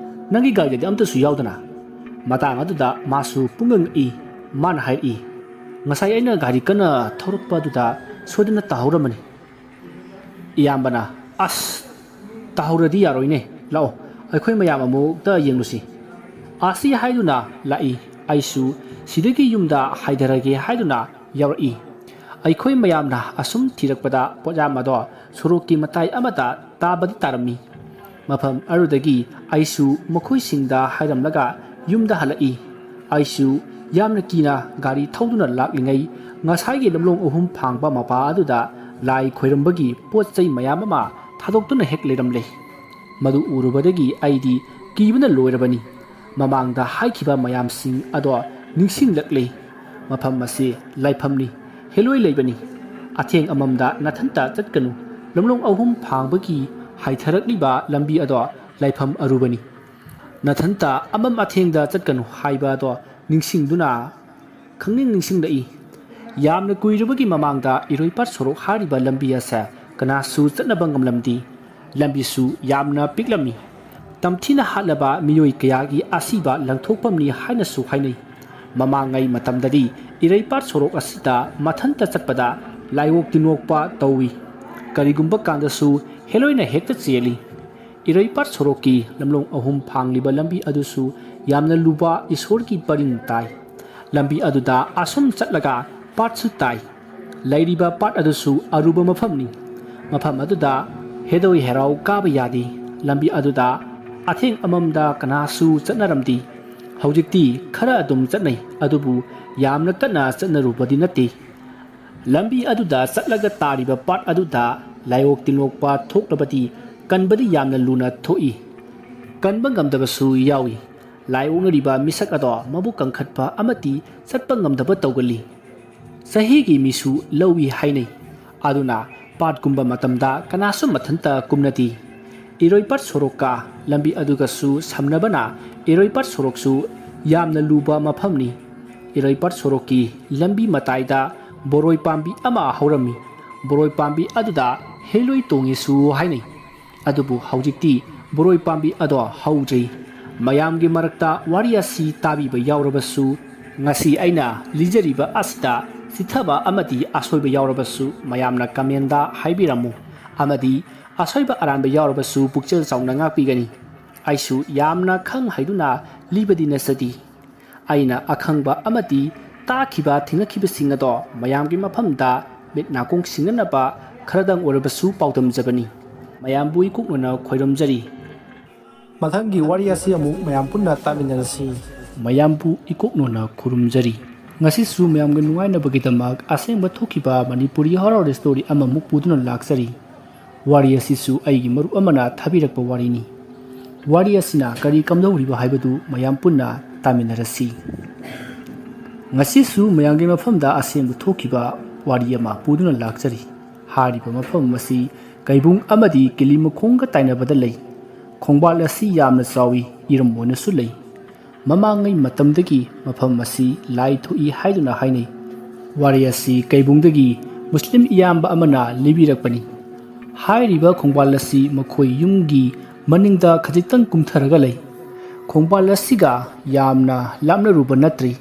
ꯅꯪꯒꯤ ꯒꯥꯔꯤꯗꯗꯤ ꯑꯝꯇꯁꯨ ꯌꯥꯎꯗꯅ?" ꯃꯇꯥꯡ ꯑꯗꯨꯗ ꯃꯥꯁꯨ ꯄꯨꯡꯉꯛ ꯉꯛꯏ꯫ ꯃꯥꯅ ꯍꯥꯏꯔꯛꯏ, "ꯉꯁꯥꯏ ꯑꯩꯅ ꯒꯥꯔꯤ ꯀꯟꯅ ꯊꯧꯔꯛꯄ ꯑꯗꯨꯗ ꯁꯣꯏꯗꯅ ꯇꯥꯍꯧꯔꯝꯕꯅꯤ꯫" ꯏꯌꯥꯝꯕꯅ, "ꯑꯁ, ꯇꯥꯍꯧꯔꯗꯤ ꯌꯥꯔꯣꯏꯅꯦ꯫ ꯂꯥꯛꯑꯣ, ꯑꯩꯈꯣꯏ ꯃꯌꯥꯝ ꯑꯃꯨꯛꯇ ꯌꯦꯡꯂꯨꯁꯤ꯫" ꯑꯁꯤ ꯍꯥꯏꯗꯨꯅ ꯂꯥꯛꯏ꯫ ꯑꯩꯁꯨ ꯁꯤꯗꯒꯤ ꯌꯨꯝꯗ ꯍꯥꯏꯊꯔꯒꯦ ꯍꯥꯏꯗꯨꯅ ꯌꯥꯎꯔꯛꯏ꯫ ꯑꯩꯈꯣꯏ ꯃꯌꯥꯝꯅ ꯑꯁꯨꯝ ꯊꯤꯔꯛꯄꯗ ꯄꯣꯠꯌꯥꯝ ꯑꯗꯣ ꯁꯣꯔꯣꯛꯀꯤ ꯃꯇꯥꯏ ꯑꯃꯗ ꯇꯥꯕꯗꯤ ꯇꯥꯔꯝꯃꯤ꯫ ꯃꯐꯝ ꯑꯗꯨꯗꯒꯤ ꯑꯩꯁꯨ ꯃꯈꯣꯏꯁꯤꯡꯗ ꯍꯥꯏꯔꯝꯂꯒ ꯌꯨꯝꯗ ꯍꯜꯂꯛꯏ꯫ ꯑꯩꯁꯨ ꯌꯥꯝꯅ ꯀꯤꯅ ꯒꯥꯔꯤ ꯊꯧꯗꯨꯅ ꯂꯥꯛꯂꯤꯉꯩ, ꯉꯁꯥꯏꯒꯤ ꯂꯝꯂꯣꯡ ꯑꯍꯨꯝ ꯐꯥꯡꯕ ꯃꯄꯥ ꯑꯗꯨꯗ ꯂꯥꯏ ꯈꯣꯏꯔꯝꯕꯒꯤ ꯄꯣꯠ ꯆꯩ ꯃꯌꯥꯝ ꯑꯃ ꯊꯥꯗꯣꯛꯇꯨꯅ ꯍꯦꯛ ꯂꯩꯔꯝꯂꯦ꯫ ꯃꯗꯨ ꯎꯔꯨꯕꯗꯒꯤ ꯑꯩꯗꯤ ꯀꯤꯕꯅ ꯂꯣꯏꯔꯕꯅꯤ꯫ ꯃꯃꯥꯡꯗ ꯍꯥꯏꯈꯤꯕ ꯃꯌꯥꯝꯁꯤꯡ ꯑꯗꯣ ꯅꯤꯡꯁꯤꯡꯂꯛꯂꯦ꯫ ꯃꯐꯝ ꯑꯁꯤ ꯂꯥꯏꯐꯝꯅꯤ, ꯍꯦꯂꯣꯏ ꯂꯩꯕꯅꯤ꯫ ꯑꯊꯦꯡ ꯑꯃꯝꯗ ꯅꯊꯟꯇ ꯆꯠꯀꯅꯨ꯫ ꯂꯝꯂꯣꯡ ꯑꯍꯨꯝ ꯐꯥꯡꯕꯒꯤ ꯍꯥꯏꯊꯔꯛꯂꯤꯕ ꯂꯝꯕꯤ ꯑꯗꯣ ꯂꯥꯏꯐꯝ ꯑꯔꯨꯕꯅꯤ꯫ ꯅꯊꯟꯇ ꯑꯃꯝ ꯑꯊꯦꯡꯗ ꯆꯠꯀꯅꯨ ꯍꯥꯏꯕ ꯑꯗꯣ ꯅꯤꯡꯁꯤꯡꯗꯨꯅ ꯈꯪꯅꯤꯡ ꯅꯤꯡꯁꯤꯡꯂꯛꯏ꯫ ꯌꯥꯝꯅ ꯀꯨꯏꯔꯕꯒꯤ ꯃꯃꯥꯡꯗ ꯏꯔꯣꯏꯄꯥꯠ ꯁꯣꯔꯣꯛ ꯍꯥꯏꯔꯤꯕ ꯂꯝꯕꯤ ꯑꯁꯦ ꯀꯅꯥꯁꯨ ꯆꯠꯅꯕ ꯉꯝꯂꯝꯗꯦ꯫ ꯂꯝꯕꯤꯁꯨ ꯌꯥꯝꯅ ꯄꯤꯛꯂꯝꯃꯤ꯫ ꯇꯝꯊꯤꯅ ꯍꯥꯠꯂꯕ ꯃꯤꯑꯣꯏ ꯀꯌꯥꯒꯤ ꯑꯁꯤꯕ ꯂꯪꯊꯣꯛꯐꯝꯅꯤ ꯍꯥꯏꯅꯁꯨ ꯍꯥꯏꯅꯩ꯫ ꯃꯃꯥꯡꯉꯩ ꯃꯇꯝꯗꯗꯤ ꯏꯔꯩꯄꯥꯠ ꯁꯣꯔꯣꯛ ꯑꯁꯤꯗ ꯃꯊꯟꯇ ꯆꯠꯄꯗ ꯂꯥꯏꯑꯣꯛ ꯇꯤꯟꯑꯣꯛꯄ ꯇꯧꯏ꯫ ꯀꯔꯤꯒꯨꯝꯕ ꯀꯥꯟꯗꯁꯨ ꯍꯦꯂꯣꯏꯅ ꯍꯦꯛꯇ ꯆꯦꯜꯂꯤ꯫ ꯏꯔꯩꯄꯥꯠ ꯁꯣꯔꯣꯛꯀꯤ ꯂꯝꯂꯣꯡ ꯑꯍꯨꯝ ꯐꯥꯡꯂꯤꯕ ꯂꯝꯕꯤ ꯑꯗꯨꯁꯨ ꯌꯥꯝꯅ ꯂꯨꯕ ꯏꯁꯣꯔꯒꯤ ꯄꯔꯤꯡ ꯇꯥꯏ꯫ ꯂꯝꯕꯤ ꯑꯗꯨꯗ ꯑꯁꯨꯝ ꯆꯠꯂꯒ ꯄꯥꯠꯁꯨ ꯇꯥꯏ꯫ ꯂꯩꯔꯤꯕ ꯄꯥꯠ ꯑꯗꯨꯁꯨ ꯑꯔꯨꯕ ꯃꯐꯝꯅꯤ꯫ ꯃꯐꯝ ꯑꯗꯨꯗ ꯍꯦꯗꯣꯏ ꯍꯦꯔꯥꯎ ꯀꯥꯕ ꯌꯥꯗꯦ꯫ ꯂꯝꯕꯤ ꯑꯗꯨꯗ ꯑꯊꯦꯡ ꯑꯃꯝꯗ ꯀꯅꯥꯁꯨ ꯆꯠꯅꯔꯝꯗꯦ꯫ ꯍꯧꯖꯤꯛꯇꯤ ꯈꯔ ꯑꯗꯨꯝ ꯆꯠꯅꯩ, ꯑꯗꯨꯕꯨ ꯌꯥꯝꯅ ꯀꯟꯅ ꯆꯠꯅꯔꯨꯕꯗꯤ ꯅꯠꯇꯦ꯫ ꯂꯝꯕꯤ ꯑꯗꯨꯗ ꯆꯠꯂꯒ ꯇꯥꯔꯤꯕ ꯄꯥꯠ ꯑꯗꯨꯗ ꯂꯥꯏꯑꯣꯛ ꯇꯤꯟꯑꯣꯛꯄ ꯊꯣꯛꯂꯕꯗꯤ ꯀꯟꯕꯗꯤ ꯌꯥꯝꯅ ꯂꯨꯅ ꯊꯣꯛꯏ꯫ ꯀꯟꯕ ꯉꯝꯗꯕꯁꯨ ꯌꯥꯎꯏ꯫ ꯂꯥꯏꯑꯣꯛꯅꯔꯤꯕ ꯃꯤꯁꯛ ꯑꯗꯣ ꯃꯕꯨꯛ ꯀꯟꯈꯠꯄ ꯑꯃꯗꯤ ꯆꯠꯄ ꯉꯝꯗꯕ ꯇꯧꯒꯜꯂꯤ꯫ ꯆꯍꯤꯒꯤ ꯃꯤꯁꯨ ꯂꯧꯏ ꯍꯥꯏꯅꯩ꯫ ꯑꯗꯨꯅ ꯄꯥꯠꯀꯨꯝꯕ ꯃꯇꯝꯗ ꯀꯅꯥꯁꯨ ꯃꯊꯟꯇ ꯀꯨꯝꯅꯗꯦ꯫ ꯏꯔꯣꯏꯄꯥꯠ ꯁꯣꯔꯣꯛꯀ ꯂꯝꯕꯤ ꯑꯗꯨꯒꯁꯨ ꯁꯝꯅꯕꯅ ꯏꯔꯣꯏꯄꯥꯠ ꯁꯣꯔꯣꯛꯁꯨ ꯌꯥꯝꯅ ꯂꯨꯕ ꯃꯐꯝꯅꯤ꯫ ꯏꯔꯩꯄꯥꯠ ꯁꯣꯔꯣꯛꯀꯤ ꯂꯝꯕꯤ ꯃꯇꯥꯏꯗ ꯕꯣꯔꯣꯏ ꯄꯥꯝꯕꯤ ꯑꯃ ꯍꯧꯔꯝꯃꯤ꯫ ꯕꯣꯔꯣꯏ ꯄꯥꯝꯕꯤ ꯑꯗꯨꯗ ꯍꯩꯂꯣꯏ ꯇꯣꯡꯉꯦꯁꯨ ꯍꯥꯏꯅꯩ꯫ ꯑꯗꯨꯕꯨ ꯍꯧꯖꯤꯛꯇꯤ ꯕꯣꯔꯣꯏ ꯄꯥꯝꯕꯤ ꯑꯗꯣ ꯍꯧꯗ꯭ꯔꯤ꯫ ꯃꯌꯥꯝꯒꯤ ꯃꯔꯛꯇ ꯋꯥꯔꯤ ꯑꯁꯤ ꯇꯥꯕꯤꯕ ꯌꯥꯎꯔꯕꯁꯨ, ꯉꯁꯤ ꯑꯩꯅ ꯂꯤꯖꯔꯤꯕ ꯑꯁꯤꯗ ꯆꯤꯠꯊꯕ ꯑꯃꯗꯤ ꯑꯁꯣꯏꯕ ꯌꯥꯎꯔꯕꯁꯨ, ꯃꯌꯥꯝꯅ ꯀꯃꯦꯟꯗ ꯍꯥꯏꯕꯤꯔꯝꯃꯨ꯫ ꯑꯃꯗꯤ ꯑꯁꯣꯏꯕ ꯑꯔꯥꯟꯕ ꯌꯥꯎꯔꯕꯁꯨ ꯄꯨꯛꯆꯦꯜ ꯆꯥꯎꯅ ꯉꯥꯛꯄꯤꯒꯅꯤ꯫ ꯑꯩꯁꯨ ꯌꯥꯝꯅ ꯈꯪ ꯍꯩꯗꯨꯅ ꯂꯤꯕꯗꯤ ꯅꯠꯆꯗꯦ꯫ ꯑꯩꯅ ꯑꯈꯪꯕ ꯑꯃꯗꯤ ꯇꯥꯈꯤꯕ ꯊꯦꯡꯅꯈꯤꯕꯁꯤꯡ ꯑꯗꯣ ꯃꯌꯥꯝꯒꯤ ꯃꯐꯝꯗ ꯃꯤꯠ ꯅꯥꯀꯣꯡ ꯁꯤꯡꯅꯅꯕ ꯈꯔꯗꯪ ꯑꯣꯏꯔꯕꯁꯨ ꯄꯥꯎꯗꯝꯖꯕꯅꯤ꯫ ꯃꯌꯥꯝꯕꯨ ꯏꯀꯣꯛꯅꯅ ꯈꯣꯏꯔꯝꯖꯔꯤ꯫ ꯃꯊꯪꯒꯤ ꯋꯥꯔꯤ ꯑꯁꯤ ꯑꯃꯨꯛ ꯃꯌꯥꯝ ꯄꯨꯟꯅ ꯇꯥꯃꯤꯟꯅꯔꯁꯤ꯫ ꯃꯌꯥꯝꯕꯨ ꯏꯀꯣꯛꯅꯅ ꯈꯨꯔꯨꯝꯖꯔꯤ꯫ ꯉꯁꯤꯁꯨ ꯃꯌꯥꯝꯒꯤ ꯅꯨꯡꯉꯥꯏꯅꯕꯒꯤꯗꯃꯛ ꯑꯁꯦꯡꯕ ꯊꯣꯛꯈꯤꯕ ꯃꯅꯤꯄꯨꯔꯤ horror story ꯑꯃꯃꯨꯛ ꯄꯨꯗꯨꯅ ꯂꯥꯛꯆꯔꯤ꯫ ꯋꯥꯔꯤ ꯑꯁꯤꯁꯨ ꯑꯩꯒꯤ ꯃꯔꯨꯞ ꯑꯃꯅ ꯊꯥꯕꯤꯔꯛꯄ ꯋꯥꯔꯤꯅꯤ꯫ ꯋꯥꯔꯤ ꯑꯁꯤꯅ ꯀꯔꯤ ꯀꯝꯗꯧꯔꯤꯕ ꯍꯥꯏꯕꯗꯨ ꯃꯌꯥꯝ ꯄꯨꯟꯅ ꯇꯥꯃꯤꯟꯅꯔꯁꯤ꯫ ꯉꯁꯤꯁꯨ ꯃꯌꯥꯝꯒꯤ ꯃꯐꯝꯗ ꯑꯁꯦꯡꯕ ꯊꯣꯛꯈꯤꯕ ꯋꯥꯔꯤ ꯑꯃ ꯄꯨꯗꯨꯅ ꯂꯥꯛꯆꯔꯤ꯫ ꯍꯥꯏꯔꯤꯕ ꯃꯐꯝ ꯑꯁꯤ ꯀꯩꯕꯨꯡ ꯑꯃꯗꯤ ꯀꯤꯂꯤ ꯃꯈꯣꯡꯒ ꯇꯥꯏꯅꯕꯗ ꯂꯩ꯫ ꯈꯣꯡꯕꯥꯜ ꯑꯁꯤ ꯌꯥꯝꯅ ꯆꯥꯎꯏ, ꯏꯔꯝ ꯑꯣꯏꯅꯁꯨ ꯂꯩ꯫ ꯃꯃꯥꯡꯉꯩ ꯃꯇꯝꯗꯒꯤ ꯃꯐꯝ ꯑꯁꯤ ꯂꯥꯏ ꯊꯣꯛꯏ ꯍꯥꯏꯗꯨꯅ ꯍꯥꯏꯅꯩ꯫ ꯋꯥꯔꯤ ꯑꯁꯤ ꯀꯩꯕꯨꯡꯗꯒꯤ ꯃꯨꯁꯂꯤꯝ ꯏꯌꯥꯝꯕ ꯑꯃꯅ ꯂꯤꯕꯤꯔꯛꯄꯅꯤ꯫ ꯍꯥꯏꯔꯤꯕ ꯈꯣꯡꯕꯥꯜ ꯑꯁꯤ ꯃꯈꯣꯏ ꯌꯨꯝꯒꯤ ꯃꯅꯤꯡꯗ ꯈꯖꯤꯛꯇꯪ ꯀꯨꯝꯊꯔꯒ ꯂꯩ꯫ ꯈꯣꯡꯕꯥꯜ ꯑꯁꯤꯒ ꯌꯥꯝꯅ ꯂꯥꯞꯅꯔꯨꯕ ꯅꯠꯇ꯭ꯔꯤ꯫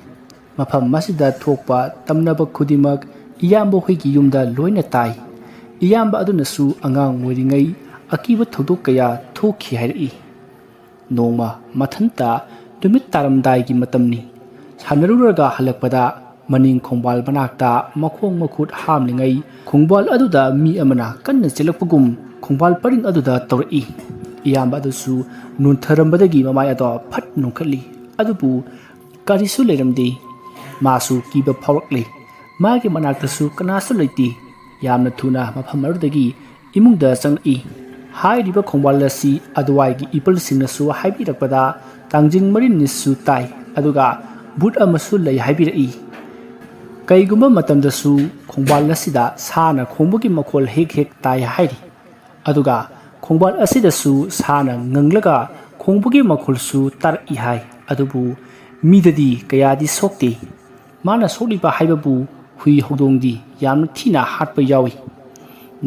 ꯃꯐꯝ ꯑꯁꯤꯗ ꯊꯣꯛꯄ ꯇꯝꯅꯕ ꯈꯨꯗꯤꯡꯃꯛ ꯏꯌꯥꯝꯕ ꯍꯣꯏꯒꯤ ꯌꯨꯝꯗ ꯂꯣꯏꯅ ꯇꯥꯏ꯫ ꯏꯌꯥꯝꯕ ꯑꯗꯨꯅꯁꯨ ꯑꯉꯥꯡ ꯑꯣꯏꯔꯤꯉꯩ ꯑꯀꯤꯕ ꯊꯧꯗꯣꯛ ꯀꯌꯥ ꯊꯣꯛꯈꯤ ꯍꯥꯏꯔꯛꯏ꯫ ꯅꯣꯡꯃ ꯃꯊꯟꯇ ꯅꯨꯃꯤꯠ ꯇꯥꯔꯝꯗꯥꯏꯒꯤ ꯃꯇꯝꯅꯤ꯫ ꯁꯥꯟꯅꯔꯨꯔꯒ ꯍꯜꯂꯛꯄꯗ ꯃꯅꯤꯡ ꯈꯣꯡꯕꯥꯜ ꯃꯅꯥꯛꯇ ꯃꯈꯣꯡ ꯃꯈꯨꯠ ꯍꯥꯝꯂꯤꯉꯩ ꯈꯣꯡꯕꯥꯜ ꯑꯗꯨꯗ ꯃꯤ ꯑꯃꯅ ꯀꯟꯅ ꯆꯦꯜꯂꯛꯄꯒꯨꯝ ꯈꯣꯡꯕꯥꯜ ꯄꯔꯤꯡ ꯑꯗꯨꯗ ꯇꯧꯔꯛꯏ꯫ ꯏꯌꯥꯝꯕ ꯑꯗꯨꯁꯨ ꯅꯣꯟꯊꯔꯝꯕꯗꯒꯤ ꯃꯃꯥꯏ ꯑꯗꯣ ꯐꯠ ꯅꯣꯟꯈꯠꯂꯤ꯫ ꯑꯗꯨꯕꯨ ꯀꯔꯤꯁꯨ ꯂꯩꯔꯝꯗꯦ꯫ ꯃꯥꯁꯨ ꯀꯤꯕ ꯐꯥꯎꯔꯛꯂꯦ꯫ ꯃꯥꯒꯤ ꯃꯅꯥꯛꯇꯁꯨ ꯀꯅꯥꯁꯨ ꯂꯩꯇꯦ꯫ ꯌꯥꯝꯅ ꯊꯨꯅ ꯃꯐꯝ ꯑꯗꯨꯗꯒꯤ ꯏꯃꯨꯡꯗ ꯆꯪꯂꯛꯏ꯫ ꯍꯥꯏꯔꯤꯕ ꯈꯣꯡꯕꯥꯜ ꯑꯁꯤ ꯑꯗꯨꯋꯥꯏꯒꯤ ꯏꯄꯜꯁꯤꯡꯅꯁꯨ ꯍꯥꯏꯕꯤꯔꯛꯄꯗ ꯇꯥꯡꯖꯤꯡ ꯃꯔꯤꯟꯅꯤꯁꯨ ꯇꯥꯏ, ꯑꯗꯨꯒ ꯚꯨꯠ ꯑꯃꯁꯨ ꯂꯩ ꯍꯥꯏꯕꯤꯔꯛꯏ꯫ ꯀꯩꯒꯨꯝꯕ ꯃꯇꯝꯗꯁꯨ ꯈꯣꯡꯕꯥꯜ ꯑꯁꯤꯗ ꯁꯥꯅ ꯈꯣꯡꯕꯒꯤ ꯃꯈꯣꯜ ꯍꯦꯛ ꯍꯦꯛ ꯇꯥꯏ ꯍꯥꯏꯔꯤ꯫ ꯑꯗꯨꯒ ꯈꯣꯡꯕꯥꯜ ꯑꯁꯤꯗꯁꯨ ꯁꯥꯅ ꯉꯪꯂꯒ ꯈꯣꯡꯕꯒꯤ ꯃꯈꯣꯜꯁꯨ ꯇꯥꯔꯛꯏ ꯍꯥꯏ꯫ ꯑꯗꯨꯕꯨ ꯃꯤꯗꯗꯤ ꯀꯌꯥꯗꯤ ꯁꯣꯛꯇꯦ꯫ ꯃꯥꯅ ꯁꯣꯛꯂꯤꯕ ꯍꯥꯏꯕꯕꯨ ꯍꯨꯏ ꯍꯧꯗꯣꯡꯗꯤ ꯌꯥꯝꯅ ꯊꯤꯅ ꯍꯥꯠꯄ ꯌꯥꯎꯏ꯫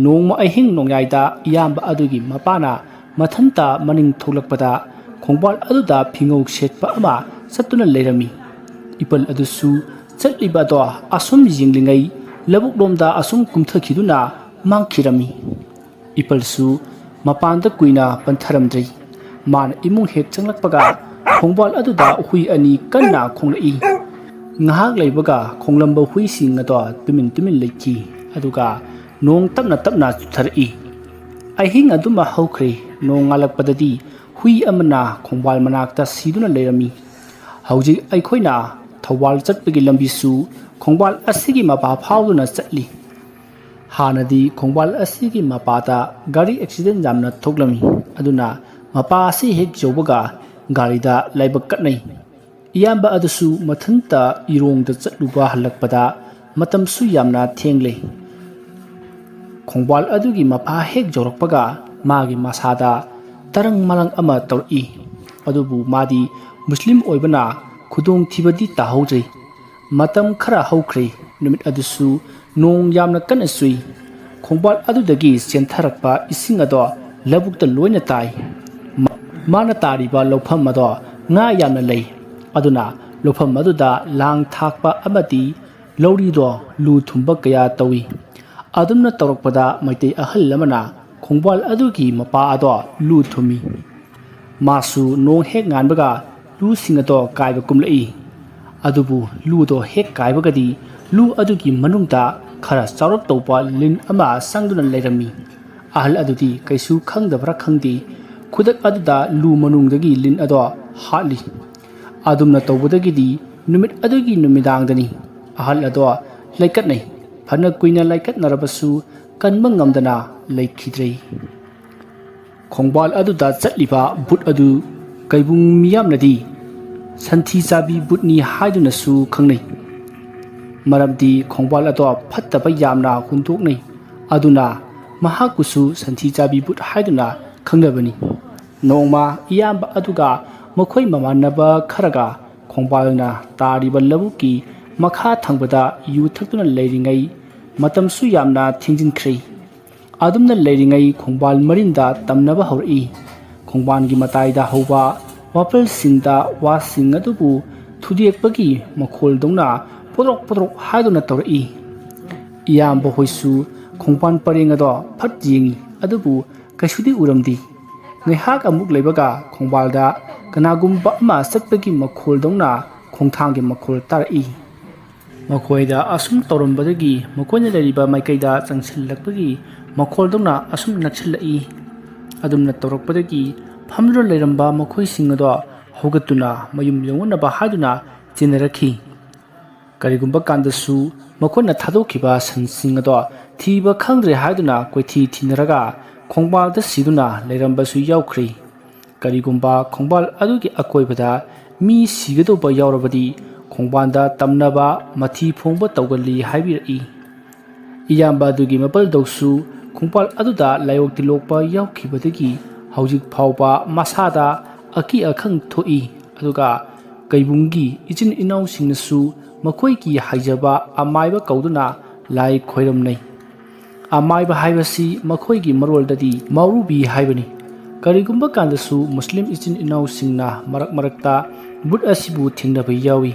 ꯅꯣꯡꯃ ꯑꯍꯤꯡ ꯅꯣꯡꯌꯥꯏꯗ ꯏꯌꯥꯝꯕ ꯑꯗꯨꯒꯤ ꯃꯄꯥꯅ ꯃꯊꯟꯇ ꯃꯅꯤꯡ ꯊꯣꯛꯂꯛꯄꯗ ꯈꯣꯡꯕꯥꯜ ꯑꯗꯨꯗ ꯐꯤꯉꯧ ꯁꯦꯠꯄ ꯑꯃ ꯆꯠꯇꯨꯅ ꯂꯩꯔꯝꯃꯤ꯫ ꯏꯄꯜ ꯑꯗꯨꯁꯨ ꯆꯠꯂꯤꯕ ꯑꯗꯣ ꯑꯁꯨꯝ ꯌꯦꯡꯂꯤꯉꯩ ꯂꯧꯕꯨꯛꯂꯣꯝꯗ ꯑꯁꯨꯝ ꯀꯨꯝꯊꯈꯤꯗꯨꯅ ꯃꯥꯡꯈꯤꯔꯝꯃꯤ꯫ ꯏꯄꯜꯁꯨ ꯃꯄꯥꯟꯗ ꯀꯨꯏꯅ ꯄꯟꯊꯔꯝꯗ꯭ꯔꯤ꯫ ꯃꯥꯅ ꯏꯃꯨꯡ ꯍꯦꯛ ꯆꯪꯂꯛꯄꯒ ꯈꯣꯡꯕꯥꯜ ꯑꯗꯨꯗ ꯍꯨꯏ ꯑꯅꯤ ꯀꯟꯅ ꯈꯣꯡꯂꯛꯏ꯫ ꯉꯥꯏꯍꯥꯛ ꯂꯩꯕꯒ ꯈꯣꯡꯂꯝꯕ ꯍꯨꯏꯁꯤꯡ ꯑꯗꯣ ꯇꯨꯃꯤꯟ ꯇꯨꯃꯤꯟ ꯂꯩꯈꯤ꯫ ꯑꯗꯨꯒ ꯅꯣꯡ ꯇꯞꯅ ꯇꯞꯅ ꯆꯨꯊꯔꯛꯏ꯫ ꯑꯍꯤꯡ ꯑꯗꯨꯃ ꯍꯧꯈ꯭ꯔꯦ꯫ ꯅꯣꯡꯉꯥꯜꯂꯛꯄꯗꯗꯤ ꯍꯨꯏ ꯑꯃꯅ ꯈꯣꯡꯕꯥꯜ ꯃꯅꯥꯛꯇ ꯁꯤꯗꯨꯅ ꯂꯩꯔꯝꯃꯤ꯫ ꯍꯧꯖꯤꯛ ꯑꯩꯈꯣꯏꯅ ꯊꯧꯕꯥꯜ ꯆꯠꯄꯒꯤ ꯂꯝꯕꯤꯁꯨ ꯈꯣꯡꯕꯥꯜ ꯑꯁꯤꯒꯤ ꯃꯄꯥ ꯐꯥꯎꯗꯨꯅ ꯆꯠꯂꯤ꯫ ꯍꯥꯟꯅꯗꯤ ꯈꯣꯡꯕꯥꯜ ꯑꯁꯤꯒꯤ ꯃꯄꯥꯗ ꯒꯥꯔꯤ ꯑꯦꯛꯁꯤꯗꯦꯟ ꯌꯥꯝꯅ ꯊꯣꯛꯂꯝꯃꯤ꯫ ꯑꯗꯨꯅ ꯃꯄꯥ ꯑꯁꯤ ꯍꯦꯛ ꯌꯧꯕꯒ ꯒꯥꯔꯤꯗ ꯂꯥꯏꯕꯛ ꯀꯠꯅꯩ꯫ ꯏꯌꯥꯝꯕ ꯑꯗꯨꯁꯨ ꯃꯊꯟꯇ ꯏꯔꯣꯡꯗ ꯆꯠꯂꯨꯕ ꯍꯜꯂꯛꯄꯗ ꯃꯇꯝꯁꯨ ꯌꯥꯝꯅ ꯊꯦꯡꯂꯦ꯫ ꯈꯣꯡꯕꯥꯜ ꯑꯗꯨꯒꯤ ꯃꯄꯥ ꯍꯦꯛ ꯌꯧꯔꯛꯄꯒ ꯃꯥꯒꯤ ꯃꯁꯥꯗ ꯇꯔꯪ ꯃꯔꯪ ꯑꯃ ꯇꯧꯔꯛꯏ꯫ ꯑꯗꯨꯕꯨ ꯃꯥꯗꯤ ꯃꯨꯁꯂꯤꯝ ꯑꯣꯏꯕꯅ ꯈꯨꯗꯣꯡꯊꯤꯕꯗꯤ ꯇꯥꯍꯧꯗ꯭ꯔꯦ꯫ ꯃꯇꯝ ꯈꯔ ꯍꯧꯈ꯭ꯔꯦ꯫ ꯅꯨꯃꯤꯠ ꯑꯗꯨꯁꯨ ꯅꯣꯡ ꯌꯥꯝꯅ ꯀꯟꯅ ꯆꯨꯏ꯫ ꯈꯣꯡꯕꯥꯜ ꯑꯗꯨꯗꯒꯤ ꯆꯦꯟꯊꯔꯛꯄ ꯏꯁꯤꯡ ꯑꯗꯣ ꯂꯧꯕꯨꯛꯇ ꯂꯣꯏꯅ ꯇꯥꯏ꯫ ꯃꯥ-, ꯃꯥꯅ ꯇꯥꯔꯤꯕ ꯂꯧꯐꯝ ꯑꯗꯣ ꯉꯥ ꯌꯥꯝꯅ ꯂꯩ꯫ ꯑꯗꯨꯅ ꯂꯧꯐꯝ ꯑꯗꯨꯗ ꯂꯥꯡ ꯊꯥꯛꯄ ꯑꯃꯗꯤ ꯂꯧꯔꯤꯗꯣ ꯂꯨ ꯊꯨꯝꯕ ꯀꯌꯥ ꯇꯧꯏ꯫ ꯑꯗꯨꯝꯅ ꯇꯧꯔꯛꯄꯗ ꯃꯩꯇꯩ ꯑꯍꯜ ꯑꯃꯅ ꯈꯣꯡꯕꯥꯜ ꯑꯗꯨꯒꯤ ꯃꯄꯥ ꯑꯗꯣ ꯂꯨ ꯊꯨꯝꯃꯤ꯫ ꯃꯥꯁꯨ ꯅꯣꯡ ꯍꯦꯛ ꯉꯥꯟꯕꯒ ꯂꯨꯁꯤꯡ ꯑꯗꯣ ꯀꯥꯏꯕ ꯀꯨꯝꯂꯛꯏ꯫ ꯑꯗꯨꯕꯨ ꯂꯨꯗꯣ ꯍꯦꯛ ꯀꯥꯏꯕꯒꯗꯤ ꯂꯨ ꯑꯗꯨꯒꯤ ꯃꯅꯨꯡꯗ ꯈꯔ ꯆꯥꯎꯔꯞ ꯇꯧꯕ ꯂꯤꯟ ꯑꯃ ꯆꯪꯗꯨꯅ ꯂꯩꯔꯝꯃꯤ꯫ ꯑꯍꯜ ꯑꯗꯨꯗꯤ ꯀꯩꯁꯨ ꯈꯪꯗꯕ꯭ꯔꯥ ꯈꯪꯗꯦ, ꯈꯨꯗꯛ ꯑꯗꯨꯗ ꯂꯨ ꯃꯅꯨꯡꯗꯒꯤ ꯂꯤꯟ ꯑꯗꯣ ꯍꯥꯠꯂꯤ꯫ ꯑꯗꯨꯝꯅ ꯇꯧꯕꯗꯒꯤꯗꯤ ꯅꯨꯃꯤꯠ ꯑꯗꯨꯒꯤ ꯅꯨꯃꯤꯗꯥꯡꯗꯅꯤ ꯑꯍꯜ ꯑꯗꯣ ꯂꯩꯀꯠꯅꯩ꯫ ꯐꯅ ꯀꯨꯏꯅ ꯂꯩꯀꯠꯅꯔꯕꯁꯨ ꯀꯟꯕ ꯉꯝꯗꯅ ꯂꯩꯈꯤꯗ꯭ꯔꯦ꯫ ꯈꯣꯡꯕꯥꯜ ꯑꯗꯨꯗ ꯆꯠꯂꯤꯕ ꯕꯨꯠ ꯑꯗꯨ ꯀꯩꯕꯨꯡ ꯃꯤꯌꯥꯝꯅꯗꯤ ꯁꯟꯊꯤ ꯆꯥꯕꯤ ꯕꯨꯠꯅꯤ ꯍꯥꯏꯗꯨꯅꯁꯨ ꯈꯪꯅꯩ꯫ ꯃꯔꯝꯗꯤ ꯈꯣꯡꯕꯥꯜ ꯑꯗꯣ ꯐꯠꯇꯕ ꯌꯥꯝꯅ ꯍꯨꯟꯗꯣꯛꯅꯩ꯫ ꯑꯗꯨꯅ ꯃꯍꯥꯛꯄꯨꯁꯨ ꯁꯟꯊꯤ ꯆꯥꯕꯤ ꯕꯨꯠ ꯍꯥꯏꯗꯨꯅ ꯈꯪꯅꯕꯅꯤ꯫ ꯅꯣꯡꯃ ꯏꯌꯥꯝꯕ ꯑꯗꯨꯒ ꯃꯈꯣꯏ ꯃꯃꯥꯟꯅꯕ ꯈꯔꯒ ꯈꯣꯡꯕꯥꯜꯅ ꯇꯥꯔꯤꯕ ꯂꯧꯕꯨꯛꯀꯤ ꯃꯈꯥ ꯊꯪꯕꯗ ꯌꯨ ꯊꯛꯇꯨꯅ ꯂꯩꯔꯤꯉꯩ ꯃꯇꯝꯁꯨ ꯌꯥꯝꯅ ꯊꯦꯡꯖꯤꯟꯈ꯭ꯔꯦ꯫ ꯑꯗꯨꯝꯅ ꯂꯩꯔꯤꯉꯩ ꯈꯣꯡꯕꯥꯜ ꯃꯔꯤꯟꯗ ꯇꯝꯅꯕ ꯍꯧꯔꯛꯏ꯫ ꯈꯣꯡꯕꯥꯜꯒꯤ ꯃꯇꯥꯏꯗ ꯍꯧꯕ ꯋꯥꯄꯜꯁꯤꯡꯗ ꯋꯥꯁꯤꯡ ꯑꯗꯨꯕꯨ ꯊꯨꯗꯦꯛꯄꯒꯤ ꯃꯈꯣꯜꯗꯧꯅ ꯄꯣꯗ꯭ꯔꯣꯛ ꯄꯣꯗ꯭ꯔꯣꯛ ꯍꯥꯏꯗꯨꯅ ꯇꯧꯔꯛꯏ꯫ ꯏꯌꯥꯝꯕ ꯍꯣꯏꯁꯨ ꯈꯣꯡꯕꯥꯜ ꯄꯔꯦꯡ ꯑꯗꯣ ꯐꯠ ꯌꯦꯡꯏ, ꯑꯗꯨꯕꯨ ꯀꯩꯁꯨꯗꯤ ꯎꯔꯝꯗꯦ꯫ ꯉꯥꯏꯍꯥꯛ ꯑꯃꯨꯛ ꯂꯩꯕꯒ ꯈꯣꯡꯕꯥꯜꯗ ꯀꯅꯥꯒꯨꯝꯕ ꯑꯃ ꯆꯠꯄꯒꯤ ꯃꯈꯣꯜꯗꯧꯅ ꯈꯣꯡꯊꯥꯡꯒꯤ ꯃꯈꯣꯜ ꯇꯥꯔꯛꯏ꯫ ꯃꯈꯣꯏꯗ ꯑꯁꯨꯝ ꯇꯧꯔꯝꯕꯗꯒꯤ ꯃꯈꯣꯏꯅ ꯂꯩꯔꯤꯕ ꯃꯥꯏꯀꯩꯗ ꯆꯪꯁꯤꯜꯂꯛꯄꯒꯤ ꯃꯈꯣꯜꯗꯧꯅ ꯑꯁꯨꯝ ꯅꯛꯁꯤꯜꯂꯛꯏ꯫ ꯑꯗꯨꯝꯅ ꯇꯧꯔꯛꯄꯗꯒꯤ ꯐꯝꯗꯨꯅ ꯂꯩꯔꯝꯕ ꯃꯈꯣꯏꯁꯤꯡ ꯑꯗꯣ ꯍꯧꯒꯠꯇꯨꯅ ꯃꯌꯨꯝ ꯌꯧꯅꯅꯕ ꯍꯥꯏꯗꯨꯅ ꯆꯦꯟꯅꯔꯛꯈꯤ꯫ ꯀꯔꯤꯒꯨꯝꯕ ꯀꯥꯟꯗꯁꯨ ꯃꯈꯣꯏꯅ ꯊꯥꯗꯣꯛꯈꯤꯕ ꯁꯟꯁꯤꯡ ꯑꯗꯣ ꯊꯤꯕ ꯈꯪꯗ꯭ꯔꯦ ꯍꯥꯏꯗꯨꯅ ꯀꯣꯏꯊꯤ ꯊꯤꯅꯔꯒ ꯈꯣꯡꯕꯥꯜꯗ ꯁꯤꯗꯨꯅ ꯂꯩꯔꯝꯕꯁꯨ ꯌꯥꯎꯈ꯭ꯔꯦ꯫ ꯀꯔꯤꯒꯨꯝꯕ ꯈꯣꯡꯕꯥꯜ ꯑꯗꯨꯒꯤ ꯑꯀꯣꯏꯕꯗ ꯃꯤ ꯁꯤꯒꯗꯧꯕ ꯌꯥꯎꯔꯕꯗꯤ ꯈꯣꯡꯕꯥꯜꯗ ꯇꯝꯅꯕ ꯃꯊꯤ ꯐꯣꯡꯕ ꯇꯧꯒꯜꯂꯤ ꯍꯥꯏꯕꯤꯔꯛꯏ꯫ ꯏꯌꯥꯝꯕ ꯑꯗꯨꯒꯤ ꯃꯄꯜꯗꯧꯁꯨ ꯈꯣꯡꯕꯥꯜ ꯑꯗꯨꯗ ꯂꯥꯏꯑꯣꯛ ꯇꯤꯜꯂꯣꯛꯄ ꯌꯥꯎꯈꯤꯕꯗꯒꯤ ꯍꯧꯖꯤꯛ ꯐꯥꯎꯕ ꯃꯁꯥꯗ ꯑꯀꯤ ꯑꯈꯪ ꯊꯣꯛꯏ꯫ ꯑꯗꯨꯒ ꯀꯩꯕꯨꯡꯒꯤ ꯏꯆꯤꯟ ꯏꯅꯥꯎꯁꯤꯡꯅꯁꯨ ꯃꯈꯣꯏꯒꯤ ꯍꯩꯖꯕ ꯑꯃꯥꯏꯕ ꯀꯧꯗꯨꯅ ꯂꯥꯏ ꯈꯣꯏꯔꯝꯅꯩ꯫ ꯑꯃꯥꯏꯕ ꯍꯥꯏꯕꯁꯤ ꯃꯈꯣꯏꯒꯤ ꯃꯔꯣꯜꯗꯗꯤ ꯃꯧꯔꯨꯕꯤ ꯍꯥꯏꯕꯅꯤ꯫ ꯀꯔꯤꯒꯨꯝꯕ ꯀꯥꯟꯗꯁꯨ ꯃꯨꯁꯂꯤꯝ ꯏꯆꯤꯟ ꯏꯅꯥꯎꯁꯤꯡꯅ ꯃꯔꯛ ꯃꯔꯛꯇ ꯕꯨꯠ ꯑꯁꯤꯕꯨ ꯊꯦꯡꯅꯕ ꯌꯥꯎꯏ꯫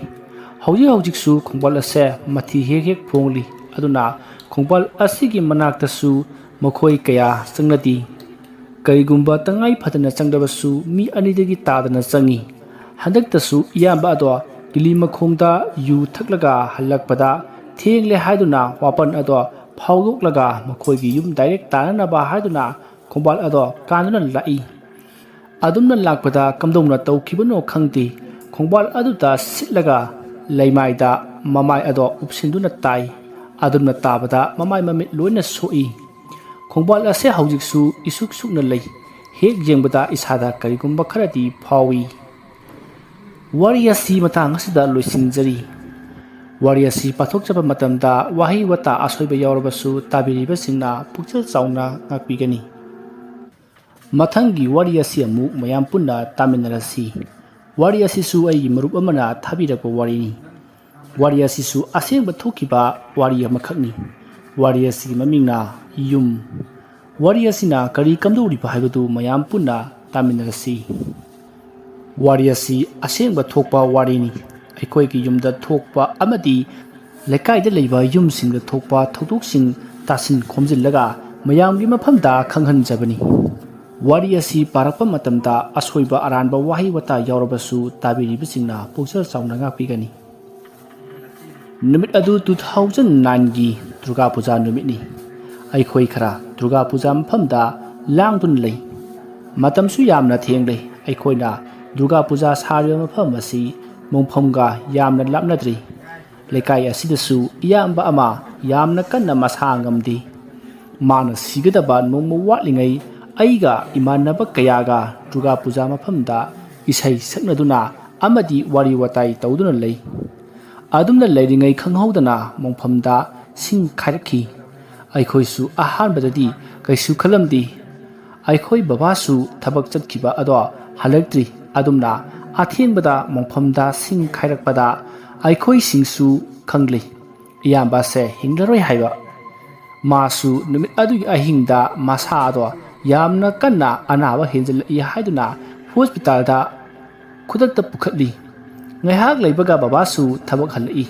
ꯍꯧꯖꯤꯛ ꯍꯧꯖꯤꯛꯁꯨ ꯈꯣꯡꯕꯥꯜ ꯑꯁꯦ ꯃꯊꯤ ꯍꯦꯛ ꯍꯦꯛ ꯐꯣꯡꯂꯤ꯫ ꯑꯗꯨꯅ ꯈꯣꯡꯕꯥꯜ ꯑꯁꯤꯒꯤ ꯃꯅꯥꯛꯇꯁꯨ ꯃꯈꯣꯏ ꯀꯌꯥ ꯆꯪꯅꯗꯦ꯫ ꯀꯔꯤꯒꯨꯝꯕ ꯇꯉꯥꯏ ꯐꯗꯅ ꯆꯪꯂꯕꯁꯨ ꯃꯤ ꯑꯅꯤꯗꯒꯤ ꯇꯥꯗꯅ ꯆꯪꯏ꯫ ꯍꯟꯗꯛꯇꯁꯨ ꯏꯌꯥꯝꯕ ꯑꯗꯣ ꯀꯤꯂꯤ ꯃꯈꯣꯡꯗ ꯌꯨ ꯊꯛꯂꯒ ꯍꯜꯂꯛꯄꯗ ꯊꯦꯡꯂꯦ ꯍꯥꯏꯗꯨꯅ ꯋꯥꯄꯟ ꯑꯗꯣ ꯐꯥꯎꯗꯣꯛꯂꯒ ꯃꯈꯣꯏꯒꯤ ꯌꯨꯝ ꯗꯥꯏꯔꯦꯛ ꯇꯥꯅꯅꯕ ꯍꯥꯏꯗꯨꯅ ꯈꯣꯡꯕꯥꯜ ꯑꯗꯣ ꯀꯥꯟꯗꯨꯅ ꯂꯥꯛꯏ꯫ ꯑꯗꯨꯝꯅ ꯂꯥꯛꯄꯗ ꯀꯝꯗꯧꯅ ꯇꯧꯈꯤꯕꯅꯣ ꯈꯪꯗꯦ, ꯈꯣꯡꯕꯥꯜ ꯑꯗꯨꯗ ꯁꯤꯠꯂꯒ ꯂꯩꯃꯥꯏꯗ ꯃꯃꯥꯏ ꯑꯗꯣ ꯎꯞꯁꯤꯟꯗꯨꯅ ꯇꯥꯏ꯫ ꯑꯗꯨꯝꯅ ꯇꯥꯕꯗ ꯃꯃꯥꯏ ꯃꯃꯤꯠ ꯂꯣꯏꯅ ꯁꯣꯛꯏ꯫ ꯈꯣꯡꯕꯥꯜ ꯑꯁꯦ ꯍꯧꯖꯤꯛꯁꯨ ꯏꯁꯨꯛ ꯁꯨꯛꯅ ꯂꯩ꯫ ꯍꯦꯛ ꯌꯦꯡꯕꯗ ꯏꯁꯥꯗ ꯀꯔꯤꯒꯨꯝꯕ ꯈꯔꯗꯤ ꯐꯥꯎꯏ꯫ ꯋꯥꯔꯤ ꯑꯁꯤ ꯃꯇꯥꯡ ꯑꯁꯤꯗ ꯂꯣꯏꯁꯤꯟꯖꯔꯤ꯫ ꯋꯥꯔꯤ ꯑꯁꯤ ꯄꯥꯊꯣꯛꯆꯕ ꯃꯇꯝꯗ ꯋꯥꯍꯩ ꯋꯥꯇꯥ ꯑꯁꯣꯏꯕ ꯌꯥꯎꯔꯕꯁꯨ ꯇꯥꯕꯤꯔꯤꯕꯁꯤꯡꯅ ꯄꯨꯛꯆꯦꯜ ꯆꯥꯎꯅ ꯉꯥꯛꯄꯤꯒꯅꯤ꯫ ꯃꯊꯪꯒꯤ ꯋꯥꯔꯤ ꯑꯁꯤ ꯑꯃꯨꯛ ꯃꯌꯥꯝ ꯄꯨꯟꯅ ꯇꯥꯃꯤꯟꯅꯔꯁꯤ꯫ ꯋꯥꯔꯤ ꯑꯁꯤꯁꯨ ꯑꯩꯒꯤ ꯃꯔꯨꯞ ꯑꯃꯅ ꯊꯥꯕꯤꯔꯛꯄ ꯋꯥꯔꯤꯅꯤ꯫ ꯋꯥꯔꯤ ꯑꯁꯤꯁꯨ ꯑꯁꯦꯡꯕ ꯊꯣꯛꯈꯤꯕ ꯋꯥꯔꯤ ꯑꯃꯈꯛꯅꯤ꯫ ꯋꯥꯔꯤ ꯑꯁꯤꯒꯤ ꯃꯃꯤꯡꯅ ꯌꯨꯝ꯫ ꯋꯥꯔꯤ ꯑꯁꯤꯅ ꯀꯔꯤ ꯀꯝꯗꯧꯔꯤꯕ ꯍꯥꯏꯕꯗꯨ ꯃꯌꯥꯝ ꯄꯨꯟꯅ ꯇꯥꯃꯤꯟꯅꯔꯁꯤ꯫ ꯋꯥꯔꯤ ꯑꯁꯤ ꯑꯁꯦꯡꯕ ꯊꯣꯛꯄ ꯋꯥꯔꯤꯅꯤ꯫ ꯑꯩꯈꯣꯏꯒꯤ ꯌꯨꯝꯗ ꯊꯣꯛꯄ ꯑꯃꯗꯤ ꯂꯩꯀꯥꯏꯗ ꯂꯩꯕ ꯌꯨꯝꯁꯤꯡꯗ ꯊꯣꯛꯄ ꯊꯧꯗꯣꯛꯁꯤꯡ ꯇꯥꯁꯤꯟ ꯈꯣꯝꯖꯤꯜꯂꯒ ꯃꯌꯥꯝꯒꯤ ꯃꯐꯝꯗ ꯈꯪꯍꯟꯖꯕꯅꯤ꯫ ꯋꯥꯔꯤ ꯑꯁꯤ ꯄꯥꯔꯛꯄ ꯃꯇꯝꯗ ꯑꯁꯣꯏꯕ ꯑꯔꯥꯟꯕ ꯋꯥꯍꯩ ꯋꯥꯇꯥ ꯌꯥꯎꯔꯕꯁꯨ ꯇꯥꯕꯤꯔꯤꯕꯁꯤꯡꯅ ꯄꯨꯛꯆꯦꯜ ꯆꯥꯎꯅ ꯉꯥꯛꯄꯤꯒꯅꯤ꯫ ꯅꯨꯃꯤꯠ ꯑꯗꯨ two thousand nineꯒꯤ ꯗꯨꯔꯒꯥ ꯄꯨꯖꯥ ꯅꯨꯃꯤꯠꯅꯤ꯫ ꯑꯩꯈꯣꯏ ꯈꯔ ꯗꯨꯔꯒꯥ ꯄꯨꯖꯥ ꯃꯐꯝꯗ ꯂꯥꯡꯗꯨꯅ ꯂꯩ꯫ ꯃꯇꯝꯁꯨ ꯌꯥꯝꯅ ꯊꯦꯡꯂꯦ꯫ ꯑꯩꯈꯣꯏꯅ ꯗꯨꯔꯒꯥ ꯄꯨꯖꯥ ꯁꯥꯔꯤꯕ ꯃꯐꯝ ꯑꯁꯤ ꯃꯣꯡꯐꯝꯒ ꯌꯥꯝꯅ ꯂꯥꯞꯅꯗ꯭ꯔꯤ꯫ ꯂꯩꯀꯥꯏ ꯑꯁꯤꯗꯁꯨ ꯏꯌꯥꯝꯕ ꯑꯃ ꯌꯥꯝꯅ ꯀꯟꯅ ꯃꯁꯥ ꯉꯝꯗꯦ꯫ ꯃꯥꯅ ꯁꯤꯒꯗꯕ ꯅꯣꯡꯃ ꯋꯥꯠꯂꯤꯉꯩ ꯑꯩꯒ ꯏꯃꯥꯟꯅꯕ ꯀꯌꯥꯒ ꯗꯨꯔꯒꯥ ꯄꯨꯖꯥ ꯃꯐꯝꯗ ꯏꯁꯩ ꯁꯛꯅꯗꯨꯅ ꯑꯃꯗꯤ ꯋꯥꯔꯤ ꯋꯥꯇꯥꯏ ꯇꯧꯗꯨꯅ ꯂꯩ꯫ ꯑꯗꯨꯝꯅ ꯂꯩꯔꯤꯉꯩ ꯈꯪꯍꯧꯗꯅ ꯃꯣꯡꯐꯝꯗ ꯁꯤꯡ ꯈꯥꯏꯔꯛꯈꯤ꯫ ꯑꯩꯈꯣꯏꯁꯨ ꯑꯍꯥꯟꯕꯗꯗꯤ ꯀꯩꯁꯨ ꯈꯜꯂꯝꯗꯦ꯫ ꯑꯩꯈꯣꯏ ꯕꯕꯥꯁꯨ ꯊꯕꯛ ꯆꯠꯈꯤꯕ ꯑꯗꯣ ꯍꯜꯂꯛꯇ꯭ꯔꯤ꯫ ꯑꯗꯨꯝꯅ ꯑꯊꯦꯡꯕꯗ ꯃꯣꯡꯐꯝꯗ ꯁꯤꯡ ꯈꯥꯏꯔꯛꯄꯗ ꯑꯩꯈꯣꯏꯁꯤꯡꯁꯨ ꯈꯪꯂꯤ, ꯏꯌꯥꯝꯕꯁꯦ ꯍꯤꯡꯂꯔꯣꯏ ꯍꯥꯏꯕ꯫ ꯃꯥꯁꯨ ꯅꯨꯃꯤꯠ ꯑꯗꯨꯒꯤ ꯑꯍꯤꯡꯗ ꯃꯁꯥ ꯑꯗꯣ ꯌꯥꯝꯅ ꯀꯟꯅ ꯑꯅꯥꯕ ꯍꯦꯟꯖꯜꯂꯛꯏ ꯍꯥꯏꯗꯨꯅ ꯍꯣꯁꯄꯤꯇꯥꯜꯗ ꯈꯨꯗꯛꯇ ꯄꯨꯈꯠꯂꯤ꯫ ꯉꯥꯏꯍꯥꯛ ꯂꯩꯕꯒ ꯕꯕꯥꯁꯨ ꯊꯕꯛ ꯍꯜꯂꯛꯏ꯫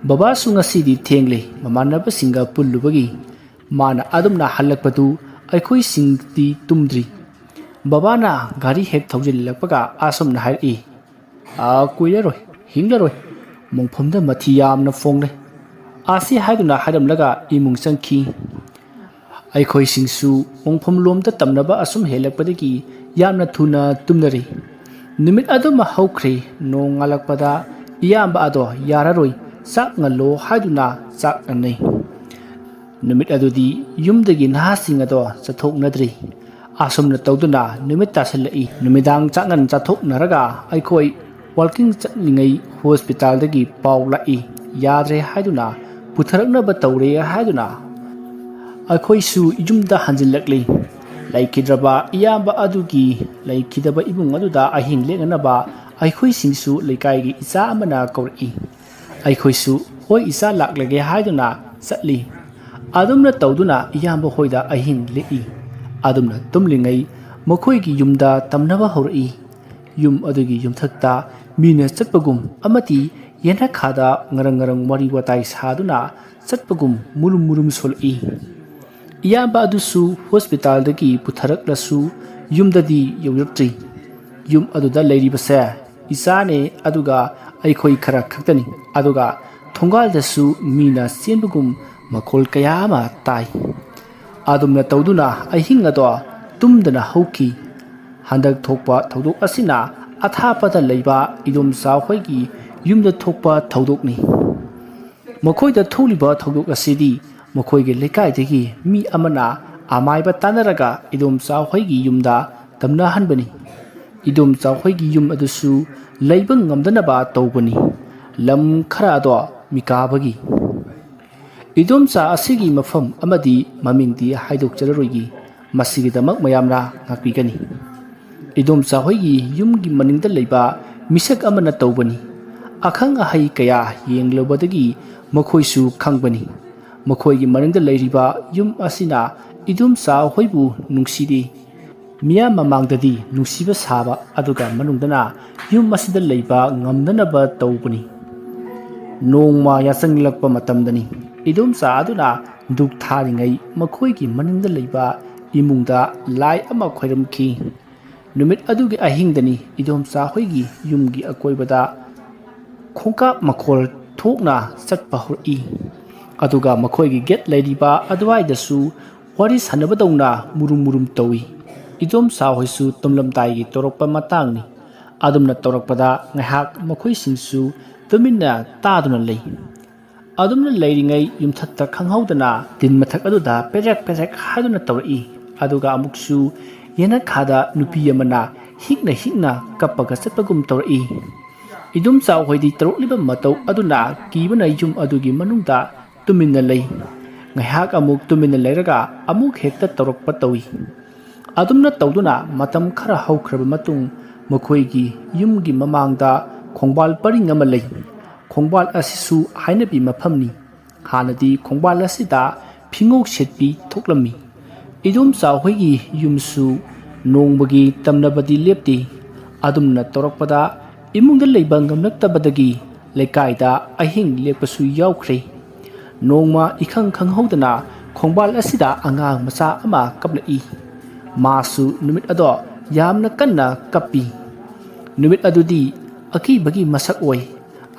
ꯕꯕꯥꯁꯨ ꯉꯁꯤꯗꯤ ꯊꯦꯡꯂꯦ, ꯃꯃꯥꯟꯅꯕꯁꯤꯡꯒ ꯄꯨꯜꯂꯨꯕꯒꯤ꯫ ꯃꯥꯅ ꯑꯗꯨꯝꯅ ꯍꯜꯂꯛꯄꯗꯨ ꯑꯩꯈꯣꯏꯁꯤꯡꯗꯤ ꯇꯨꯝꯗ꯭ꯔꯤ꯫ ꯕꯕꯥꯅ ꯒꯥꯔꯤ ꯍꯦꯛ ꯊꯧꯖꯤꯜꯂꯛꯄꯒ ꯑꯁꯨꯝꯅ ꯍꯥꯏꯔꯛꯏ, "ꯑꯥ, ꯀꯨꯏꯔꯔꯣꯏ, ꯍꯤꯡꯂꯔꯣꯏ꯫ ꯃꯣꯡꯐꯝꯗ ꯃꯊꯤ ꯌꯥꯝꯅ ꯐꯣꯡꯂꯦ"꯫ ꯑꯁꯤ ꯍꯥꯏꯗꯨꯅ ꯍꯥꯏꯔꯝꯂꯒ ꯏꯃꯨꯡ ꯆꯪꯈꯤ꯫ ꯑꯩꯈꯣꯏꯁꯤꯡꯁꯨ ꯃꯣꯡꯐꯝ ꯂꯣꯝꯗ ꯇꯝꯅꯕ ꯑꯁꯨꯝ ꯍꯦꯜꯂꯛꯄꯗꯒꯤ ꯌꯥꯝꯅ ꯊꯨꯅ ꯇꯨꯝꯅꯔꯤ꯫ ꯅꯨꯃꯤꯠ ꯑꯗꯨꯃ ꯍꯧꯈ꯭ꯔꯦ꯫ ꯅꯣꯡꯉꯥꯜꯂꯛꯄꯗ ꯏꯌꯥꯝꯕ ꯑꯗꯣ ꯌꯥꯔꯔꯣꯏ, ꯆꯥꯛ ꯉꯜꯂꯣ ꯍꯥꯏꯗꯨꯅ ꯆꯥꯛ ꯉꯟꯅꯩ꯫ ꯅꯨꯃꯤꯠ ꯑꯗꯨꯗꯤ ꯌꯨꯝꯗꯒꯤ ꯅꯍꯥꯁꯤꯡ ꯑꯗꯣ ꯆꯠꯊꯣꯛꯅꯗ꯭ꯔꯤ꯫ ꯑꯁꯨꯝꯅ ꯇꯧꯗꯨꯅ ꯅꯨꯃꯤꯠ ꯇꯥꯁꯤꯜꯂꯛꯏ꯫ ꯅꯨꯃꯤꯗꯥꯡ ꯆꯥꯛꯉꯟ ꯆꯥꯊꯣꯛꯅꯔꯒ ꯑꯩꯈꯣꯏ ꯋꯥꯜꯀꯤꯡ ꯆꯠꯂꯤꯉꯩ ꯍꯣꯁꯄꯤꯇꯥꯜꯗꯒꯤ ꯄꯥꯎ ꯂꯥꯛꯏ, ꯌꯥꯗ꯭ꯔꯦ ꯍꯥꯏꯗꯨꯅ, ꯄꯨꯊꯔꯛꯅꯕ ꯇꯧꯔꯦ ꯍꯥꯏꯗꯨꯅ꯫ ꯑꯩꯈꯣꯏꯁꯨ ꯌꯨꯝꯗ ꯍꯟꯖꯤꯜꯂꯛꯂꯤ꯫ ꯂꯩꯈꯤꯗ꯭ꯔꯕ ꯏꯌꯥꯝꯕ ꯑꯗꯨꯒꯤ ꯂꯩꯈꯤꯗꯕ ꯏꯃꯨꯡ ꯑꯗꯨꯗ ꯑꯍꯤꯡ ꯂꯦꯛꯅꯅꯕ ꯑꯩꯈꯣꯏꯁꯤꯡꯁꯨ ꯂꯩꯀꯥꯏꯒꯤ ꯏꯆꯥ ꯑꯃꯅ ꯀꯧꯔꯛꯏ꯫ ꯑꯩꯈꯣꯏꯁꯨ "ꯍꯣꯏ ꯏꯆꯥ, ꯂꯥꯛꯂꯒꯦ" ꯍꯥꯏꯗꯨꯅ ꯆꯠꯂꯤ꯫ ꯑꯗꯨꯝꯅ ꯇꯧꯗꯨꯅ ꯏꯌꯥꯝꯕ ꯍꯣꯏꯗ ꯑꯍꯤꯡ ꯂꯦꯛꯏ꯫ ꯑꯗꯨꯝꯅ ꯇꯨꯝꯂꯤꯉꯩ ꯃꯈꯣꯏꯒꯤ ꯌꯨꯝꯗ ꯇꯝꯅꯕ ꯍꯧꯔꯛꯏ꯫ ꯌꯨꯝ ꯑꯗꯨꯒꯤ ꯌꯨꯝꯊꯛꯇ ꯃꯤꯅ ꯆꯠꯄꯒꯨꯝ ꯑꯃꯗꯤ ꯌꯦꯅꯈꯥꯗ ꯉꯔꯪ ꯉꯔꯪ ꯋꯥꯔꯤ ꯋꯥꯇꯥꯏ ꯁꯥꯗꯨꯅ ꯆꯠꯄꯒꯨꯝ ꯃꯨꯔꯨꯝ ꯃꯨꯔꯨꯝ ꯁꯣꯜꯂꯛꯏ꯫ ꯏꯌꯥꯝꯕ ꯑꯗꯨꯁꯨ ꯍꯣꯁꯄꯤꯇꯥꯜꯗꯒꯤ ꯄꯨꯊꯔꯛꯂꯁꯨ ꯌꯨꯝꯗꯗꯤ ꯌꯧꯔꯛꯇ꯭ꯔꯤ꯫ ꯌꯨꯝ ꯑꯗꯨꯗ ꯂꯩꯔꯤꯕꯁꯦ ꯏꯆꯥꯅꯦ, ꯑꯗꯨꯒ ꯑꯩꯈꯣꯏ ꯈꯔ ꯈꯛꯇꯅꯤ꯫ ꯑꯗꯨꯒ ꯊꯣꯡꯒꯥꯜꯗꯁꯨ ꯃꯤꯅ ꯆꯦꯟꯕꯒꯨꯝ ꯃꯈꯣꯜ ꯀꯌꯥ ꯑꯃ ꯇꯥꯏ꯫ ꯑꯗꯨꯝꯅ ꯇꯧꯗꯨꯅ ꯑꯍꯤꯡ ꯑꯗꯣ ꯇꯨꯝꯗꯅ ꯍꯧꯈꯤ꯫ ꯍꯟꯗꯛ ꯊꯣꯛꯄ ꯊꯧꯗꯣꯛ ꯑꯁꯤꯅ ꯑꯊꯥꯞꯄꯗ ꯂꯩꯕ ꯏꯗꯣꯝꯆꯥ ꯍꯣꯏꯒꯤ ꯌꯨꯝꯗ ꯊꯣꯛꯄ ꯊꯧꯗꯣꯛꯅꯤ꯫ ꯃꯈꯣꯏꯗ ꯊꯣꯛꯂꯤꯕ ꯊꯧꯗꯣꯛ ꯑꯁꯤꯗꯤ ꯃꯈꯣꯏꯒꯤ ꯂꯩꯀꯥꯏꯗꯒꯤ ꯃꯤ ꯑꯃꯅ ꯑꯃꯥꯏꯕ ꯇꯥꯟꯅꯔꯒ ꯏꯗꯣꯝꯆꯥ ꯍꯣꯏꯒꯤ ꯌꯨꯝꯗ ꯇꯝꯅꯍꯟꯕꯅꯤ꯫ ꯏꯗꯣꯝꯆꯥ ꯍꯣꯏꯒꯤ ꯌꯨꯝ ꯑꯗꯨꯁꯨ ꯂꯩꯕ ꯉꯝꯗꯅꯕ ꯇꯧꯕꯅꯤ꯫ ꯂꯝ ꯈꯔ ꯑꯗꯣ ꯃꯤꯀꯥꯕꯒꯤ꯫ ꯏꯗꯣꯝꯆꯥ ꯑꯁꯤꯒꯤ ꯃꯐꯝ ꯑꯃꯗꯤ ꯃꯃꯤꯡꯗꯤ ꯍꯥꯏꯗꯣꯛꯆꯔꯔꯣꯏꯒꯦ꯫ ꯃꯁꯤꯒꯤꯗꯃꯛ ꯃꯌꯥꯝꯅ ꯉꯥꯛꯄꯤꯒꯅꯤ꯫ ꯏꯗꯣꯝꯆꯥ ꯍꯣꯏꯒꯤ ꯌꯨꯝꯒꯤ ꯃꯅꯤꯡꯗ ꯂꯩꯕ ꯃꯤꯁꯛ ꯑꯃꯅ ꯇꯧꯕꯅꯤ꯫ ꯑꯈꯪ ꯑꯍꯩ ꯀꯌꯥ ꯌꯦꯡꯂꯨꯕꯗꯒꯤ ꯃꯈꯣꯏꯁꯨ ꯈꯪꯕꯅꯤ꯫ ꯃꯈꯣꯏꯒꯤ ꯃꯅꯤꯡꯗ ꯂꯩꯔꯤꯕ ꯌꯨꯝ ꯑꯁꯤꯅ ꯏꯗꯣꯝꯆꯥ ꯍꯣꯏꯕꯨ ꯅꯨꯡꯁꯤꯗꯦ꯫ ꯃꯤꯌꯥꯝ ꯃꯃꯥꯡꯗꯗꯤ ꯅꯨꯡꯁꯤꯕ ꯁꯥꯕ, ꯑꯗꯨꯒ ꯃꯅꯨꯡꯗꯅ ꯌꯨꯝ ꯑꯁꯤꯗ ꯂꯩꯕ ꯉꯝꯗꯅꯕ ꯇꯧꯕꯅꯤ꯫ ꯅꯣꯡꯃ ꯌꯥꯆꯪꯂꯛꯄ ꯃꯇꯝꯗꯅꯤ꯫ ꯏꯗꯣꯝꯆꯥ ꯑꯗꯨꯅ ꯙꯨꯞ ꯊꯥꯔꯤꯉꯩ ꯃꯈꯣꯏꯒꯤ ꯃꯅꯤꯡꯗ ꯂꯩꯕ ꯏꯃꯨꯡꯗ ꯂꯥꯏ ꯑꯃ ꯈꯣꯏꯔꯝꯈꯤ꯫ ꯅꯨꯃꯤꯠ ꯑꯗꯨꯒꯤ ꯑꯍꯤꯡꯗꯅꯤ ꯏꯗꯣꯝꯆꯥ ꯍꯣꯏꯒꯤ ꯌꯨꯝꯒꯤ ꯑꯀꯣꯏꯕꯗ ꯈꯣꯡꯀꯥꯞ ꯃꯈꯣꯜ ꯊꯣꯛꯅ ꯆꯠꯄ ꯍꯧꯔꯛꯏ꯫ ꯑꯗꯨꯒ ꯃꯈꯣꯏꯒꯤ ꯒꯦꯠ ꯂꯩꯔꯤꯕ ꯑꯗꯨꯋꯥꯏꯗꯁꯨ ꯋꯥꯔꯤ ꯁꯥꯟꯅꯕꯗꯧꯅ ꯃꯨꯔꯨꯝ ꯃꯨꯔꯨꯝ ꯇꯧꯏ꯫ ꯏꯗꯣꯝꯆꯥ ꯍꯣꯏꯁꯨ ꯇꯨꯝꯂꯝꯗꯥꯏꯒꯤ ꯇꯧꯔꯛꯄ ꯃꯇꯥꯡꯅꯤ꯫ ꯑꯗꯨꯝꯅ ꯇꯧꯔꯛꯄꯗ ꯉꯥꯏꯍꯥꯛ ꯃꯈꯣꯏꯁꯤꯡꯁꯨ ꯇꯨꯃꯤꯟꯅ ꯇꯥꯗꯨꯅ ꯂꯩ꯫ ꯑꯗꯨꯝꯅ ꯂꯩꯔꯤꯉꯩ ꯌꯨꯝꯊꯛꯇ ꯈꯪꯍꯧꯗꯅ ꯇꯤꯟ ꯃꯊꯛ ꯑꯗꯨꯗ ꯄꯦꯔꯦꯛ ꯄꯦꯔꯦꯛ ꯍꯥꯏꯗꯨꯅ ꯇꯧꯔꯛꯏ꯫ ꯑꯗꯨꯒ ꯑꯃꯨꯛꯁꯨ ꯌꯦꯅꯈꯥꯗ ꯅꯨꯄꯤ ꯑꯃꯅ ꯍꯤꯛꯅ ꯍꯤꯛꯅ ꯀꯞꯄꯒ ꯆꯠꯄꯒꯨꯝ ꯇꯧꯔꯛꯏ꯫ ꯏꯗꯣꯝꯆꯥ ꯍꯣꯏꯗꯤ ꯇꯧꯔꯛꯂꯤꯕ ꯃꯇꯧ ꯑꯗꯨꯅ ꯀꯤꯕꯅ ꯌꯨꯝ ꯑꯗꯨꯒꯤ ꯃꯅꯨꯡꯗ ꯇꯨꯃꯤꯟꯅ ꯂꯩ꯫ ꯉꯥꯏꯍꯥꯛ ꯑꯃꯨꯛ ꯇꯨꯃꯤꯟꯅ ꯂꯩꯔꯒ ꯑꯃꯨꯛ ꯍꯦꯛꯇ ꯇꯧꯔꯛꯄ ꯇꯧꯏ꯫ ꯑꯗꯨꯝꯅ ꯇꯧꯗꯨꯅ ꯃꯇꯝ ꯈꯔ ꯍꯧꯈ꯭ꯔꯕ ꯃꯇꯨꯡ ꯃꯈꯣꯏꯒꯤ ꯌꯨꯝꯒꯤ ꯃꯃꯥꯡꯗ ꯈꯣꯡꯕꯥꯜ ꯄꯔꯤꯡ ꯑꯃ ꯂꯩ꯫ ꯈꯣꯡꯕꯥꯜ ꯑꯁꯤꯁꯨ ꯍꯥꯏꯅꯕꯤ ꯃꯐꯝꯅꯤ꯫ ꯍꯥꯟꯅꯗꯤ ꯈꯣꯡꯕꯥꯜ ꯑꯁꯤꯗ ꯐꯤꯉꯧ ꯁꯦꯠꯄꯤ ꯊꯣꯛꯂꯝꯃꯤ꯫ ꯏꯗꯣꯝꯆꯥ ꯍꯣꯏꯒꯤ ꯌꯨꯝꯁꯨ ꯅꯣꯡꯃꯒꯤ ꯇꯝꯅꯕꯗꯤ ꯂꯦꯞꯇꯦ꯫ ꯑꯗꯨꯝꯅ ꯇꯧꯔꯛꯄꯗ ꯏꯃꯨꯡꯗ ꯂꯩꯕ ꯉꯝꯂꯛꯇꯕꯗꯒꯤ ꯂꯩꯀꯥꯏꯗ ꯑꯍꯤꯡ ꯂꯦꯛꯄꯁꯨ ꯌꯥꯎꯈ꯭ꯔꯦ꯫ ꯅꯣꯡꯃ ꯏꯈꯪ ꯈꯪꯍꯧꯗꯅ ꯈꯣꯡꯕꯥꯜ ꯑꯁꯤꯗ ꯑꯉꯥꯡ ꯃꯆꯥ ꯑꯃ ꯀꯞꯂꯛꯏ꯫ ꯃꯥꯁꯨ ꯅꯨꯃꯤꯠ ꯑꯗꯣ ꯌꯥꯝꯅ ꯀꯟꯅ ꯀꯞꯄꯤ꯫ ꯅꯨꯃꯤꯠ ꯑꯗꯨꯗꯤ ꯑꯀꯤꯕꯒꯤ ꯃꯁꯛ ꯑꯣꯏ꯫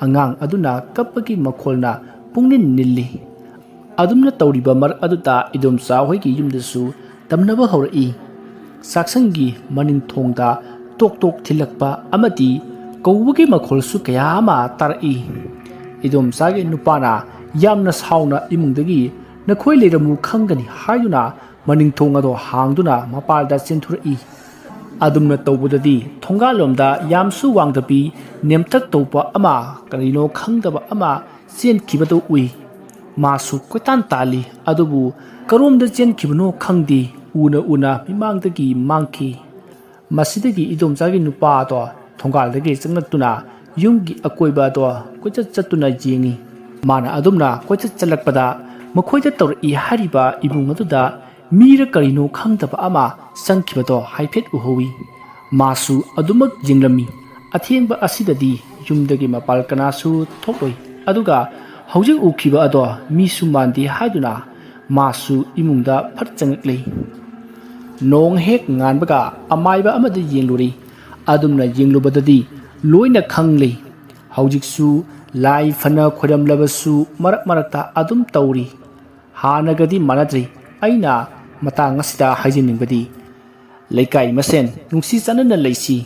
ꯑꯉꯥꯡ ꯑꯗꯨꯅ ꯀꯞꯄꯒꯤ ꯃꯈꯣꯜꯅ ꯄꯨꯡꯅꯤꯟ ꯅꯤꯜꯂꯤ꯫ ꯑꯗꯨꯝꯅ ꯇꯧꯔꯤꯕ ꯃꯔꯛ ꯑꯗꯨꯗ ꯏꯗꯣꯝꯆꯥ ꯍꯣꯏꯒꯤ ꯌꯨꯝꯗꯁꯨ ꯇꯝꯅꯕ ꯍꯧꯔꯛꯏ꯫ ꯆꯥꯛꯁꯪꯒꯤ ꯃꯅꯤꯡ ꯊꯣꯡꯗ ꯇꯣꯛ ꯇꯣꯛ ꯊꯤꯜꯂꯛꯄ ꯑꯃꯗꯤ ꯀꯧꯕꯒꯤ ꯃꯈꯣꯜꯁꯨ ꯀꯌꯥ ꯑꯃ ꯇꯥꯔꯛꯏ꯫ ꯏꯗꯣꯝꯆꯥꯒꯤ ꯅꯨꯄꯥꯅ ꯌꯥꯝꯅ ꯁꯥꯎꯅ ꯏꯃꯨꯡꯗꯒꯤ "ꯅꯈꯣꯏ ꯂꯩꯔꯝꯃꯨ ꯈꯪꯒꯅꯤ" ꯍꯥꯏꯗꯨꯅ ꯃꯅꯤꯡ ꯊꯣꯡ ꯑꯗꯣ ꯍꯥꯡꯗꯨꯅ ꯃꯄꯥꯜꯗ ꯆꯦꯟꯊꯣꯔꯛꯏ꯫ ꯑꯗꯨꯝꯅ ꯇꯧꯕꯗꯗꯤ ꯊꯣꯡꯒꯥꯜꯂꯣꯝꯗ ꯌꯥꯝꯁꯨ ꯋꯥꯡꯗꯕꯤ ꯅꯦꯝꯇꯛ ꯇꯧꯕ ꯑꯃ ꯀꯔꯤꯅꯣ ꯈꯪꯗꯕ ꯑꯃ ꯆꯦꯟꯈꯤꯕꯗꯨ ꯎꯏ꯫ ꯃꯥꯁꯨ ꯀꯣꯏꯇꯥꯟ ꯇꯥꯜꯂꯤ, ꯑꯗꯨꯕꯨ ꯀꯔꯣꯝꯗ ꯆꯦꯟꯈꯤꯕꯅꯣ ꯈꯪꯗꯦ, ꯎꯅ ꯎꯅ ꯃꯤꯃꯥꯡꯗꯒꯤ ꯃꯥꯡꯈꯤ꯫ ꯃꯁꯤꯗꯒꯤ ꯏꯗꯣꯝꯆꯥꯒꯤ ꯅꯨꯄꯥ ꯑꯗꯣ ꯊꯣꯡꯒꯥꯜꯗꯒꯤ ꯆꯪꯂꯛꯇꯨꯅ ꯌꯨꯝꯒꯤ ꯑꯀꯣꯏꯕ ꯑꯗꯣ ꯀꯣꯏꯆꯠ ꯆꯠꯇꯨꯅ ꯌꯦꯡꯉꯤ꯫ ꯃꯥꯅ ꯑꯗꯨꯝꯅ ꯀꯣꯏꯆꯠ ꯆꯠꯂꯛꯄꯗ ꯃꯈꯣꯏꯗ ꯇꯧꯔꯛꯏ ꯍꯥꯏꯔꯤꯕ ꯏꯃꯨꯡ ꯑꯗꯨꯗ ꯃꯤꯔ ꯀꯔꯤꯅꯣ ꯈꯪꯗꯕ ꯑꯃ ꯆꯪꯈꯤꯕꯗꯣ ꯍꯥꯏꯐꯦꯠ ꯎꯍꯧꯏ꯫ ꯃꯥꯁꯨ ꯑꯗꯨꯃꯛ ꯌꯦꯡꯂꯝꯃꯤ꯫ ꯑꯊꯦꯡꯕ ꯑꯁꯤꯗꯗꯤ ꯌꯨꯝꯗꯒꯤ ꯃꯄꯥꯜ ꯀꯅꯥꯁꯨ ꯊꯣꯛꯂꯣꯏ꯫ ꯑꯗꯨꯒ ꯍꯧꯖꯤꯛ ꯎꯈꯤꯕ ꯑꯗꯣ ꯃꯤꯁꯨ ꯃꯥꯟꯗꯦ ꯍꯥꯏꯗꯨꯅ ꯃꯥꯁꯨ ꯏꯃꯨꯡꯗ ꯐꯠ ꯆꯪꯉꯛꯂꯦ꯫ ꯅꯣꯡ ꯍꯦꯛ ꯉꯥꯟꯕꯒ ꯑꯃꯥꯏꯕ ꯑꯃꯗ ꯌꯦꯡꯂꯨꯔꯦ꯫ ꯑꯗꯨꯝꯅ ꯌꯦꯡꯂꯨꯕꯗꯗꯤ ꯂꯣꯏꯅ ꯈꯪꯂꯦ꯫ ꯍꯧꯖꯤꯛꯁꯨ ꯂꯥꯏ ꯐꯅ ꯈꯣꯏꯔꯝꯂꯕꯁꯨ ꯃꯔꯛ ꯃꯔꯛꯇ ꯑꯗꯨꯝ ꯇꯧꯔꯤ꯫ ꯍꯥꯟꯅꯒꯗꯤ ꯃꯥꯟꯅꯗ꯭ꯔꯤ꯫ ꯑꯩꯅ ꯃꯇꯥꯡ ꯑꯁꯤꯗ ꯍꯥꯏꯖꯅꯤꯡꯕꯗꯤ, ꯂꯩꯀꯥꯏ ꯃꯁꯦꯟ ꯅꯨꯡꯁꯤ ꯆꯥꯟꯅꯅ ꯂꯩꯁꯤ꯫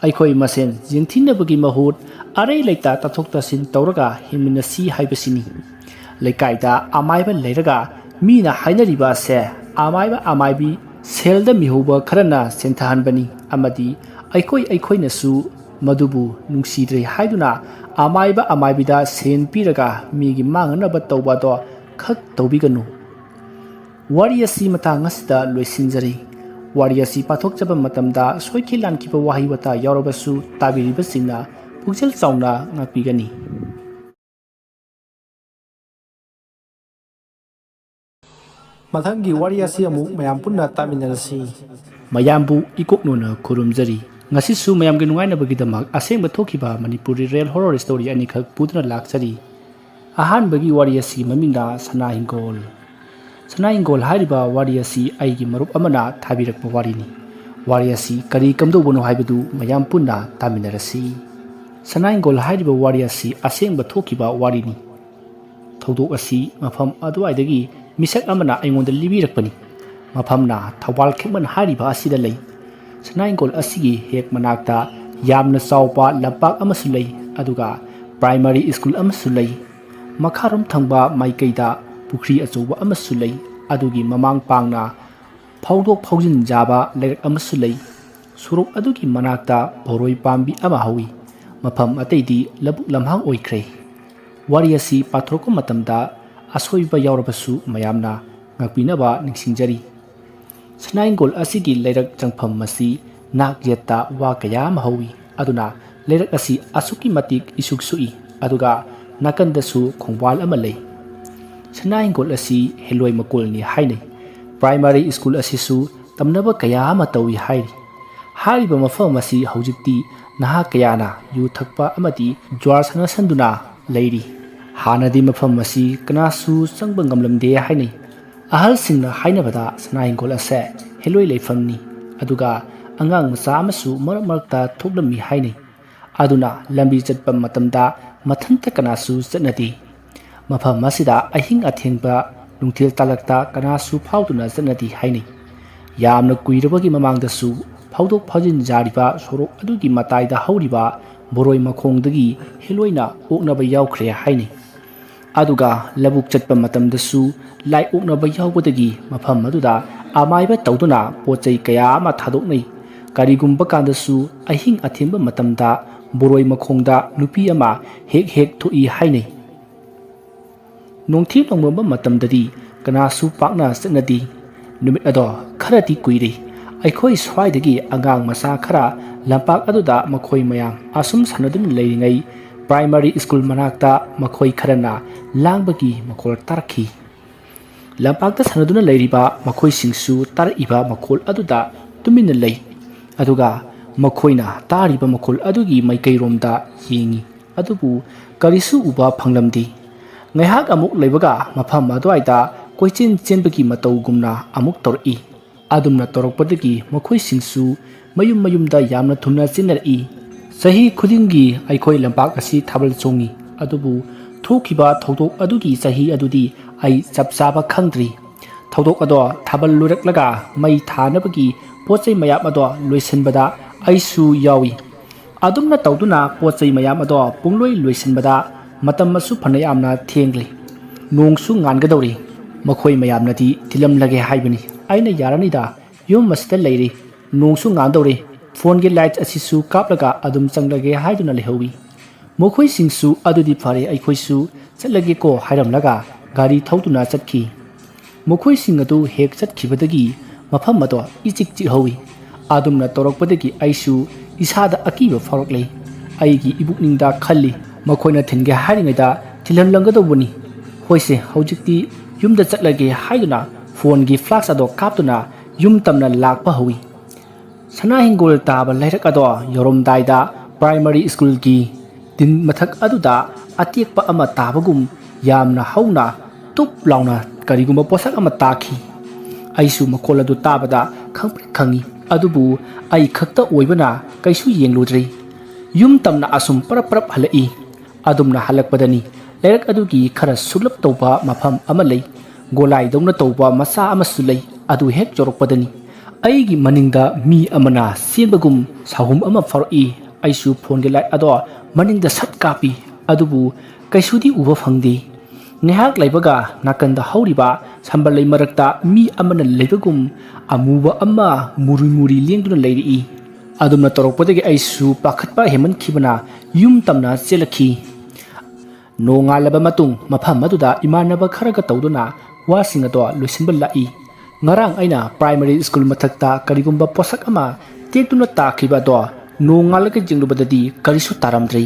ꯑꯩꯈꯣꯏ ꯃꯁꯦꯟ ꯌꯦꯡꯊꯤꯅꯕꯒꯤ ꯃꯍꯨꯠ ꯑꯔꯩ ꯂꯩꯇ ꯇꯥꯊꯣꯛ ꯇꯥꯁꯤꯟ ꯇꯧꯔꯒ ꯍꯤꯡꯃꯤꯟꯅꯁꯤ ꯍꯥꯏꯕꯁꯤꯅꯤ꯫ ꯂꯩꯀꯥꯏꯗ ꯑꯃꯥꯏꯕ ꯂꯩꯔꯒ ꯃꯤꯅ ꯍꯥꯏꯅꯔꯤꯕ ꯑꯁꯦ ꯑꯃꯥꯏꯕ ꯑꯃꯥꯏꯕꯤ ꯁꯦꯜꯗ ꯃꯤꯍꯧꯕ ꯈꯔꯅ ꯁꯦꯟꯊꯍꯟꯕꯅꯤ ꯑꯃꯗꯤ ꯑꯩꯈꯣꯏ ꯑꯩꯈꯣꯏꯅꯁꯨ ꯃꯗꯨꯕꯨ ꯅꯨꯡꯁꯤꯗ꯭ꯔꯦ ꯍꯥꯏꯗꯨꯅ ꯑꯃꯥꯏꯕ ꯑꯃꯥꯏꯕꯤꯗ ꯁꯦꯟ ꯄꯤꯔꯒ ꯃꯤꯒꯤ ꯃꯥꯡꯅꯅꯕ ꯇꯧꯕ ꯑꯗꯣ ꯈꯛ ꯇꯧꯕꯤꯒꯅꯨ꯫ ꯋꯥꯔꯤ ꯑꯁꯤ ꯃꯇꯥꯡ ꯑꯁꯤꯗ ꯂꯣꯏꯁꯤꯟꯖꯔꯤ꯫ ꯋꯥꯔꯤ ꯑꯁꯤ ꯄꯥꯊꯣꯛꯆꯕ ꯃꯇꯝꯗ ꯁꯣꯏꯈꯤ ꯂꯥꯟꯈꯤꯕ ꯋꯥꯍꯩ ꯋꯥꯇꯥ ꯌꯥꯎꯔꯕꯁꯨ ꯇꯥꯕꯤꯔꯤꯕꯁꯤꯡꯅ ꯄꯨꯛꯆꯦꯜ ꯆꯥꯎꯅ ꯉꯥꯛꯄꯤꯒꯅꯤ꯫ ꯃꯊꯪꯒꯤ ꯋꯥꯔꯤ ꯑꯁꯤ ꯑꯃꯨꯛ ꯃꯌꯥꯝ ꯄꯨꯟꯅ ꯇꯥꯃꯤꯟꯅꯔꯁꯤ꯫ ꯃꯌꯥꯝꯕꯨ ꯏꯀꯣꯛꯅꯣꯅ ꯈꯨꯔꯨꯝꯖꯔꯤ꯫ ꯉꯁꯤꯁꯨ ꯃꯌꯥꯝꯒꯤ ꯅꯨꯡꯉꯥꯏꯅꯕꯒꯤꯗꯃꯛ ꯑꯁꯦꯡꯕ ꯊꯣꯛꯈꯤꯕ ꯃꯅꯤꯄꯨꯔꯤ real horror story ꯑꯅꯤꯈꯛ ꯄꯨꯗꯨꯅ ꯂꯥꯛꯆꯔꯤ꯫ ꯑꯍꯥꯟꯕꯒꯤ ꯋꯥꯔꯤ ꯑꯁꯤ ꯃꯃꯤꯡꯅ ꯁꯅꯥ ꯍꯤꯡꯒꯣꯜ꯫ ꯁꯅꯥ ꯍꯤꯡꯒꯣꯜ ꯍꯥꯏꯔꯤꯕ ꯋꯥꯔꯤ ꯑꯁꯤ ꯑꯩꯒꯤ ꯃꯔꯨꯞ ꯑꯃꯅ ꯊꯥꯕꯤꯔꯛꯄ ꯋꯥꯔꯤꯅꯤ꯫ ꯋꯥꯔꯤ ꯑꯁꯤ ꯀꯔꯤ ꯀꯝꯗꯧꯕꯅꯣ ꯍꯥꯏꯕꯗꯨ ꯃꯌꯥꯝ ꯄꯨꯟꯅ ꯇꯥꯃꯤꯟꯅꯔꯁꯤ꯫ ꯁꯅꯥ ꯍꯤꯡꯒꯣꯜ ꯍꯥꯏꯔꯤꯕ ꯋꯥꯔꯤ ꯑꯁꯤ ꯑꯁꯦꯡꯕ ꯊꯣꯛꯈꯤꯕ ꯋꯥꯔꯤꯅꯤ꯫ ꯊꯧꯗꯣꯛ ꯑꯁꯤ ꯃꯐꯝ ꯑꯗꯨꯋꯥꯏꯗꯒꯤ ꯃꯤꯁꯛ ꯑꯃꯅ ꯑꯩꯉꯣꯟꯗ ꯂꯤꯕꯤꯔꯛꯄꯅꯤ꯫ ꯃꯐꯝꯅ ꯊꯧꯕꯥꯜ ꯈꯦꯛꯃꯟ ꯍꯥꯏꯔꯤꯕ ꯑꯁꯤꯗ ꯂꯩ꯫ ꯁꯅꯥ ꯍꯤꯡꯒꯣꯜ ꯑꯁꯤꯒꯤ ꯍꯦꯛ ꯃꯅꯥꯛꯇ ꯌꯥꯝꯅ ꯆꯥꯎꯕ ꯂꯝꯄꯥꯛ ꯑꯃꯁꯨ ꯂꯩ, ꯑꯗꯨꯒ primary school ꯑꯃꯁꯨ ꯂꯩ꯫ ꯃꯈꯥꯔꯣꯝ ꯊꯪꯕ ꯃꯥꯏꯀꯩꯗ ꯄꯨꯈ꯭ꯔꯤ ꯑꯆꯧꯕ ꯑꯃꯁꯨ ꯂꯩ꯫ ꯑꯗꯨꯒꯤ ꯃꯃꯥꯡ ꯄꯥꯡꯅ ꯐꯥꯎꯗꯣꯛ ꯐꯥꯎꯖꯤꯟ ꯌꯥꯕ ꯂꯩꯔꯛ ꯑꯃꯁꯨ ꯂꯩ꯫ ꯁꯣꯔꯣꯛ ꯑꯗꯨꯒꯤ ꯃꯅꯥꯛꯇ ꯕꯣꯔꯣꯏ ꯄꯥꯝꯕꯤ ꯑꯃ ꯍꯧꯏ꯫ ꯃꯐꯝ ꯑꯇꯩꯗꯤ ꯂꯧꯕꯨꯛ ꯂꯝꯍꯥꯡ ꯑꯣꯏꯈ꯭ꯔꯦ꯫ ꯋꯥꯔꯤ ꯑꯁꯤ ꯄꯥꯊꯣꯔꯛꯄ ꯃꯇꯝꯗ ꯑꯁꯣꯏꯕ ꯌꯥꯎꯔꯕꯁꯨ ꯃꯌꯥꯝꯅ ꯉꯥꯛꯄꯤꯅꯕ ꯅꯤꯡꯁꯤꯡꯖꯔꯤ꯫ ꯁꯅꯥ ꯍꯤꯡꯒꯣꯜ ꯑꯁꯤꯒꯤ ꯂꯩꯔꯛ ꯆꯪꯐꯝ ꯑꯁꯤ ꯅꯥꯛ ꯌꯦꯠꯇ ꯋꯥ ꯀꯌꯥ ꯑꯃ ꯍꯧꯏ, ꯑꯗꯨꯅ ꯂꯩꯔꯛ ꯑꯁꯤ ꯑꯁꯨꯛꯀꯤ ꯃꯇꯤꯛ ꯏꯁꯨꯛ ꯁꯨꯛꯏ, ꯑꯗꯨꯒ ꯅꯥꯀꯟꯗꯁꯨ ꯈꯣꯡꯕꯥꯜ ꯑꯃ ꯂꯩ꯫ ꯁꯅꯥ ꯍꯤꯡꯒꯣꯜ ꯑꯁꯤ ꯍꯦꯂꯣꯏ ꯃꯀꯣꯜꯅꯤ ꯍꯥꯏꯅꯩ꯫ Primary school ꯑꯁꯤꯁꯨ ꯇꯝꯅꯕ ꯀꯌꯥ ꯑꯃ ꯇꯧꯏ ꯍꯥꯏꯔꯤ꯫ ꯍꯥꯏꯔꯤꯕ ꯃꯐꯝ ꯑꯁꯤ ꯍꯧꯖꯤꯛꯇꯤ ꯅꯍꯥ ꯀꯌꯥꯅ ꯌꯨ ꯊꯛꯄ ꯑꯃꯗꯤ ꯖ꯭ꯋꯥꯔ ꯁꯥꯟꯅꯁꯟꯗꯨꯅ ꯂꯩꯔꯤ꯫ ꯍꯥꯟꯅꯗꯤ ꯃꯐꯝ ꯑꯁꯤ ꯀꯅꯥꯁꯨ ꯆꯪꯕ ꯉꯝꯂꯝꯗꯦ ꯍꯥꯏꯅꯩ꯫ ꯑꯍꯜꯁꯤꯡꯅ ꯍꯥꯏꯅꯕꯗ ꯁꯅꯥ ꯍꯤꯡꯒꯣꯜ ꯑꯁꯦ ꯍꯦꯂꯣꯏ ꯂꯩꯐꯝꯅꯤ, ꯑꯗꯨꯒ ꯑꯉꯥꯡ ꯃꯆꯥ ꯑꯃꯁꯨ ꯃꯔꯛ ꯃꯔꯛꯇ ꯊꯣꯛꯂꯝꯃꯤ ꯍꯥꯏꯅꯩ꯫ ꯑꯗꯨꯅ ꯂꯝꯕꯤ ꯆꯠꯄ ꯃꯇꯝꯗ ꯃꯊꯟꯇ ꯀꯅꯥꯁꯨ ꯆꯠꯅꯗꯦ꯫ ꯃꯐꯝ ꯑꯁꯤꯗ ꯑꯍꯤꯡ ꯑꯊꯦꯡꯕ, ꯅꯨꯡꯊꯤꯜ ꯇꯥꯂꯛꯇ ꯀꯅꯥꯁꯨ ꯐꯥꯎꯗꯨꯅ ꯆꯠꯅꯗꯦ ꯍꯥꯏꯅꯩ꯫ ꯌꯥꯝꯅ ꯀꯨꯏꯔꯕꯒꯤ ꯃꯃꯥꯡꯗꯁꯨ ꯐꯥꯎꯗꯣꯛ ꯐꯥꯎꯖꯤꯟ ꯌꯥꯔꯤꯕ ꯁꯣꯔꯣꯛ ꯑꯗꯨꯒꯤ ꯃꯇꯥꯏꯗ ꯍꯧꯔꯤꯕ ꯕꯣꯔꯣꯏ ꯃꯈꯣꯡꯗꯒꯤ ꯍꯦꯂꯣꯏꯅ ꯑꯣꯛꯅꯕ ꯌꯥꯎꯈ꯭ꯔꯦ ꯍꯥꯏꯅꯩ꯫ ꯑꯗꯨꯒ ꯂꯧꯕꯨꯛ ꯆꯠꯄ ꯃꯇꯝꯗꯁꯨ ꯂꯥꯏ ꯑꯣꯛꯅꯕ ꯌꯥꯎꯕꯗꯒꯤ ꯃꯐꯝ ꯑꯗꯨꯗ ꯑꯃꯥꯏꯕ ꯇꯧꯗꯨꯅ ꯄꯣꯠ ꯆꯩ ꯀꯌꯥ ꯑꯃ ꯊꯥꯗꯣꯛꯅꯩ꯫ ꯀꯔꯤꯒꯨꯝꯕ ꯀꯥꯟꯗꯁꯨ ꯑꯍꯤꯡ ꯑꯊꯦꯡꯕ ꯃꯇꯝꯗ ꯕꯣꯔꯣꯏ ꯃꯈꯣꯡꯗ ꯅꯨꯄꯤ ꯑꯃ ꯍꯦꯛ ꯍꯦꯛ ꯊꯣꯛꯏ ꯍꯥꯏꯅꯩ꯫ ꯅꯣꯡꯊꯤ ꯅꯣꯡꯃꯝꯕ ꯃꯇꯝꯗꯗꯤ ꯀꯅꯥꯁꯨ ꯄꯥꯛꯅ ꯆꯠꯅꯗꯦ꯫ ꯅꯨꯃꯤꯠ ꯑꯗꯣ ꯈꯔꯗꯤ ꯀꯨꯏꯔꯦ꯫ ꯑꯩꯈꯣꯏ ꯁ꯭ꯋꯥꯏꯗꯒꯤ ꯑꯉꯥꯡ ꯃꯆꯥ ꯈꯔ ꯂꯝꯄꯥꯛ ꯑꯗꯨꯗ ꯃꯈꯣꯏ ꯃꯌꯥꯝ ꯑꯁꯨꯝ ꯁꯥꯟꯅꯗꯨꯅ ꯂꯩꯔꯤꯉꯩ, primary school ꯃꯅꯥꯛꯇ ꯃꯈꯣꯏ ꯈꯔꯅ ꯂꯥꯡꯕꯒꯤ ꯃꯈꯣꯜ ꯇꯥꯔꯛꯈꯤ꯫ ꯂꯝꯄꯥꯛꯇ ꯁꯥꯟꯅꯗꯨꯅ ꯂꯩꯔꯤꯕ ꯃꯈꯣꯏꯁꯤꯡꯁꯨ ꯇꯥꯔꯛꯏꯕ ꯃꯈꯣꯜ ꯑꯗꯨꯗ ꯇꯨꯃꯤꯟꯅ ꯂꯩ, ꯑꯗꯨꯒ ꯃꯈꯣꯏꯅ ꯇꯥꯔꯤꯕ ꯃꯈꯣꯜ ꯑꯗꯨꯒꯤ ꯃꯥꯏꯀꯩꯔꯣꯝꯗ ꯌꯦꯡꯏ꯫ ꯑꯗꯨꯕꯨ ꯀꯔꯤꯁꯨ ꯎꯕ ꯐꯪꯂꯝꯗꯦ꯫ ꯉꯥꯏꯍꯥꯛ ꯑꯃꯨꯛ ꯂꯩꯕꯒ ꯃꯐꯝ ꯑꯗꯨꯋꯥꯏꯗ ꯀꯣꯏꯆꯦꯟ ꯆꯦꯟꯕꯒꯤ ꯃꯇꯧꯒꯨꯝꯅ ꯑꯃꯨꯛ ꯇꯧꯔꯛꯏ꯫ ꯑꯗꯨꯝꯅ ꯇꯧꯔꯛꯄꯗꯒꯤ ꯃꯈꯣꯏꯁꯤꯡꯁꯨ ꯃꯌꯨꯝ ꯃꯌꯨꯝꯗ ꯌꯥꯝꯅ ꯊꯨꯅ ꯆꯦꯟꯅꯔꯛꯏ꯫ ꯆꯍꯤ ꯈꯨꯗꯤꯡꯒꯤ ꯑꯩꯈꯣꯏ ꯂꯝꯄꯥꯛ ꯑꯁꯤ ꯊꯥꯕꯜ ꯆꯣꯡꯏ, ꯑꯗꯨꯕꯨ ꯊꯣꯛꯈꯤꯕ ꯊꯧꯗꯣꯛ ꯑꯗꯨꯒꯤ ꯆꯍꯤ ꯑꯗꯨꯗꯤ ꯑꯩ ꯆꯞ ꯆꯥꯕ ꯈꯪꯗ꯭ꯔꯤ꯫ ꯊꯧꯗꯣꯛ ꯑꯗꯣ ꯊꯥꯕꯜ ꯂꯣꯏꯔꯛꯂꯒ ꯃꯩ ꯊꯥꯅꯕꯒꯤ ꯄꯣꯠ ꯆꯩ ꯃꯌꯥꯝ ꯑꯗꯣ ꯂꯣꯏꯁꯤꯟꯕꯗ ꯑꯩꯁꯨ ꯌꯥꯎꯏ꯫ ꯑꯗꯨꯝꯅ ꯇꯧꯗꯨꯅ ꯄꯣꯠ ꯆꯩ ꯃꯌꯥꯝ ꯑꯗꯣ ꯄꯨꯡꯂꯣꯏ ꯂꯣꯏꯁꯤꯟꯕꯗ ꯃꯇꯝ ꯑꯁꯨ ꯐꯅ ꯌꯥꯝꯅ ꯊꯦꯡꯂꯦ꯫ ꯅꯣꯡꯁꯨ ꯉꯥꯟꯒꯗꯧꯔꯤ꯫ ꯃꯈꯣꯏ ꯃꯌꯥꯝꯅꯗꯤ ꯊꯤꯜꯂꯝꯂꯒꯦ ꯍꯥꯏꯕꯅꯤ꯫ ꯑꯩꯅ ꯌꯥꯔꯅꯤꯗ, ꯌꯨꯝ ꯑꯁꯤꯗ ꯂꯩꯔꯤ꯫ ꯅꯣꯡꯁꯨ ꯉꯥꯟꯗꯧꯔꯦ꯫ ꯐꯣꯟꯒꯤ ꯂꯥꯏꯠ ꯑꯁꯤꯁꯨ ꯀꯥꯞꯂꯒ ꯑꯗꯨꯝ ꯆꯪꯂꯒꯦ ꯍꯥꯏꯗꯨꯅ ꯂꯩꯍꯧꯏ꯫ ꯃꯈꯣꯏꯁꯤꯡꯁꯨ "ꯑꯗꯨꯗꯤ ꯐꯔꯦ, ꯑꯩꯈꯣꯏꯁꯨ ꯆꯠꯂꯒꯦꯀꯣ" ꯍꯥꯏꯔꯝꯂꯒ ꯒꯥꯔꯤ ꯊꯧꯗꯨꯅ ꯆꯠꯈꯤ꯫ ꯃꯈꯣꯏꯁꯤꯡ ꯑꯗꯨ ꯍꯦꯛ ꯆꯠꯈꯤꯕꯗꯒꯤ ꯃꯐꯝ ꯑꯗꯣ ꯏꯆꯤꯛ ꯆꯤꯛꯍꯧꯏ꯫ ꯑꯗꯨꯝꯅ ꯇꯧꯔꯛꯄꯗꯒꯤ ꯑꯩꯁꯨ ꯏꯁꯥꯗ ꯑꯀꯤꯕ ꯐꯥꯎꯔꯛꯂꯦ꯫ ꯑꯩꯒꯤ ꯏꯕꯨꯛꯅꯤꯡꯗ ꯈꯜꯂꯤ, "ꯃꯈꯣꯏꯅ ꯊꯤꯟꯒꯦ ꯍꯥꯏꯔꯤꯉꯩꯗ ꯊꯤꯜꯍꯜꯂꯝꯒꯗꯧꯕꯅꯤ꯫ ꯍꯣꯏꯁꯦ, ꯍꯧꯖꯤꯛꯇꯤ ꯌꯨꯝꯗ ꯆꯠꯂꯒꯦ" ꯍꯥꯏꯗꯨꯅ ꯐꯣꯟꯒꯤ ꯐ꯭ꯂꯥꯁ ꯑꯗꯣ ꯀꯥꯞꯇꯨꯅ ꯌꯨꯝ ꯇꯝꯅ ꯂꯥꯛꯄ ꯍꯧꯏ꯫ ꯁꯅꯥ ꯍꯤꯡꯒꯣꯜ ꯇꯥꯕ ꯂꯩꯔꯛ ꯑꯗꯣ ꯌꯧꯔꯝꯗꯥꯏꯗ ꯄ꯭ꯔꯥꯏꯃꯔꯤ ꯁ꯭ꯀꯨꯜꯒꯤ ꯇꯤꯟ ꯃꯊꯛ ꯑꯗꯨꯗ ꯑꯇꯦꯛꯄ ꯑꯃ ꯇꯥꯕꯒꯨꯝ ꯌꯥꯝꯅ ꯍꯧꯅ ꯇꯨꯞ ꯂꯥꯎꯅ ꯀꯔꯤꯒꯨꯝꯕ ꯄꯣꯠꯁꯛ ꯑꯃ ꯇꯥꯈꯤ꯫ ꯑꯩꯁꯨ ꯃꯈꯣꯜ ꯑꯗꯨ ꯇꯥꯕꯗ ꯈꯪꯄ꯭ꯔꯦꯛ ꯈꯪꯉꯤ, ꯑꯗꯨꯕꯨ ꯑꯩ ꯈꯛꯇ ꯑꯣꯏꯕꯅ ꯀꯩꯁꯨ ꯌꯦꯡꯂꯨꯗ꯭ꯔꯤ꯫ ꯌꯨꯝ ꯇꯝꯅ ꯑꯁꯨꯝ ꯄꯔꯞ ꯄꯔꯞ ꯍꯜꯂꯛꯏ꯫ ꯑꯗꯨꯝꯅ ꯍꯜꯂꯛꯄꯗꯅꯤ ꯂꯩꯔꯛ ꯑꯗꯨꯒꯤ ꯈꯔ ꯁꯨꯛꯂꯞ ꯇꯧꯕ ꯃꯐꯝ ꯑꯃ ꯂꯩ꯫ ꯒꯣꯂꯥꯏꯗꯧꯅ ꯇꯧꯕ ꯃꯆꯥ ꯑꯃꯁꯨ ꯂꯩ꯫ ꯑꯗꯨ ꯍꯦꯛ ꯌꯧꯔꯛꯄꯗꯅꯤ ꯑꯩꯒꯤ ꯃꯅꯤꯡꯗ ꯃꯤ ꯑꯃꯅ ꯆꯦꯟꯕꯒꯨꯝ ꯁꯥꯍꯨꯝ ꯑꯃ ꯐꯥꯎꯔꯛꯏ꯫ ꯑꯩꯁꯨ ꯐꯣꯟꯒꯤ ꯂꯥꯏꯠ ꯑꯗꯣ ꯃꯅꯤꯡꯗ ꯁꯠ ꯀꯥꯞꯄꯤ, ꯑꯗꯨꯕꯨ ꯀꯩꯁꯨꯗꯤ ꯎꯕ ꯐꯪꯗꯦ꯫ ꯉꯥꯏꯍꯥꯛ ꯂꯩꯕꯒ ꯅꯥꯀꯟꯗ ꯍꯧꯔꯤꯕ ꯁꯝꯕꯜ ꯂꯩ ꯃꯔꯛꯇ ꯃꯤ ꯑꯃꯅ ꯂꯩꯕꯒꯨꯝ ꯑꯃꯨꯕ ꯑꯃ ꯃꯨꯔꯤ ꯃꯨꯔꯤ ꯂꯦꯡꯗꯨꯅ ꯂꯩꯔꯛꯏ꯫ ꯑꯗꯨꯝꯅ ꯇꯧꯔꯛꯄꯗꯒꯤ ꯑꯩꯁꯨ ꯄꯥꯈꯠꯄ ꯍꯦꯟꯃꯟꯈꯤꯕꯅ ꯌꯨꯝ ꯇꯝꯅ ꯆꯦꯜꯂꯛꯈꯤ꯫ ꯅꯣꯡꯉꯥꯜꯂꯕ ꯃꯇꯨꯡ ꯃꯐꯝ ꯑꯗꯨꯗ ꯏꯃꯥꯟꯅꯕ ꯈꯔꯒ ꯇꯧꯗꯨꯅ ꯋꯥꯁꯤꯡ ꯑꯗꯣ ꯂꯣꯏꯁꯤꯟꯕ ꯂꯥꯛꯏ꯫ ꯉꯔꯥꯡ ꯑꯩꯅ ꯄ꯭ꯔꯥꯏꯃꯔꯤ ꯁ꯭ꯀꯨꯜ ꯃꯊꯛꯇ ꯀꯔꯤꯒꯨꯝꯕ ꯄꯣꯠꯁꯛ ꯑꯃ ꯇꯦꯛꯇꯨꯅ ꯇꯥꯈꯤꯕ ꯑꯗꯣ ꯅꯣꯡꯉꯥꯜꯂꯒ ꯌꯦꯡꯂꯨꯕꯗꯗꯤ ꯀꯔꯤꯁꯨ ꯇꯥꯔꯝꯗ꯭ꯔꯦ꯫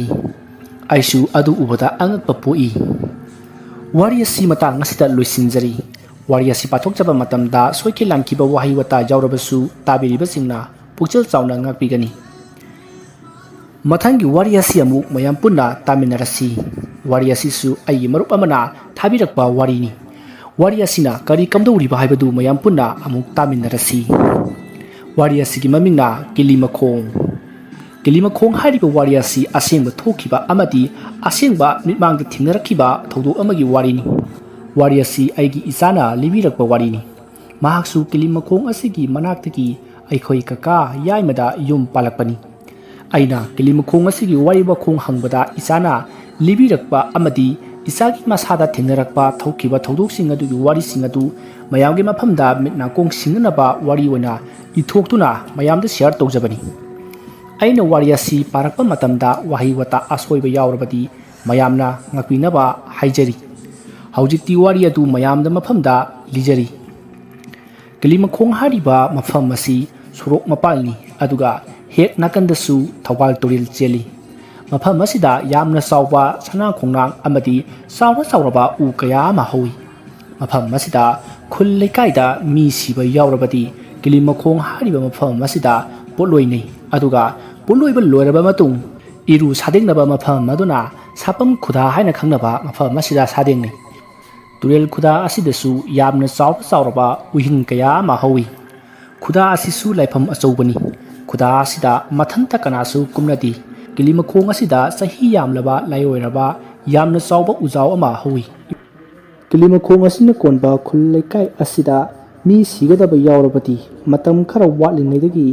ꯑꯩꯁꯨ ꯑꯗꯨ ꯎꯕꯗ ꯑꯉꯛꯄ ꯄꯣꯛꯏ꯫ ꯋꯥꯔꯤ ꯑꯁꯤ ꯃꯇꯥꯡ ꯑꯁꯤꯗ ꯂꯣꯏꯁꯤꯟꯖꯔꯤ꯫ ꯋꯥꯔꯤ ꯑꯁꯤ ꯄꯥꯊꯣꯛꯆꯕ ꯃꯇꯝꯗ ꯁꯣꯏꯈꯤ ꯂꯥꯟꯈꯤꯕ ꯋꯥꯍꯩ ꯋꯥꯇꯥ ꯌꯥꯎꯔꯕꯁꯨ ꯇꯥꯕꯤꯔꯤꯕꯁꯤꯡꯅ ꯄꯨꯛꯆꯦꯜ ꯆꯥꯎꯅ ꯉꯥꯛꯄꯤꯒꯅꯤ꯫ ꯃꯊꯪꯒꯤ ꯋꯥꯔꯤ ꯑꯁꯤ ꯑꯃꯨꯛ ꯃꯌꯥꯝ ꯄꯨꯟꯅ ꯇꯥꯃꯤꯟꯅꯔꯁꯤ꯫ ꯋꯥꯔꯤ ꯑꯁꯤꯁꯨ ꯑꯩꯒꯤ ꯃꯔꯨꯞ ꯑꯃꯅ ꯊꯥꯕꯤꯔꯛꯄ ꯋꯥꯔꯤꯅꯤ꯫ ꯋꯥꯔꯤ ꯑꯁꯤꯅ ꯀꯔꯤ ꯀꯝꯗꯧꯔꯤꯕ ꯍꯥꯏꯕꯗꯨ ꯃꯌꯥꯝ ꯄꯨꯟꯅ ꯑꯃꯨꯛ ꯇꯥꯃꯤꯟꯅꯔꯁꯤ꯫ ꯋꯥꯔꯤ ꯑꯁꯤꯒꯤ ꯃꯃꯤꯡꯅ ꯀꯤꯂꯤ ꯃꯈꯣꯡ꯫ ꯀꯤꯂꯤ ꯃꯈꯣꯡ ꯍꯥꯏꯔꯤꯕ ꯋꯥꯔꯤ ꯑꯁꯤ ꯑꯁꯦꯡꯕ ꯊꯣꯛꯈꯤꯕ ꯑꯃꯗꯤ ꯑꯁꯦꯡꯕ ꯃꯤꯠꯃꯥꯡꯗ ꯊꯦꯡꯅꯔꯛꯈꯤꯕ ꯊꯧꯗꯣꯛ ꯑꯃꯒꯤ ꯋꯥꯔꯤꯅꯤ꯫ ꯋꯥꯔꯤ ꯑꯁꯤ ꯑꯩꯒꯤ ꯏꯆꯥꯅ ꯂꯤꯕꯤꯔꯛꯄ ꯋꯥꯔꯤꯅꯤ꯫ ꯃꯍꯥꯛꯁꯨ ꯀꯤꯂꯤ ꯃꯈꯣꯡ ꯑꯁꯤꯒꯤ ꯃꯅꯥꯛꯇꯒꯤ ꯑꯩꯈꯣꯏ ꯀꯀꯥ ꯌꯥꯏꯃꯗ ꯌꯨꯝ ꯄꯥꯜꯂꯛꯄꯅꯤ꯫ ꯑꯩꯅ ꯀꯤꯂꯤ ꯃꯈꯣꯡ ꯑꯁꯤꯒꯤ ꯋꯥꯔꯤ ꯋꯥꯈꯣꯡ ꯍꯪꯕꯗ ꯏꯆꯥꯅ ꯂꯤꯕꯤꯔꯛꯄ ꯑꯃꯗꯤ ꯏꯆꯥꯒꯤ ꯃꯁꯥꯗ ꯊꯦꯡꯅꯔꯛꯄ ꯊꯣꯛꯈꯤꯕ ꯊꯧꯗꯣꯛꯁꯤꯡ ꯑꯗꯨꯒꯤ ꯋꯥꯔꯤꯁꯤꯡ ꯑꯗꯨ ꯃꯌꯥꯝꯒꯤ ꯃꯐꯝꯗ ꯃꯤꯠ ꯅꯥꯀꯣꯡ ꯁꯤꯡꯅꯅꯕ ꯋꯥꯔꯤ ꯑꯣꯏꯅ ꯏꯊꯣꯛꯇꯨꯅ ꯃꯌꯥꯝꯗ ꯁꯤꯌꯥꯔ ꯇꯧꯖꯕꯅꯤ꯫ ꯑꯩꯅ ꯋꯥꯔꯤ ꯑꯁꯤ ꯄꯥꯔꯛꯄ ꯃꯇꯝꯗ ꯋꯥꯍꯩ ꯋꯥꯇꯥ ꯑꯁꯣꯏꯕ ꯌꯥꯎꯔꯕꯗꯤ ꯃꯌꯥꯝꯅ ꯉꯥꯛꯄꯤꯅꯕ ꯍꯥꯏꯖꯔꯤ꯫ ꯍꯧꯖꯤꯛꯇꯤ ꯋꯥꯔꯤ ꯑꯗꯨ ꯃꯌꯥꯝꯗ ꯃꯐꯝꯗ ꯂꯤꯖꯔꯤ꯫ ꯀꯤꯂꯤꯃꯈꯣꯡ ꯍꯥꯏꯔꯤꯕ ꯃꯐꯝ ꯑꯁꯤ ꯁꯣꯔꯣꯛ ꯃꯄꯥꯟꯅꯤ, ꯑꯗꯨꯒ ꯍꯦꯛ ꯅꯥꯀꯟꯗꯁꯨ ꯊꯧꯕꯥꯜ ꯇꯨꯔꯦꯜ ꯆꯦꯜꯂꯤ꯫ ꯃꯐꯝ ꯑꯁꯤꯗ ꯌꯥꯝꯅ ꯆꯥꯎꯕ ꯁꯅꯥ ꯈꯣꯡꯅꯥꯡ ꯑꯃꯗꯤ ꯆꯥꯎꯔ ꯆꯥꯎꯔꯕ ꯎ ꯀꯌꯥ ꯑꯃ ꯍꯧꯏ꯫ ꯃꯐꯝ ꯑꯁꯤꯗ ꯈꯨꯜ ꯂꯩꯀꯥꯏꯗ ꯃꯤ ꯁꯤꯕ ꯌꯥꯎꯔꯕꯗꯤ ꯀꯤꯂꯤꯃꯈꯣꯡ ꯍꯥꯏꯔꯤꯕ ꯃꯐꯝ ꯑꯁꯤꯗ ꯄꯣꯠꯂꯣꯏ ꯅꯩ, ꯑꯗꯨꯒ ꯄꯣꯠꯂꯣꯏꯕ ꯂꯣꯏꯔꯕ ꯃꯇꯨꯡ ꯏꯔꯨ ꯁꯥꯗꯦꯡꯅꯕ ꯃꯐꯝ ꯑꯗꯨꯅ ꯁꯥꯄꯝ ꯈꯨꯗꯥ ꯍꯥꯏꯅ ꯈꯪꯅꯕ ꯃꯐꯝ ꯑꯁꯤꯗ ꯁꯥꯗꯦꯡꯅꯩ꯫ ꯇꯨꯔꯦꯜ ꯈꯨꯗꯥ ꯑꯁꯤꯗꯁꯨ ꯌꯥꯝꯅ ꯆꯥꯎꯔ ꯆꯥꯎꯔꯕ ꯎꯍꯤꯟ ꯀꯌꯥ ꯑꯃ ꯍꯧꯏ꯫ ꯈꯨꯗꯥ ꯑꯁꯤꯁꯨ ꯂꯥꯏꯐꯝ ꯑꯆꯧꯕꯅꯤ꯫ ꯈꯨꯗꯥ ꯑꯁꯤꯗ ꯃꯊꯟꯇ ꯀꯅꯥꯁꯨ ꯀꯨꯝꯅꯗꯦ꯫ ꯀꯤꯂꯤꯃꯈꯣꯡ ꯑꯁꯤꯗ ꯆꯍꯤ ꯌꯥꯝꯂꯕ ꯂꯥꯏꯑꯣꯏꯔꯕ ꯌꯥꯝꯅ ꯆꯥꯎꯕ ꯎꯖꯥꯎ ꯑꯃ ꯍꯧꯏ꯫ ꯀꯤꯂꯤꯃꯈꯣꯡ ꯑꯁꯤꯅ ꯀꯣꯟꯕ ꯈꯨꯜ ꯂꯩꯀꯥꯏ ꯑꯁꯤꯗ ꯃꯤ ꯁꯤꯒꯗꯕ ꯌꯥꯎꯔꯕꯗꯤ ꯃꯇꯝ ꯈꯔ ꯋꯥꯠꯂꯤꯉꯩꯗꯒꯤ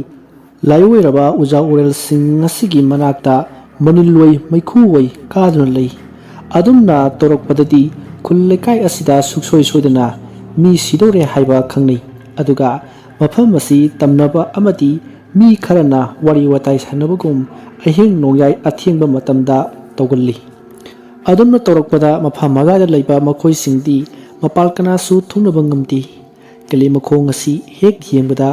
ꯂꯥꯏꯑꯣꯏꯔꯕ ꯎꯖꯥꯎ ꯎꯔꯦꯜꯁꯤꯡ ꯑꯁꯤꯒꯤ ꯃꯅꯥꯛꯇ ꯃꯅꯤꯜ ꯑꯣꯏ ꯃꯩꯈꯨ ꯑꯣꯏ ꯀꯥꯗꯨꯅ ꯂꯩ꯫ ꯑꯗꯨꯝꯅ ꯇꯧꯔꯛꯄꯗꯗꯤ ꯈꯨꯜ ꯂꯩꯀꯥꯏ ꯑꯁꯤꯗ ꯁꯨꯡꯁꯣꯏ ꯁꯣꯏꯗꯅ ꯃꯤ ꯁꯤꯗꯧꯔꯦ ꯍꯥꯏꯕ ꯈꯪꯅꯩ꯫ ꯑꯗꯨꯒ ꯃꯐꯝ ꯑꯁꯤ ꯇꯝꯅꯕ ꯑꯃꯗꯤ ꯃꯤ ꯈꯔꯅ ꯋꯥꯔꯤ ꯋꯥꯇꯥꯏ ꯁꯥꯟꯅꯕꯒꯨꯝ ꯑꯍꯤꯡ ꯅꯣꯡꯌꯥꯏ ꯑꯊꯦꯡꯕ ꯃꯇꯝꯗ ꯇꯧꯒꯜꯂꯤ꯫ ꯑꯗꯨꯝꯅ ꯇꯧꯔꯛꯄꯗ ꯃꯐꯝ ꯑꯗꯨꯋꯥꯏꯗ ꯂꯩꯕ ꯃꯈꯣꯏꯁꯤꯡꯗꯤ ꯃꯄꯥꯜ ꯀꯅꯥꯁꯨ ꯊꯣꯛꯅꯕ ꯉꯝꯗꯦ꯫ ꯀꯤꯂꯤꯃꯈꯣꯡ ꯑꯁꯤ ꯍꯦꯛ ꯌꯦꯡꯕꯗ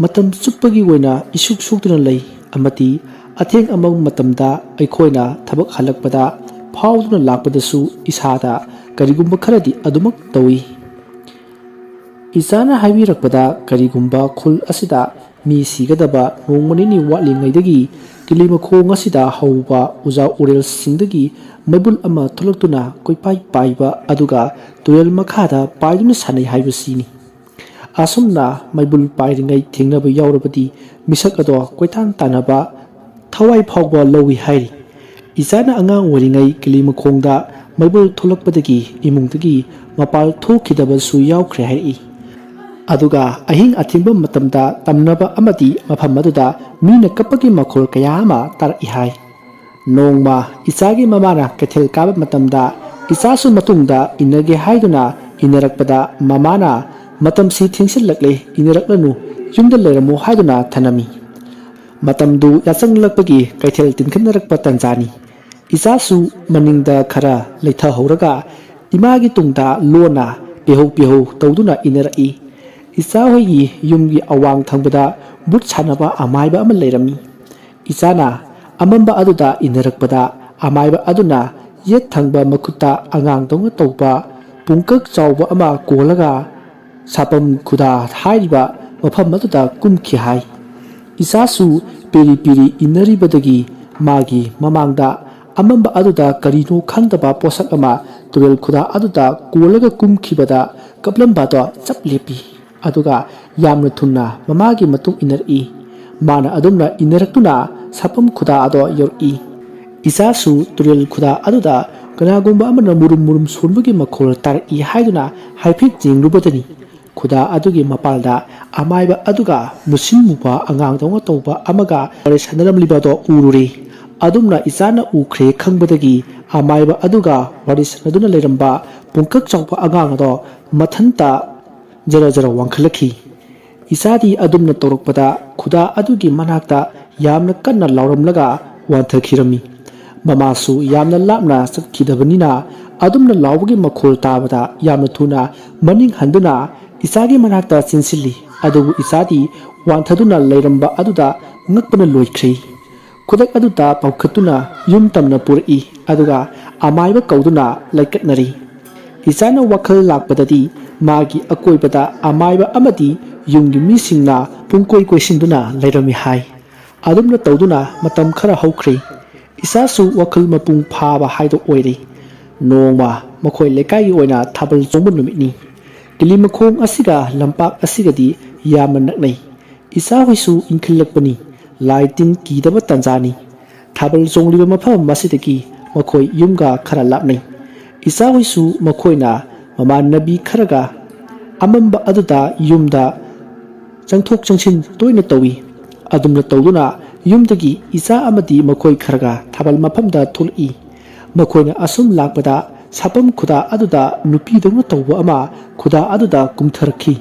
ꯃꯇꯝ ꯆꯨꯞꯄꯒꯤ ꯑꯣꯏꯅ ꯏꯁꯨꯛ ꯁꯨꯛꯇꯨꯅ ꯂꯩ, ꯑꯃꯗꯤ ꯑꯊꯦꯡ ꯑꯃꯝ ꯃꯇꯝꯗ ꯑꯩꯈꯣꯏꯅ ꯊꯕꯛ ꯍꯜꯂꯛꯄꯗ ꯐꯥꯎꯗꯨꯅ ꯂꯥꯛꯄꯗꯁꯨ ꯏꯁꯥꯗ ꯀꯔꯤꯒꯨꯝꯕ ꯈꯔꯗꯤ ꯑꯗꯨꯃꯛ ꯇꯧꯏ꯫ ꯏꯆꯥꯅ ꯍꯥꯏꯕꯤꯔꯛꯄꯗ, ꯀꯔꯤꯒꯨꯝꯕ ꯈꯨꯜ ꯑꯁꯤꯗ ꯃꯤ ꯁꯤꯒꯗꯕ ꯅꯣꯡꯃ ꯅꯤꯅꯤ ꯋꯥꯠꯂꯤꯉꯩꯗꯒꯤ ꯀꯤꯂꯤꯃꯈꯣꯡ ꯑꯁꯤꯗ ꯍꯧꯕ ꯎꯖꯥ ꯎꯔꯦꯜꯁꯤꯡꯗꯒꯤ ꯃꯩꯕꯨꯜ ꯑꯃ ꯊꯣꯛꯂꯛꯇꯨꯅ ꯀꯣꯏꯄꯥꯏ ꯄꯥꯏꯕ ꯑꯗꯨꯒ ꯇꯨꯔꯦꯜ ꯃꯈꯥꯗ ꯄꯥꯏꯗꯨꯅ ꯁꯥꯟꯅꯩ ꯍꯥꯏꯕꯁꯤꯅꯤ꯫ ꯑꯁꯨꯝꯅ ꯃꯩꯕꯨꯜ ꯄꯥꯏꯔꯤꯉꯩ ꯊꯦꯡꯅꯕ ꯌꯥꯎꯔꯕꯗꯤ ꯃꯤꯁꯛ ꯑꯗꯣ ꯀꯣꯏꯇꯥꯟ ꯇꯥꯟꯅꯕ ꯊꯋꯥꯏ ꯐꯥꯎꯕ ꯂꯧꯏ ꯍꯥꯏꯔꯤ꯫ ꯏꯆꯥꯅ ꯑꯉꯥꯡ ꯑꯣꯏꯔꯤꯉꯩ ꯀꯤꯂꯤꯃꯈꯣꯡꯗ ꯃꯩꯕꯨꯜ ꯊꯣꯛꯂꯛꯄꯗꯒꯤ ꯏꯃꯨꯡꯗꯒꯤ ꯃꯄꯥꯜ ꯊꯣꯛꯈꯤꯗꯕꯁꯨ ꯌꯥꯎꯈ꯭ꯔꯦ ꯍꯥꯏꯔꯛꯏ꯫ ꯑꯗꯨꯒ ꯑꯍꯤꯡ ꯑꯊꯦꯡꯕ ꯃꯇꯝꯗ ꯇꯝꯅꯕ ꯑꯃꯗꯤ ꯃꯐꯝ ꯑꯗꯨꯗ ꯃꯤꯅ ꯀꯞꯄꯒꯤ ꯃꯈꯣꯜ ꯀꯌꯥ ꯑꯃ ꯇꯥꯔꯛꯏ ꯍꯥꯏ꯫ ꯅꯣꯡꯃ ꯏꯆꯥꯒꯤ ꯃꯃꯥꯅ ꯀꯩꯊꯦꯜ ꯀꯥꯕ ꯃꯇꯝꯗ ꯏꯆꯥꯁꯨ ꯃꯇꯨꯡꯗ ꯏꯟꯅꯒꯦ ꯍꯥꯏꯗꯨꯅ ꯏꯟꯅꯔꯛꯄꯗ ꯃꯃꯥꯅ "ꯃꯇꯝꯁꯤ ꯊꯦꯡꯁꯤꯜꯂꯛꯂꯦ, ꯏꯟꯅꯔꯛꯂꯅꯨ, ꯌꯨꯝꯗ ꯂꯩꯔꯝꯃꯨ" ꯍꯥꯏꯗꯨꯅ ꯊꯅꯝꯃꯤ꯫ ꯃꯇꯝꯗꯨ ꯌꯥꯆꯪꯂꯛꯄꯒꯤ ꯀꯩꯊꯦꯜ ꯇꯤꯟꯈꯠꯅꯔꯛꯄ ꯇꯟꯖꯥꯅꯤ꯫ ꯏꯆꯥꯁꯨ ꯃꯅꯤꯡꯗ ꯈꯔ ꯂꯩꯊꯍꯧꯔꯒ ꯏꯃꯥꯒꯤ ꯇꯨꯡꯗ ꯂꯣꯟꯅ ꯄꯦꯍꯧ ꯄꯦꯍꯧ ꯇꯧꯗꯨꯅ ꯏꯟꯅꯔꯛꯏ꯫ ꯏꯆꯥ ꯍꯣꯏꯒꯤ ꯌꯨꯝꯒꯤ ꯑꯋꯥꯡ ꯊꯪꯕꯗ ꯕꯨꯠ ꯁꯥꯟꯅꯕ ꯑꯃꯥꯏꯕ ꯑꯃ ꯂꯩꯔꯝꯃꯤ꯫ ꯏꯆꯥꯅ ꯑꯃꯝꯕ ꯑꯗꯨꯗ ꯏꯟꯅꯔꯛꯄꯗ ꯑꯃꯥꯏꯕ ꯑꯗꯨꯅ ꯌꯦꯠ ꯊꯪꯕ ꯃꯈꯨꯠꯇ ꯑꯉꯥꯡꯗꯧꯅ ꯇꯧꯕ ꯄꯨꯡꯀꯛ ꯆꯥꯎꯕ ꯑꯃ ꯀꯣꯜꯂꯒ ꯁꯥꯄꯝ ꯈꯨꯗꯥ ꯍꯥꯏꯔꯤꯕ ꯃꯐꯝ ꯑꯗꯨꯗ ꯀꯨꯝꯈꯤ ꯍꯥꯏ꯫ ꯏꯆꯥꯁꯨ ꯄꯤꯔꯤ ꯄꯤꯔꯤ ꯏꯟꯅꯔꯤꯕꯗꯒꯤ ꯃꯥꯒꯤ ꯃꯃꯥꯡꯗ ꯑꯃꯝꯕ ꯑꯗꯨꯗ ꯀꯔꯤꯅꯣ ꯈꯪꯗꯕ ꯄꯣꯠꯁꯛ ꯑꯃ ꯇꯨꯔꯦꯜ ꯈꯨꯗꯥ ꯑꯗꯨꯗ ꯀꯣꯜꯂꯒ ꯀꯨꯝꯈꯤꯕꯗ ꯀꯞꯂꯝꯕꯗꯣ ꯆꯞ ꯂꯦꯞꯄꯤ꯫ ꯑꯗꯨꯒ ꯌꯥꯝꯅ ꯊꯨꯅ ꯃꯃꯥꯒꯤ ꯃꯇꯨꯡ ꯏꯟꯅꯔꯛꯏ꯫ ꯃꯥꯅ ꯑꯗꯨꯝꯅ ꯏꯟꯅꯔꯛꯇꯨꯅ ꯁꯥꯄꯝ ꯈꯨꯗꯥ ꯑꯗꯣ ꯌꯧꯔꯛꯏ꯫ ꯏꯆꯥꯁꯨ ꯇꯨꯔꯦꯜ ꯈꯨꯗꯥ ꯑꯗꯨꯗ ꯀꯅꯥꯒꯨꯝꯕ ꯑꯃꯅ ꯃꯨꯔꯨꯝ ꯃꯨꯔꯨꯝ ꯁꯣꯟꯕꯒꯤ ꯃꯈꯣꯜ ꯇꯥꯔꯛꯏ ꯍꯥꯏꯗꯨꯅ ꯍꯥꯏꯐꯦꯠ ꯌꯦꯡꯂꯨꯕꯗꯅꯤ ꯈꯨꯗꯥ ꯑꯗꯨꯒꯤ ꯃꯄꯥꯜꯗ ꯑꯃꯥꯏꯕ ꯑꯗꯨꯒ ꯃꯨꯁꯤꯟ ꯃꯨꯕ ꯑꯉꯥꯡꯗꯧꯅ ꯇꯧꯕ ꯑꯃꯒ ꯋꯥꯔꯤ ꯁꯥꯟꯅꯔꯝꯂꯤꯕ ꯑꯗꯣ ꯎꯔꯨꯔꯦ꯫ ꯑꯗꯨꯝꯅ ꯏꯆꯥꯅ ꯎꯈ꯭ꯔꯦ ꯈꯪꯕꯗꯒꯤ ꯑꯃꯥꯏꯕ ꯑꯗꯨꯒ ꯋꯥꯔꯤ ꯁꯥꯟꯅꯗꯨꯅ ꯂꯩꯔꯝꯕ ꯄꯨꯡꯀꯛ ꯆꯥꯎꯕ ꯑꯉꯥꯡ ꯑꯗꯣ ꯃꯊꯟꯇ ꯖꯔ ꯖꯔ ꯋꯥꯡꯈꯠꯂꯛꯈꯤ꯫ ꯏꯆꯥꯗꯤ ꯑꯗꯨꯝꯅ ꯇꯧꯔꯛꯄꯗ ꯈꯨꯗꯥ ꯑꯗꯨꯒꯤ ꯃꯅꯥꯛꯇ ꯌꯥꯝꯅ ꯀꯟꯅ ꯂꯥꯎꯔꯝꯂꯒ ꯋꯥꯟꯊꯈꯤꯔꯝꯃꯤ꯫ ꯃꯃꯥꯁꯨ ꯌꯥꯝꯅ ꯂꯥꯞꯅ ꯆꯠꯈꯤꯗꯕꯅꯤꯅ ꯑꯗꯨꯝꯅ ꯂꯥꯎꯕꯒꯤ ꯃꯈꯣꯜ ꯇꯥꯕꯗ ꯌꯥꯝꯅ ꯊꯨꯅ ꯃꯅꯤꯡ ꯍꯟꯗꯨꯅ ꯏꯆꯥꯒꯤ ꯃꯅꯥꯛꯇ ꯆꯦꯟꯁꯤꯜꯂꯤ꯫ ꯑꯗꯨꯕꯨ ꯏꯆꯥꯗꯤ ꯋꯥꯟꯊꯗꯨꯅ ꯂꯩꯔꯝꯕ ꯑꯗꯨꯗ ꯉꯛꯄꯅ ꯂꯣꯏꯈ꯭ꯔꯦ꯫ ꯈꯨꯗꯛ ꯑꯗꯨꯗ ꯄꯥꯎꯈꯠꯇꯨꯅ ꯌꯨꯝ ꯇꯝꯅ ꯄꯨꯔꯛꯏ꯫ ꯑꯗꯨꯒ ꯑꯃꯥꯏꯕ ꯀꯧꯗꯨꯅ ꯂꯩꯀꯠꯅꯔꯤ꯫ ꯏꯆꯥꯅ ꯋꯥꯈꯜ ꯂꯥꯛꯄꯗꯗꯤ ꯃꯥꯒꯤ ꯑꯀꯣꯏꯕꯗ ꯑꯃꯥꯏꯕ ꯑꯃꯗꯤ ꯌꯨꯝꯒꯤ ꯃꯤꯁꯤꯡꯅ ꯄꯨꯡꯀꯣꯏ ꯀꯣꯏꯁꯤꯟꯗꯨꯅ ꯂꯩꯔꯝꯃꯤ ꯍꯥꯏ꯫ ꯑꯗꯨꯝꯅ ꯇꯧꯗꯨꯅ ꯃꯇꯝ ꯈꯔ ꯍꯧꯈ꯭ꯔꯦ꯫ ꯏꯆꯥꯁꯨ ꯋꯥꯈꯜ ꯃꯄꯨꯡ ꯐꯥꯕ ꯍꯥꯏꯗꯣ ꯑꯣꯏꯔꯦ꯫ ꯅꯣꯡꯃ ꯃꯈꯣꯏ ꯂꯩꯀꯥꯏꯒꯤ ꯑꯣꯏꯅ ꯊꯥꯕꯜ ꯆꯣꯡꯕ ꯅꯨꯃꯤꯠꯅꯤ꯫ ꯀꯤꯂꯤꯃꯈꯣꯡ ꯑꯁꯤꯒ ꯂꯝꯄꯥꯛ ꯑꯁꯤꯒꯗꯤ ꯌꯥꯝꯅ ꯅꯛꯅꯩ꯫ ꯏꯆꯥꯍꯣꯏꯁꯨ ꯏꯟꯈꯠꯂꯛꯄꯅꯤ꯫ ꯂꯥꯏ ꯇꯤꯟ ꯀꯤꯗꯕ ꯇꯥꯟꯖꯥꯅꯤ꯫ ꯊꯥꯕꯜ ꯆꯣꯡꯂꯤꯕ ꯃꯐꯝ ꯑꯁꯤꯗꯒꯤ ꯃꯈꯣꯏ ꯌꯨꯝꯒ ꯈꯔ ꯂꯥꯞꯅꯩ꯫ ꯏꯆꯥꯍꯣꯏꯁꯨ ꯃꯈꯣꯏꯅ ꯃꯃꯥꯟꯅꯕꯤ ꯈꯔꯒ ꯑꯃꯝꯕ ꯑꯗꯨꯗ ꯌꯨꯝꯗ ꯆꯪꯊꯣꯛ ꯆꯪꯁꯤꯟ ꯇꯣꯏꯅ ꯇꯧꯏ꯫ ꯑꯗꯨꯝꯅ ꯇꯧꯗꯨꯅ ꯌꯨꯝꯗꯒꯤ ꯏꯆꯥ ꯑꯃꯗꯤ ꯃꯈꯣꯏ ꯈꯔꯒ ꯊꯥꯕꯜ ꯃꯐꯝꯗ ꯊꯣꯛꯂꯛꯏ꯫ ꯃꯈꯣꯏꯅ ꯑꯁꯨꯝ ꯂꯥꯛꯄꯗ ꯁꯥꯄꯝ ꯈꯨꯗꯥ ꯑꯗꯨꯗ ꯅꯨꯄꯤꯗꯧꯅ ꯇꯧꯕ ꯑꯃ ꯈꯨꯗꯥ ꯑꯗꯨꯗ ꯀꯨꯝꯊꯔꯛꯈꯤ꯫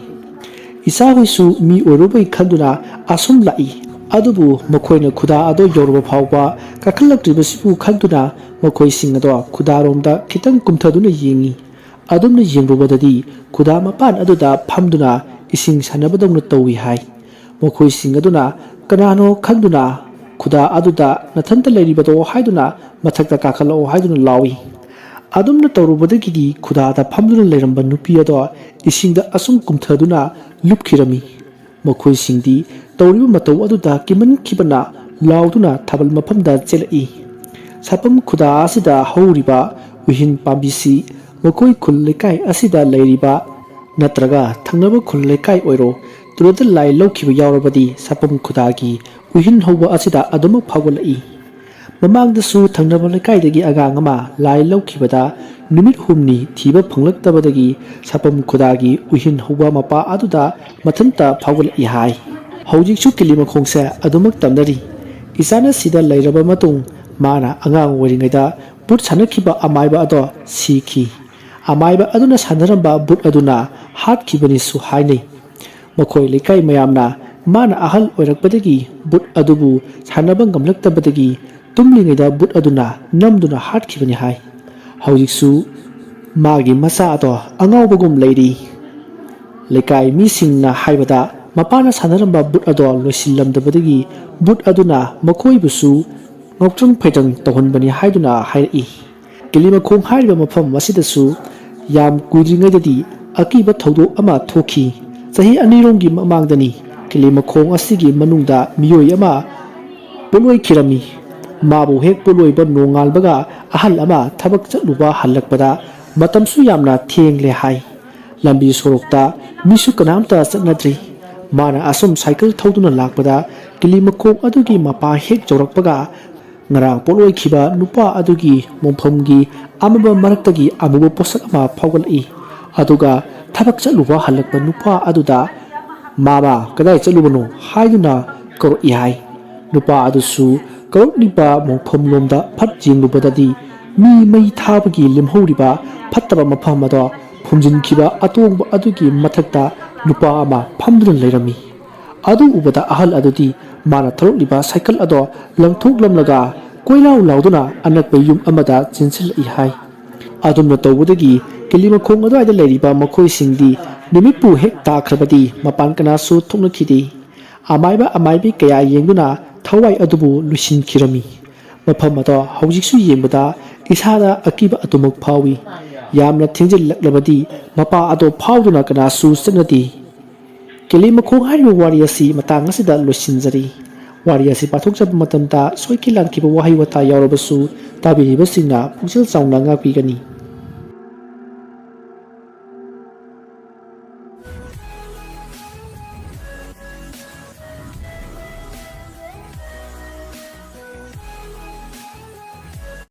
ꯏꯆꯥꯍꯣꯏꯁꯨ ꯃꯤ ꯑꯣꯏꯔꯨꯕꯩ ꯈꯟꯗꯨꯅ ꯑꯁꯨꯝ ꯂꯥꯛꯏ꯫ ꯑꯗꯨꯕꯨ ꯃꯈꯣꯏꯅ ꯈꯨꯗꯥ ꯑꯗꯣ ꯌꯧꯔꯕ ꯐꯥꯎꯕ ꯀꯥꯈꯠꯂꯛꯇ꯭ꯔꯤꯕꯁꯤꯕꯨ ꯈꯟꯗꯨꯅ ꯃꯈꯣꯏꯁꯤꯡ ꯑꯗꯣ ꯈꯨꯗꯥꯔꯣꯝꯗ ꯈꯤꯇꯪ ꯀꯨꯝꯊꯗꯨꯅ ꯌꯦꯡꯉꯤ꯫ ꯑꯗꯨꯝꯅ ꯌꯦꯡꯂꯨꯕꯗꯗꯤ ꯈꯨꯗꯥ ꯃꯄꯥꯟ ꯑꯗꯨꯗ ꯐꯝꯗꯨꯅ ꯏꯁꯤꯡ ꯁꯥꯟꯅꯕꯗꯧꯅ ꯇꯧꯏ ꯍꯥꯏ꯫ ꯃꯈꯣꯏꯁꯤꯡ ꯑꯗꯨꯅ ꯀꯅꯥꯅꯣ ꯈꯪꯗꯨꯅ ꯈꯨꯗꯥ ꯑꯗꯨꯗ ꯅꯊꯟꯇ ꯂꯩꯔꯤꯕꯗꯣ ꯍꯥꯏꯗꯨꯅ ꯃꯊꯛꯇ ꯀꯥꯈꯠꯂꯛꯑꯣ ꯍꯥꯏꯗꯨꯅ ꯂꯥꯎꯏ꯫ ꯑꯗꯨꯝꯅ ꯇꯧꯔꯨꯕꯗꯒꯤꯗꯤ ꯈꯨꯗꯥꯗ ꯐꯝꯗꯨꯅ ꯂꯩꯔꯝꯕ ꯅꯨꯄꯤ ꯑꯗꯣ ꯏꯁꯤꯡꯗ ꯑꯁꯨꯝ ꯀꯨꯝꯊꯗꯨꯅ ꯂꯨꯞꯈꯤꯔꯝꯃꯤ꯫ ꯃꯈꯣꯏꯁꯤꯡꯗꯤ ꯇꯧꯔꯤꯕ ꯃꯇꯧ ꯑꯗꯨꯗ ꯀꯤꯃꯟꯈꯤꯕꯅ ꯂꯥꯎꯗꯨꯅ ꯊꯥꯕꯜ ꯃꯐꯝꯗ ꯆꯦꯜꯂꯛꯏ꯫ ꯁꯥꯄꯝ ꯈꯨꯗꯥ ꯑꯁꯤꯗ ꯍꯧꯔꯤꯕ ꯎꯍꯤꯟ ꯄꯥꯝꯕꯤꯁꯤ ꯃꯈꯣꯏ ꯈꯨꯜ ꯂꯩꯀꯥꯏ ꯑꯁꯤꯗ ꯂꯩꯔꯤꯕ ꯅꯠꯇ꯭ꯔꯒ ꯊꯪꯅꯕ ꯈꯨꯜ ꯂꯩꯀꯥꯏ ꯑꯣꯏꯔꯣ, ꯇꯨꯔꯦꯜꯗ ꯂꯥꯏ ꯂꯧꯈꯤꯕ ꯌꯥꯎꯔꯕꯗꯤ ꯁꯥꯄꯝ ꯈꯨꯗꯥꯒꯤ ꯎꯍꯤꯟ ꯍꯧꯕ ꯑꯁꯤꯗ ꯑꯗꯨꯃꯛ ꯐꯥꯎꯒꯠꯂꯛꯏ꯫ ꯃꯃꯥꯡꯗꯁꯨ ꯊꯪꯅꯕ ꯂꯩꯀꯥꯏꯗꯒꯤ ꯑꯉꯥꯡ ꯑꯃ ꯂꯥꯏ ꯂꯧꯈꯤꯕꯗ ꯅꯨꯃꯤꯠ ꯍꯨꯝꯅꯤ ꯊꯤꯕ ꯐꯪꯂꯛꯇꯕꯗꯒꯤ ꯁꯥꯄꯝ ꯈꯨꯗꯥꯒꯤ ꯎꯍꯤꯟ ꯍꯧꯕ ꯃꯄꯥ ꯑꯗꯨꯗ ꯃꯊꯟꯇ ꯐꯥꯎꯒꯠꯂꯛꯏ ꯍꯥꯏ꯫ ꯍꯧꯖꯤꯛꯁꯨ ꯀꯤꯂꯤ ꯃꯈꯣꯡꯁꯦ ꯑꯗꯨꯃꯛ ꯇꯝꯅꯔꯤ꯫ ꯏꯆꯥꯅ ꯁꯤꯗ ꯂꯩꯔꯕ ꯃꯇꯨꯡ ꯃꯥꯅ ꯑꯉꯥꯡ ꯑꯣꯏꯔꯤꯉꯩꯗ ꯕꯨꯠ ꯁꯥꯟꯅꯈꯤꯕ ꯑꯃꯥꯏꯕ ꯑꯗꯣ ꯁꯤꯈꯤ꯫ ꯑꯃꯥꯏꯕ ꯑꯗꯨꯅ ꯁꯥꯟꯅꯔꯝꯕ ꯕꯨꯠ ꯑꯗꯨꯅ ꯍꯥꯠꯈꯤꯕꯅꯤꯁꯨ ꯍꯥꯏꯅꯩ꯫ ꯃꯈꯣꯏ ꯂꯩꯀꯥꯏ ꯃꯌꯥꯝꯅ ꯃꯥꯅ ꯑꯍꯜ ꯑꯣꯏꯔꯛꯄꯗꯒꯤ ꯕꯨꯠ ꯑꯗꯨꯕꯨ ꯁꯥꯟꯅꯕ ꯉꯝꯂꯛꯇꯕꯗꯒꯤ ꯇꯨꯝꯂꯤꯉꯩꯗ ꯕꯨꯠ ꯑꯗꯨꯅ ꯅꯝꯗꯨꯅ ꯍꯥꯠꯈꯤꯕꯅꯤ ꯍꯥꯏ꯫ ꯍꯧꯖꯤꯛꯁꯨ ꯃꯥꯒꯤ ꯃꯆꯥ ꯑꯗꯣ ꯑꯉꯥꯎꯕꯒꯨꯝ ꯂꯩꯔꯤ꯫ ꯂꯩꯀꯥꯏ ꯃꯤꯁꯤꯡꯅ ꯍꯥꯏꯕꯗ ꯃꯄꯥꯅ ꯁꯥꯟꯅꯔꯝꯕ ꯕꯨꯠ ꯑꯗꯣ ꯂꯣꯏꯁꯤꯜꯂꯝꯗꯕꯗꯒꯤ ꯕꯨꯠ ꯑꯗꯨꯅ ꯃꯈꯣꯏꯕꯨꯁꯨ ꯉꯥꯎꯇ꯭ꯔꯪ ꯐꯩꯇ꯭ꯔꯪ ꯇꯧꯍꯟꯕꯅꯤ ꯍꯥꯏꯗꯨꯅ ꯍꯥꯏꯔꯛꯏ꯫ ꯀꯤꯂꯤꯃꯈꯣꯡ ꯍꯥꯏꯔꯤꯕ ꯃꯐꯝ ꯑꯁꯤꯗꯁꯨ ꯌꯥꯝ ꯀꯨꯏꯗ꯭ꯔꯤꯉꯩꯗꯗꯤ ꯑꯀꯤꯕ ꯊꯧꯗꯣꯛ ꯑꯃ ꯊꯣꯛꯈꯤ꯫ ꯆꯍꯤ ꯑꯅꯤꯔꯣꯝꯒꯤ ꯃꯃꯥꯡꯗꯅꯤ꯫ ꯀꯤꯂꯤ ꯃꯈꯣꯡ ꯑꯁꯤꯒꯤ ꯃꯅꯨꯡꯗ ꯃꯤꯑꯣꯏ ꯑꯃ ꯄꯣꯠꯂꯣꯏꯈꯤꯔꯝꯃꯤ꯫ ꯃꯥꯕꯨ ꯍꯦꯛ ꯄꯣꯠꯂꯣꯏꯕ ꯅꯣꯡꯉꯥꯟꯕꯒ ꯑꯍꯜ ꯑꯃ ꯊꯕꯛ ꯆꯠꯂꯨꯕ ꯍꯜꯂꯛꯄꯗ ꯃꯇꯝꯁꯨ ꯌꯥꯝꯅ ꯊꯦꯡꯂꯦ ꯍꯥꯏ꯫ ꯂꯝꯕꯤ ꯁꯣꯔꯣꯛꯇ ꯃꯤꯁꯨ ꯀꯅꯥꯝꯇ ꯆꯠꯅꯗ꯭ꯔꯤ꯫ ꯃꯥꯅ ꯑꯁꯨꯝ ꯁꯥꯏꯀꯜ ꯊꯧꯗꯨꯅ ꯂꯥꯛꯄꯗ ꯀꯤꯂꯤ ꯃꯈꯣꯡ ꯑꯗꯨꯒꯤ ꯃꯄꯥ ꯍꯦꯛ ꯌꯧꯔꯛꯄꯒ ꯉꯔꯥꯡ ꯄꯣꯠꯂꯣꯏꯈꯤꯕ ꯅꯨꯄꯥ ꯑꯗꯨꯒꯤ ꯃꯣꯡꯐꯝꯒꯤ ꯑꯃꯝꯕ ꯃꯔꯛꯇꯒꯤ ꯑꯃꯨꯕ ꯄꯣꯠꯁꯛ ꯑꯃ ꯐꯥꯎꯒꯠꯂꯛꯏ꯫ ꯑꯗꯨꯒ ꯊꯕꯛ ꯆꯠꯂꯨꯕ ꯍꯜꯂꯛꯄ ꯅꯨꯄꯥ ꯑꯗꯨꯗ "ꯃꯥꯃ, ꯀꯗꯥꯏ ꯆꯠꯂꯨꯕꯅꯣ?" ꯍꯥꯏꯗꯨꯅ ꯀꯧꯔꯛꯏ ꯍꯥꯏ꯫ ꯅꯨꯄꯥ ꯑꯗꯨꯁꯨ ꯀꯧꯔꯛꯂꯤꯕ ꯃꯣꯡꯐꯝꯂꯣꯝꯗ ꯐꯠ ꯌꯦꯡꯂꯨꯕꯗꯗꯤ ꯃꯤ ꯃꯩ ꯊꯥꯕꯒꯤ ꯂꯦꯝꯍꯧꯔꯤꯕ ꯐꯠꯇꯕ ꯃꯐꯝ ꯑꯗꯣ ꯐꯨꯝꯖꯤꯟꯈꯤꯕ ꯑꯇꯣꯡꯕ ꯑꯗꯨꯒꯤ ꯃꯊꯛꯇ ꯅꯨꯄꯥ ꯑꯃ ꯐꯝꯗꯨꯅ ꯂꯩꯔꯝꯃꯤ꯫ ꯑꯗꯨ ꯎꯕꯗ ꯑꯍꯜ ꯑꯗꯨꯗꯤ ꯃꯥꯅ ꯊꯧꯔꯛꯂꯤꯕ ꯁꯥꯏꯀꯜ ꯑꯗꯣ ꯂꯪꯊꯣꯛꯂꯝꯂꯒ ꯀꯣꯏꯂꯥꯎ ꯂꯥꯎꯗꯨꯅ ꯑꯅꯛꯄ ꯌꯨꯝ ꯑꯃꯗ ꯆꯦꯟꯁꯤꯜꯂꯛꯏ ꯍꯥꯏ꯫ ꯑꯗꯨꯝꯅ ꯇꯧꯕꯗꯒꯤ ꯀꯤꯂꯤ ꯃꯈꯣꯡ ꯑꯗꯨꯋꯥꯏꯗ ꯂꯩꯔꯤꯕ ꯃꯈꯣꯏꯁꯤꯡꯗꯤ ꯅꯨꯃꯤꯠꯄꯨ ꯍꯦꯛ ꯇꯥꯈ꯭ꯔꯕꯗꯤ ꯃꯄꯥꯟ ꯀꯅꯥꯁꯨ ꯊꯣꯛꯅꯈꯤꯗꯦ꯫ ꯑꯃꯥꯏꯕ ꯑꯃꯥꯏꯕꯤ ꯀꯌꯥ ꯌꯦꯡꯗꯨꯅ ꯊꯋꯥꯏ ꯑꯗꯨꯕꯨ ꯂꯣꯏꯁꯤꯟꯈꯤꯔꯝꯃꯤ꯫ ꯃꯐꯝ ꯑꯗꯣ ꯍꯧꯖꯤꯛꯁꯨ ꯌꯦꯡꯕꯗ ꯏꯁꯥꯗ ꯑꯀꯤꯕ ꯑꯗꯨꯃꯛ ꯐꯥꯎꯏ꯫ ꯌꯥꯝꯅ ꯊꯦꯡꯖꯤꯜꯂꯛꯂꯕꯗꯤ ꯃꯄꯥ ꯑꯗꯣ ꯐꯥꯎꯗꯨꯅ ꯀꯅꯥꯁꯨ ꯆꯠꯅꯗꯦ꯫ ꯀꯦꯂꯤ ꯃꯈꯣꯡ ꯍꯥꯏꯔꯤꯕ ꯋꯥꯔꯤ ꯑꯁꯤ ꯃꯇꯥꯡ ꯑꯁꯤꯗ ꯂꯣꯏꯁꯤꯟꯖꯔꯤ꯫ ꯋꯥꯔꯤ ꯑꯁꯤ ꯄꯥꯊꯣꯛꯆꯕ ꯃꯇꯝꯗ ꯁꯣꯏꯈꯤ ꯂꯥꯟꯈꯤꯕ ꯋꯥꯍꯩ ꯋꯥꯇꯥ ꯌꯥꯎꯔꯕꯁꯨ ꯇꯥꯕꯤꯔꯤꯕꯁꯤꯡꯅ ꯄꯨꯛꯆꯦꯜ ꯆꯥꯎꯅ ꯉꯥꯛꯄꯤꯒꯅꯤ꯫